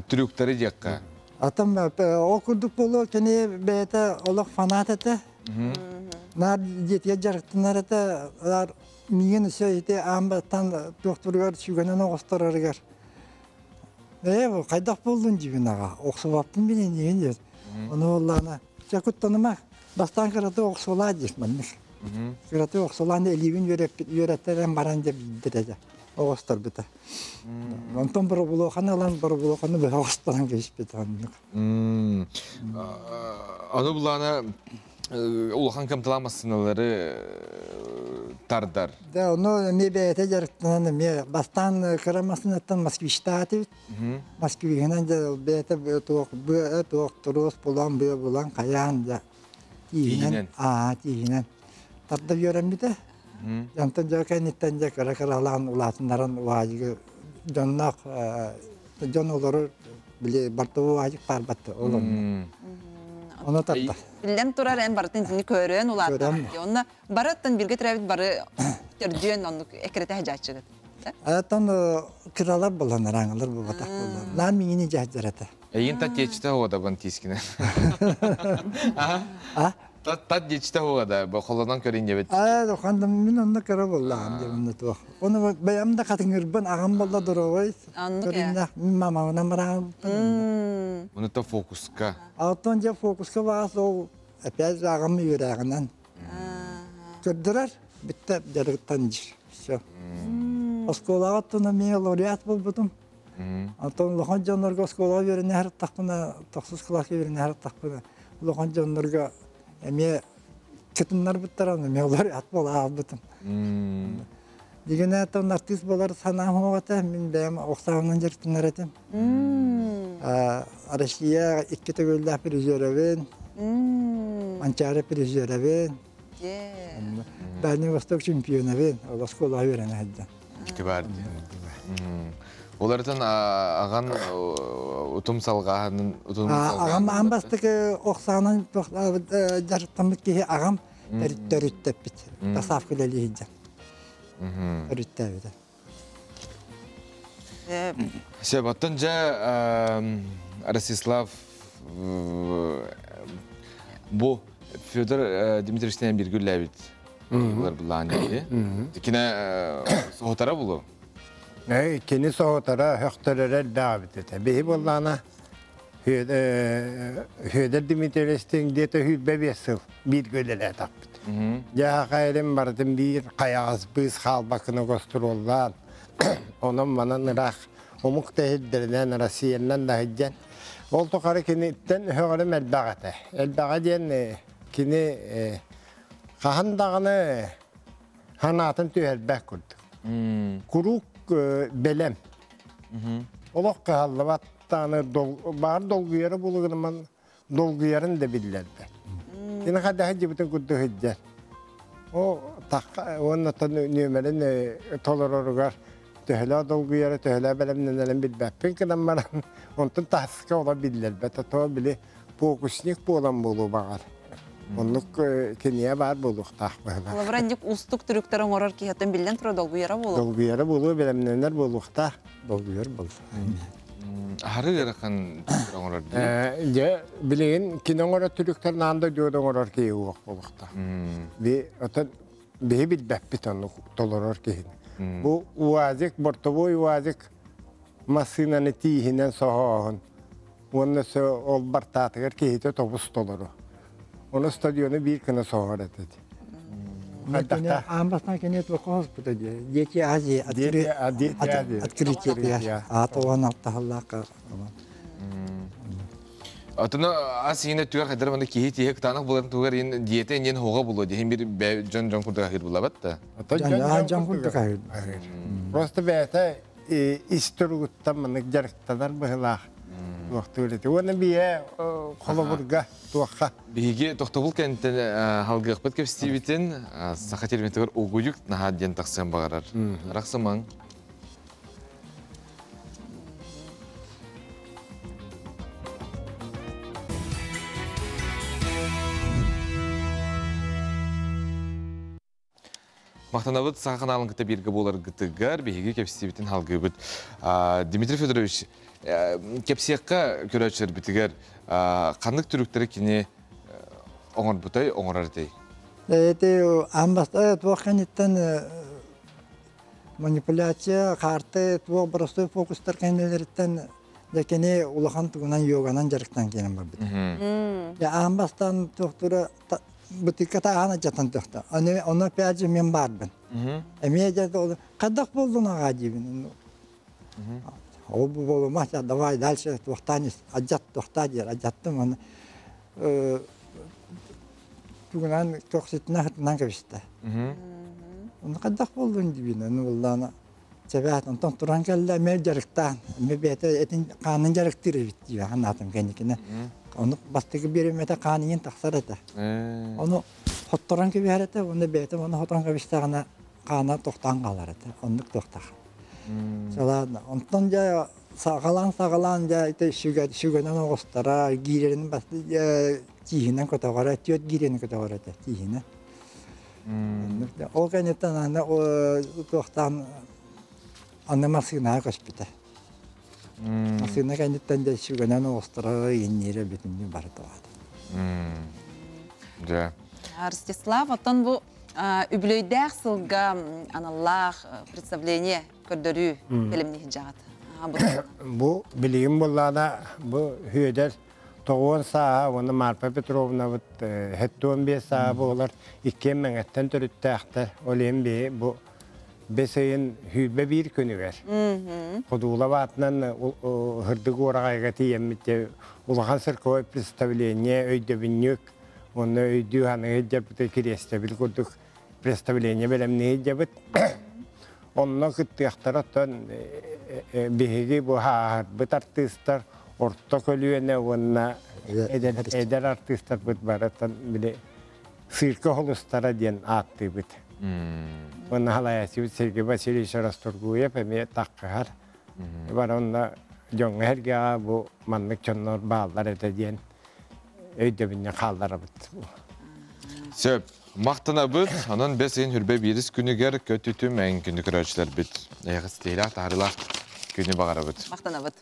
трюктары диэххэ. Атам ол курдук буолуо кини бэйэтэ олох фанат этэ. Наар дьиэтигэр дьарыктанар этэ. Миигин өссө ити аан бастаан туохтуругар сүгэнэн оҕустарарыгар Ээ, хайдах буоллун диибин аҕа, охсубаппын мин эйигин диэн. Ону буоллаҕына, чэ куттаныма, бастаан кыраты охсулаа диир маннык. Кыраты охсулаан илиибин үөрэппит үөрэттэрэн баран дьэ билбит этэ, оҕосторбута. Онтон боробулуоханы ылан боробулуоханы быһа оҕустаран кэбиспит оннук. Аны булана улахан кымталаах массыыналары тардар. Да, ону эмиэ бэйэтэ дьарыктанан эмиэ бастаан кыра массыынаттан москвичтаатыбыт. Москвиһынан дьэ бэйэтэ туох быа туох туруос булан быа булан хайаан дьэ тииһинэн аа тииһинэн тарда үөрэммитэ. Онтон дьэ кэнниттэн дьэ кыра кыралаан улаатыннаран уаадьыгы дьонноох дьон олорор били бортовой уаадьык баарбатты ол онно. Ону тарда. Биллэн турар эн барытын итини көрөн улааттаҕын. Онно барыттан биргэ төрөөбүт бары төрдүөн оннук эккирэтэ сылдьааччыгыт. Оттон кыралар булан араҥалар буолбатах буолла. Наан миҥини дьаһдьарата. Эйин тат диэччитэ хугадабын тиискинэ. А? Тат диэччитэ хугада, бу холонон көрүн дебит. Аа, хандам мин онно кыра буоллаҕым диэн онно туох. Ону бэйэм да хатыҥырбын, аҕам буолла доровой. Көрүннэх, мин мамабынан бараабыппын. Муну то фокуска. Оттон дьэ фокуска баас ол опять же аҕам үөрээҕинэн көрдөрөр, бүттэ дьарыктан дьир. Все. Оскуолаҕа оттон эмиэ лауреат буолбутум. Онтон улахан дьоннорго оскуолаҕа үөрэнэ сырыттахпына, тохсус кылааска үөрэнэ сырыттахпына, улахан дьоннорго эмиэ кытыннарбыттара, эмиэ лауреат буола хаалбытым. Дигэнэ оттон артыыс буолар санаам суох этэ, мин бэйэм охсаанан дьарыктанар этим. Россия икки төгүллээх призерэбин, Манчаары призерэбин, Дальний Восток чемпионабын, ол оскуолаҕа үөрэнэ сылдьан. Ити баар дии. Олортон аҕан утум салҕааһынын утум Аҕам аан бастакы охсаанан дьарыктаммыт киһи аҕам төрүттэппит. Тасаавка үлэлии сылдьан. Төрүттээбитэ. Сөп, оттон дьэ Ростислав бу Федор Дмитриевичтэн бииргэ үлэлээбит булар булаан дии. Кини соһутара булу. Эй, кини соһутара, höktөрөрөр элбээбит этэ. Биһи буоллаана Федор Дмитриевичтин где-то сүүрбэ биэс сыл бииргэ үлэлээтэхпит. Дьэ, хайрым барытын биир хайаҕас быыс хаалбаккына гостуруоллаан, онон манан ыраах омук да иһирдэринэн, Россиянан да сылдьан. Ол тухары киниттэн өһөҕөрүм элбэх этэ. Элбэҕэ диэн кини хаһан даҕаны санаатын түһэрбэт курдук. Куруук бэлэм. Олох кыһаллыбат даҕаны баар долгуйара булугунан долгуйарын да биллэрбэт. Кини хайдаһы дьибитин курдук сылдьар. О тахха уонна нүөмэрин толороругар төһөлөө долгуйара, төһөлөө бэлэмнэнэрин билбэппин гынан баран, онтон таһыска ола биллэрбэт. То били фокусник буолан буолуо баҕар. Оннук киниэ баар буолуохтаах быһыылаах. Лаврентик устук түрүктэр оҥорор киһиттэн биллэн турар долгуйара буолуо. Долгуйара буолуо, бэлэмнэнэр буолуохтаах. Долгуйар буолуо. Аһары ыарахан түрүктэр оҥорор дии. Дьэ, билигин кини оҥорор түрүктэр наан дойдуга оҥорор киһи уох буолуохтаах. Би отон биһи билбэппит ону толорор киһини. Бу УАЗик, бортовой УАЗик массыынаны тииһинэн соһооһун уонна ол бартаатыгар киһитэ тобус толору. Ону стадиону биир гына соһор этэ. Аан бастаан кини туохха хоспута дии. Дети Азии открытие. Аата уон алтаһаллаахха. Отуну ас иһинэ түгэр хайдар маны киһи тиһэ кытаанах буларын тугар ин диета инен хоға булу диһин бир дьон дьон курдук аһыыр булабат да. Дьон курдук аһыыр. Просто бэйэтэ ис туругуттан маннык дьарыктанар быһылаах туохтуур эти. Уонна бие холобурга туохха. Биһиги тохтобул кэнниттэн халгыахпыт кэпсиибитин саха телевизорыгар угуйук наһаа диэн тахсыан баҕарар. Рахсымаҥ. Махтанабыт саха каналын кытта бииргэ буоларгытыгар биһиги кэпсиибитин халгыыбыт. Дмитрий Федорович, кэпсиэххэ көрөөччүлэрбитигэр ханнык түрүктэри кини оҥорбутай, оҥорор этэй? Эти аан бастаан туох кэнниттэн манипуляция, хаарты, туох боростуой фокустар кэннилэриттэн дьэ кини улахан тугунан йоганан дьарыктан киирэн барбыт. Дьэ аан бастаан туохтуура бытыыкка таһаан адьатан төхтө. Аны ону опять же мен баарбын. Эмиэ дьэ хайдах буоллун аҕаа диибин. Ол бу болума, давай дальше туохтаан адьат туохтаа диэр адьаттым аны тугунан тохситина хытынан кэбистэ. Оны хайдах болдун дибин, аны буллаана чэбэт онтон туран кэллэ эмэ дьарыктаан, эмэ бэйэтэ этин хаанын дьарыктыыр эбит дии ханаатым кэнникинэ. Ону бастакы биэримэтэ хаан иҥин тахсар этэ. Ону хотторон кэбиһэр этэ, уонна бэйэтэ ону хотон кэбистэҕинэ хаана тохтоон хаалар этэ. Оннук туохтаах. Салаана. Онтон дьэ саҕалаан-саҕалаан дьэ ити сүгэнэн оҕустара гиирэрин бас тииһинэн көтөҕөрө, түөрт гиирэни көтөҕөрө этэ тииһинэн. Ол кэнниттэн аны туохтаан аны массыынаҕа көспүтэ. Массыына кэнниттэн дьэ сүгэнэн оҕустара иҥниирэ бүтүннүү бары туһаата. Дьэ. Ростислав, оттон бу үбүлүөйдээх сылга аналлаах представление көрдөрүү бэлэмниһи дьаҕат. Бу билигин буллаана бу Хүөдэр тоҕуон сааһа уонна Марфа Петровнабыт 75 сааһа буолар иккиэн Мэҥэттэн төрүттээхтэр. Ол иһин биһи бу бэс ыйын 21 күнүгэр Ходуулап аатынан Һырдык уораҕайга тиийэммит улахан цирковой представление өйдөбүнньүк уонна өйдүү ханыгы дьарбыты кириэстэбил курдук представление бэлэмниир дьабыт. Онно кыттыахтара оттон биһиги бу ааһарбыт артыыстар орто көлүөнэ уонна эдэр артыыстарбыт барытын били цирка холустара диэн ааттыыбыт. Уонна халайааччыбыт Сергей Васильевич Расторгуев эмиэ таххыһар. Бар онно дьоҥҥо эргэҕэ бу маннык дьоннор бааллар этэ диэн өйдөбүнньүк хаалларабыт. Сөп. Махтанабыт. Онон бэс ыйын хүрбэ биирис күнүгэр көтүтүм эҥ күнү көрөөччүлэрбит. Эһиэхэ ситиһиилээх таһаарыылаах күнү баҕарабыт. Махтанабыт.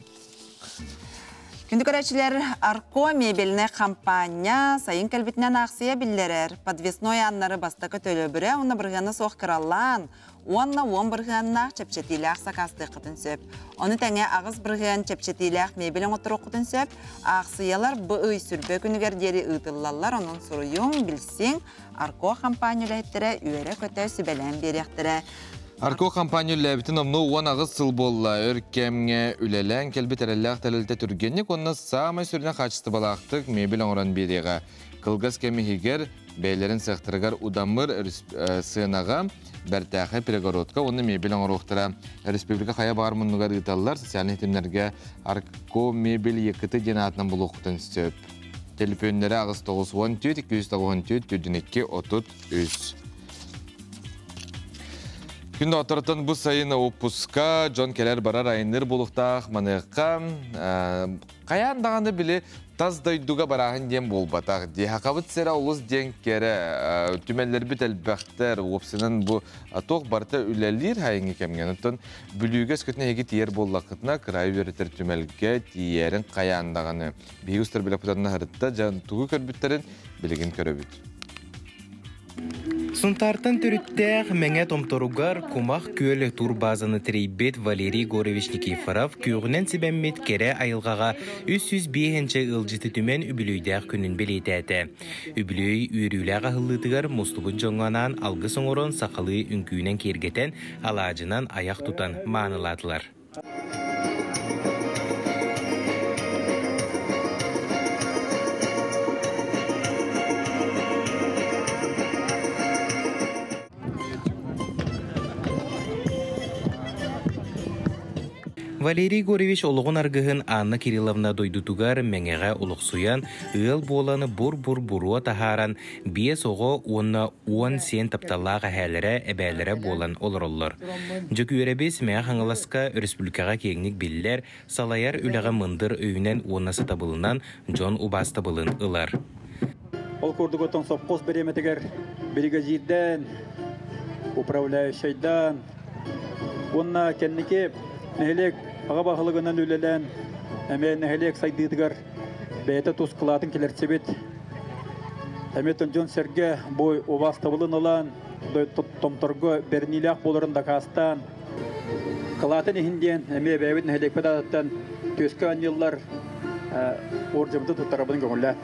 Күндү көрөөччүлэр, Арко мебельнай хампаанньа сайын кэлбитинэн аахсыйа биллэрэр. Подвесной ааннары бастакы төлөбүрэ уонна бырыһыана суох кыралаан уонна 10 бырыһыаннаах чэпчэтиилээх сакаастыаххытын сөп. Ону тэҥэ 8 бырыһыан чэпчэтиилээх мебель оҥотторуоххутун сөп. Аахсыйалар бу ый сүрбэ күнүгэр диэри ыытыллаллар, онон суруйуҥ, билсиҥ, Арко хампаанньа үлэһиттэрэ үөрэ-көтө сүбэлээн биэриэхтэрэ. Арко компания үлэлээбитин номнуо 18 сыл буолла. Өр кэмҥэ үлэлээн кэлбит эрэллээх тэрилтэ түргэнник уонна саамай сүрүнэ хаачыстыбалаахтык мебель оҥорон биэриэҕэ. Кылгас кэм иһигэр бэйэлэрин сыахтарыгар удамыр сыанаҕа бэртээхэй перегородка уонна мебель оҥоруохтара. Республика хайа баар муннугар ыыталлар. Социальнай ситимнэргэ Арко мебель ЕКТ диэн аатынан булуоххутун сөп. Телефоннары 8 914 294 42 33. Күн оттортон бу сайын отпуска дьон кэлэр барар айынныр булуктаах маныакка хайаан даҕаны били тас дойдуга барааһын диэн буолбатах. Диэхакабыт сэрэ олус диэн кэрэ түмэллэрбит элбэхтэр уопсайынан бу туох барыта үлэлиир хайыҥы кэмҥэ. Оттон Бүлүүгэ өскөтүнэ эһиги тиийэр буоллаххытына кыраайы үөрэтэр түмэлгэ тиийэрин хайаан даҕаны. Биһиги устар билэппитин аһарытта дьон тугу көрбүттэрин билигин көрөбүт. Сунтаартан төрүттээх Мэҥэ Томторугар Кумах күөл турбаазаны тэрийбит Валерий Егорович Никифоров күөҕүнэн сибэммит кэрэ айылҕаҕа 305 ыалдьыты түмэн үбүлүөйдээх күнүн бэлиэтээтэ. Үбүлүөй үөрүүлээх аһыллыытыгар мустубут дьоҥҥо анаан алгыс оҥорон сахалыы үҥкүүнэн киэргэтэн, алаадьынан айах тутан маанылаатылар. Валерий Егорович олоҕун аргыһын Анна Кирилловна дойдутугар Мэҥэҕэ олохсуйан, ыал буолан бур-бур буруо таһааран, биэс оҕо уонна 10 сиэн тапталлаах эһээлэрэ, эбээлэрэ буолан олороллор. Дьөгүөрэбис Мэҥэ Хаҥаласка өрөспүүбүлүкэҕэ киэҥник биллэр, салайар үлэҕэ мындыр өйүнэн уонна сатабылынан дьон убаастабылын ылар. Ол курдук оттон совхоз бириэмэтигэр биригэдьиирдээн, управляющайдаан уонна кэнники нэһилиэк аҕа баһылыгынан үлэлээн эмиэ нэһилиэк сайдыытыгар бэйэтэ тус кылаатын киллэрсибит. Эмиэ дьон-сэргэ бу убаастабылын ылан, томторго бэриниилээх буоларын дакаастаан, кылаатын иһин диэн эмиэ бэйэбит нэһилиэкпит аатыттан түөскэ анньыллар ордеммытын туттарабын көҥүллээн.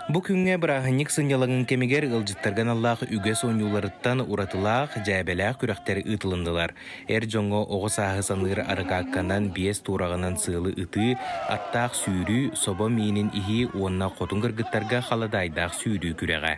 Бу күҥҥэ бырааһынньык сынньалаҥын кэмигэр ыалдьыттарга аналлаах үгэс оонньууларыттан уратылаах, дьээбэлээх күрэхтэр ыытылыннылар. Эр дьоҥҥо оҕо сааһы саныыр арыкаакканан биэс туораҕынан сыалы ытыы, аттаах сүүрүү, собо миинин иһии уонна хотун кыргыттарга халадаайдаах сүүрүү күрэҕэ.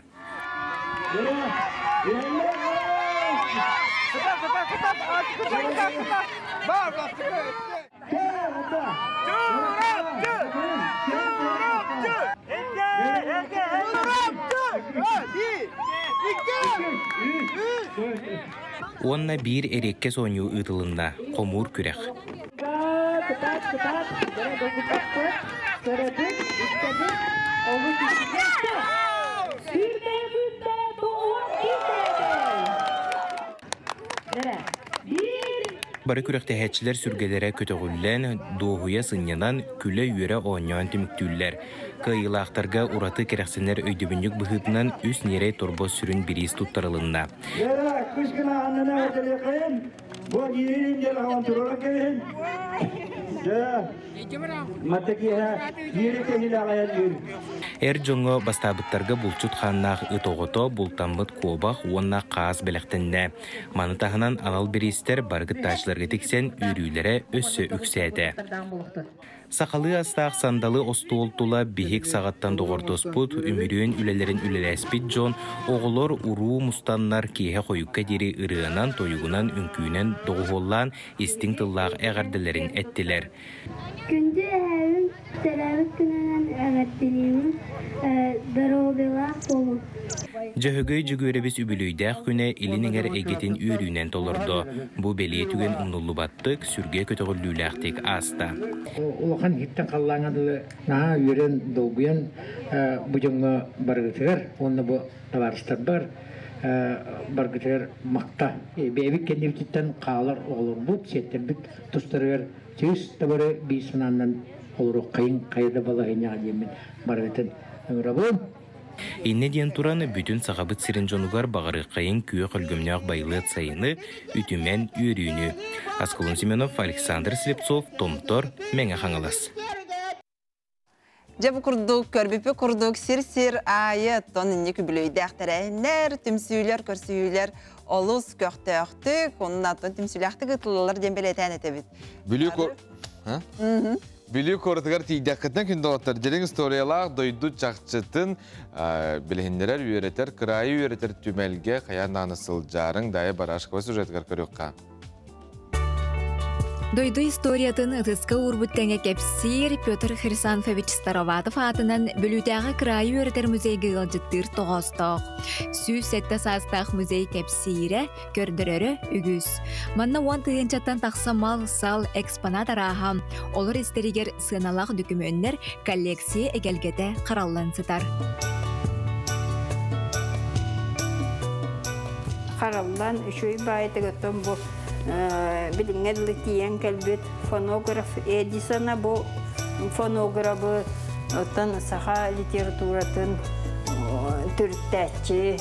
Уонна биир эриэккэс оонньуу ыытылынна хомуур күрэх. Бары күрэхтэһээччилэр сүргэлэрэ көтөҕүллэн, дуоһуйа сынньанан, күлэ-үөрэ оонньоон түмүктүүллэр. Кыайыылаахтарга ураты кэрэхсэнэр өйдөбүнньүк быһыытынан үс ньирэй торбос сүрүн бириис туттарылынна. Эр дьоҥҥо бастаабыттарга булчут хааннаах ыт оҕото, бултаммыт куобах уонна хаас бэлэхтэннэ. Маны таһынан анал бириистэр бары кыттааччыларга тиксэн үөрүүлэрэ өссө үксээтэ. Сахалыы астаах сандалы остуол тула биһик саҕаттан доҕордоспут, үмүрүөн үлэлэрин үлэлэспит дьон, оҕолор уруу мустаннар киэһэ хойукка диэри ырыанан, тойугунан, үҥкүүнэн доҕуһуоллаан истиҥ тыллаах эҕэрдэлэрин эттилэр. Күндү эһээбин төрөөбүт күнүнэн эҕэрдэлиибин, доруобуйалаах буолуҥ. Дьөһөгөй Дьөгүөрэбис үбүлүөйдээх күнэ Илин эҥэр эйгэтин үөрүүнэн толордо. Бу бэлиэ түгэн умнуллубаттык, сүргэ көтөҕүллүүлээхтик ааста. Улахан иһиттэн халлааҥҥа дылы наһаа үөрэн, долгуйан бу дьоҥҥо барыгытыгар уонна бу табаарыстарбар баргытыгар макта. Бэйэбит кэннибититтэн хаалар оҕолорбут, сиэттэрбит тустарыгар сүүс да бары биир санаанан олоруоххайын хайа да балаһыанньаҕа диэммин барыгытын ыҥырабын. Иннэ диэн туран, бүтүн Сахабыт сирин дьонугар баҕарыаххайын күөх өлгөмнөөх байылыат сайыны, үтүмэн үөрүүнү. Аскалон Семенов, Александр Слепцов, Томтор, Мэҥэ Хаҥалас. Дьэ бу курдук, көрбүппүт курдук сир-сир аайы оттон инник үбүлүөйдээх тэрээһиннэр, түмсүүлэр, көрсүһүүлэр олус көхтөөхтүк, онон оттон түмсүүлээхтик ыытыллаллар диэн бэлиэтээн этэбит. Бүлүү Бүлүү куоратыгар тиийдэххитинэ күн доҕоттор дириҥ историялаах дойду чахчытын билиһиннэрэр, үөрэтэр, кыраайы үөрэтэр түмэлгэ хайаан даҕаны сылдьаарыҥ Дайа Барашкова сюжетыгар көрүөххэ. Дойду историятын ытыска уурбут тэҥэ кэпсиир Петр Хрисанфович Староватов аатынан Бүлүүтээҕи кыраайы үөрэтэр музейга ыалдьыттыыр тоҕоостоох. 107 саастаах музей кэпсиирэ, көрдөрөрө үгүс. Манна уон тыһыынчаттан тахса мал-сал, экспонат арааһа, олор истэригэр сыаналаах дөкүмүөннэр коллекция эгэлгэтэ хараллан сытар. Хараллан үчүгэй баайытык оттон бу билиҥҥэ дылы тиийэн кэлбит фонограф Эдисона бу фонограбы оттон саха литературатын төрүттээччи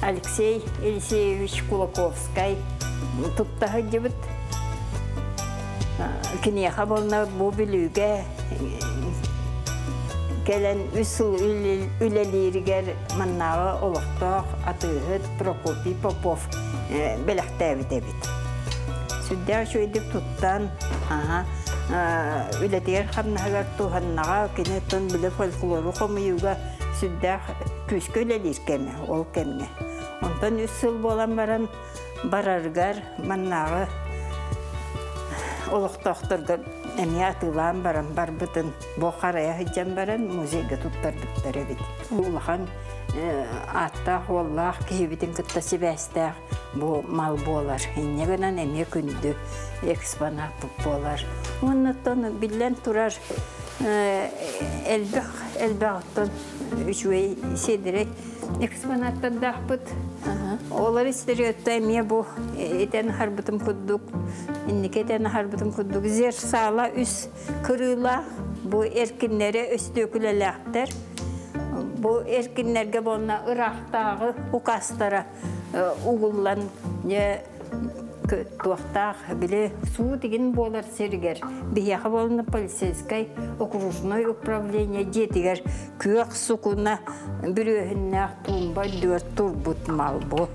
Алексей Елисеевич Кулаковскай тутта сылдьыбыт. Киниэхэ буолна бу Бүлүүгэ кэлэн үс сыл үлэлииригэр маннааҕы олохтоох атыыһыт Прокопий Попов бэлэхтээбит эбит. Сүрдээх үчүгэйдик туттан, үлэтигэр хамнаһыгар туһаннаҕа, кини оттон били фольклору хомуйууга сүрдээх күүскэ үлэлиир кэмэ ол кэмҥэ. Онтон үс сыл буолан баран барарыгар маннааҕы олохтоохторго эмиэ атыылаан баран барбытын бу харайа сылдьан баран музейга туттарбыттар эбит. Улахан ааттаах уоллаах киһибитин кытта сибээстээх бу мал буолар. Инньэ гынан эмиэ күндү экспонат буолар. Уонна биллэн турар элбэх элбэх оттон үчүгэй сиэдэрэй экспонаттардаахпыт. Олор истэриөттө эмиэ бу этэн харбытым курдук, инники этэн харбытым курдук зерсала үс кырыылаах, бу эркиннэри өстүөкүлэлээхтэр. Бу эркиннэргэ буолна ыраахтааҕы указтара угуллан Туохтаах били суут игин буолар сиригэр биһиэхэ буолна полицейскай окружной управление дьиэтигэр күөх сукуна бүрүөһүннээх туумба үрдүгэр турбут мал бу.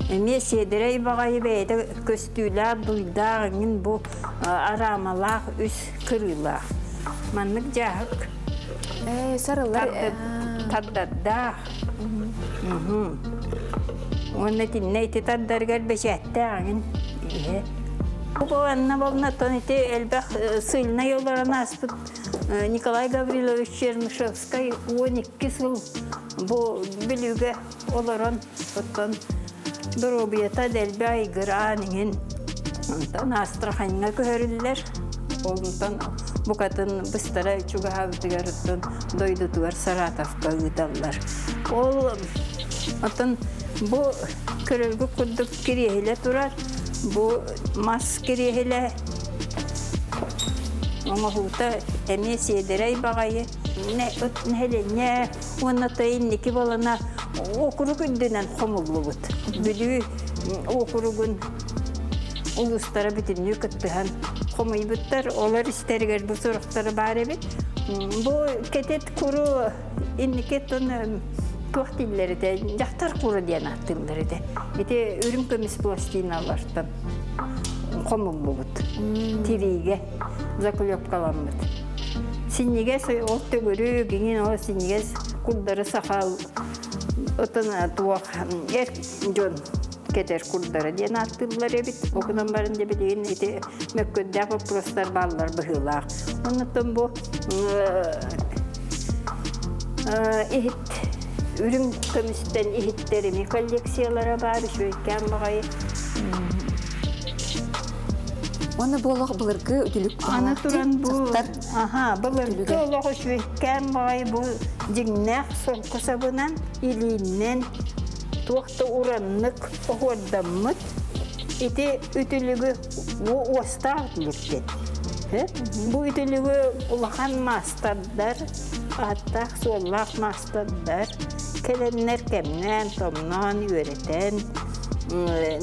Эмиэ сиэдэрэй баҕайы бэйэтэ көстүүлээх дуйдаах иҥин бу араамалаах үс кырыылаах. Маннык дьааһык сарыллар тардардаах. Уонна итиннэ ити тардарыгар бэчээттээх иҥин иһэ. Бу анна болна тон ити элбэх сыльнай олорон ааспыт Николай Гаврилович Чернышевскай 12 сыл бу Бүлүүгэ олорон оттон доруобуйата дэлби айгыраан иҥин онтон Астраханьҥа көһөрүллэр. Онтон букатын быстара чугаһаабытыгар оттон дойдутугар Саратовка ыыталлар. Ол оттон бу көрөргүт курдук кириэһилэ турар. Бу мас кириэһилэ оҥоһуута эмиэ сиэдэрэй баҕайы. Нэһилиэнньэ уонна то инники балана округ үрдүнэн хомуллубут. Бүлүү округун улуустара бүтүннүү кыттыһан хомуйбуттар. Олор истэригэр бу суруктары баар эбит. Бу кэтит куру инники тон туох дииллэр этэ, дьахтар куру диэн ааттыыллар этэ. Ити үрүҥ көмүс пластиналартан хомуллубут. Тириигэ заклепкаламмыт. Синньигэс ол төгүрүк, иҥин ол синньигэс курдары сахал отон туох эр дьон кэтэр курдара диэн ааттыыллар эбит. Ол гынан баран дьэ билигин ити мөккүөрдээх боппуруостар бааллар быһыылаах. Оннуттан бу иһит үрүҥ көмүстэн иһиттэр эми коллекциялара баар үчүгэйкээн баҕайы. Уонна бу олох былыргы үтүлүк Аны туран бу аха былыргы олох үчүгэйкээн баҕайы бу дьиҥнээх солко сабынан илииннэн туох да ураннык оһуордаммыт ити үтүлүгү бу уостаах үтүлүк диэн. Бу үтүлүгү улахан маастардар, ааттаах-суоллаах маастардар кэлэннэр кэмнээн, томноон, үөрэтэн,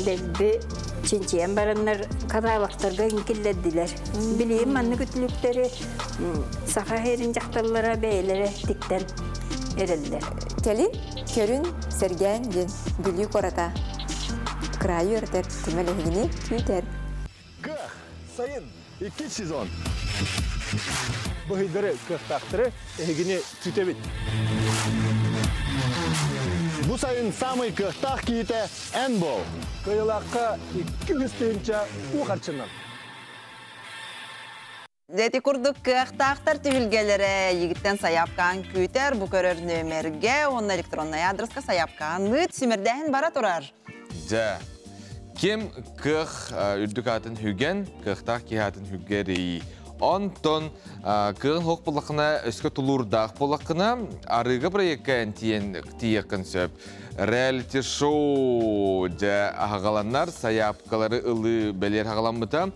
дэлби чинчийэн бараннар каталогтарга киллэрдилэр. Билигин маннык үтүлүктэри саха сирин дьахталлара бэйэлэрэ тиктэн эрэллэр. Кэлин, көрүн, сэргээн диэн Бүлүү куората кыраайы үөрэтэр түмэл эһигини күүтэр. Кыах, сайын, иккис сезон. Быһыйдары, кыахтаахтары эһигини күүтэбит. Бу сайын самый кыахтаах киһитэ эн бол. Кыайылаахха 200 тыһыынча уу харчынан. Ити курдук кыахтаахтар түһүлгэлэрэ эйигиттэн сайаапкаан күүтэр, бу көрөр нөмерге, уонна электроннай адреска сайаапкаан ыыт симэрдээһин бара турар. Дьэ, ким кыах үрдүк аатын хүгэн, кыахтаах киһи аатын хүгэрий. Онтон кыаҕын хоқ буллахына, өскө тулуурдаах буллахына, арыыга проекка тиен тиеккин сөп. Реалити шоу дьэ аһагаланнар сайаапкалары ылы бэлиэр хагаламмыта.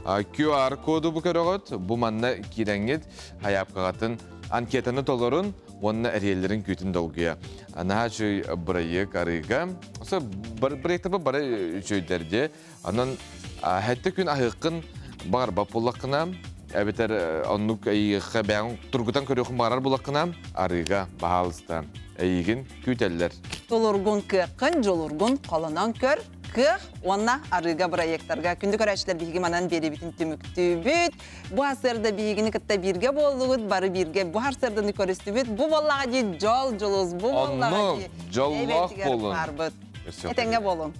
QR коду бу көрөҕөт, бу манна киирэҥҥит хайаапкаҕатын анкетаны толорун, уонна эриэллэрин күүтүн долгуйа. Наһаа үчүгэй бырайыак арыыга. Осы проектапы бары үчүгөйдерде. Анан хәтте күн аһыыккын бағарбап буллаккына, эбитер оннук эйиэхэ бэйэҥ тургутан көрүөхүн баҕарар буллаккына, арыыга баһаалыста эйигин күүтэллэр. Тулургун кыаххын, дьулургун холонон көр, кыах уонна арыыга проекттарга күндү көрөөччүлэр биһиги манан биэрибитин түмүктүүбүт. Бу сарсыарда биһигини кытта бииргэ буоллугут, бары бииргэ бу сарсыарданы көрүстүбүт. Бу буоллаҕа дии дьол, дьулус, бу буоллаҕа Онно дии дьоллоох буолун. Барбыт. Этэҥҥэ буолун.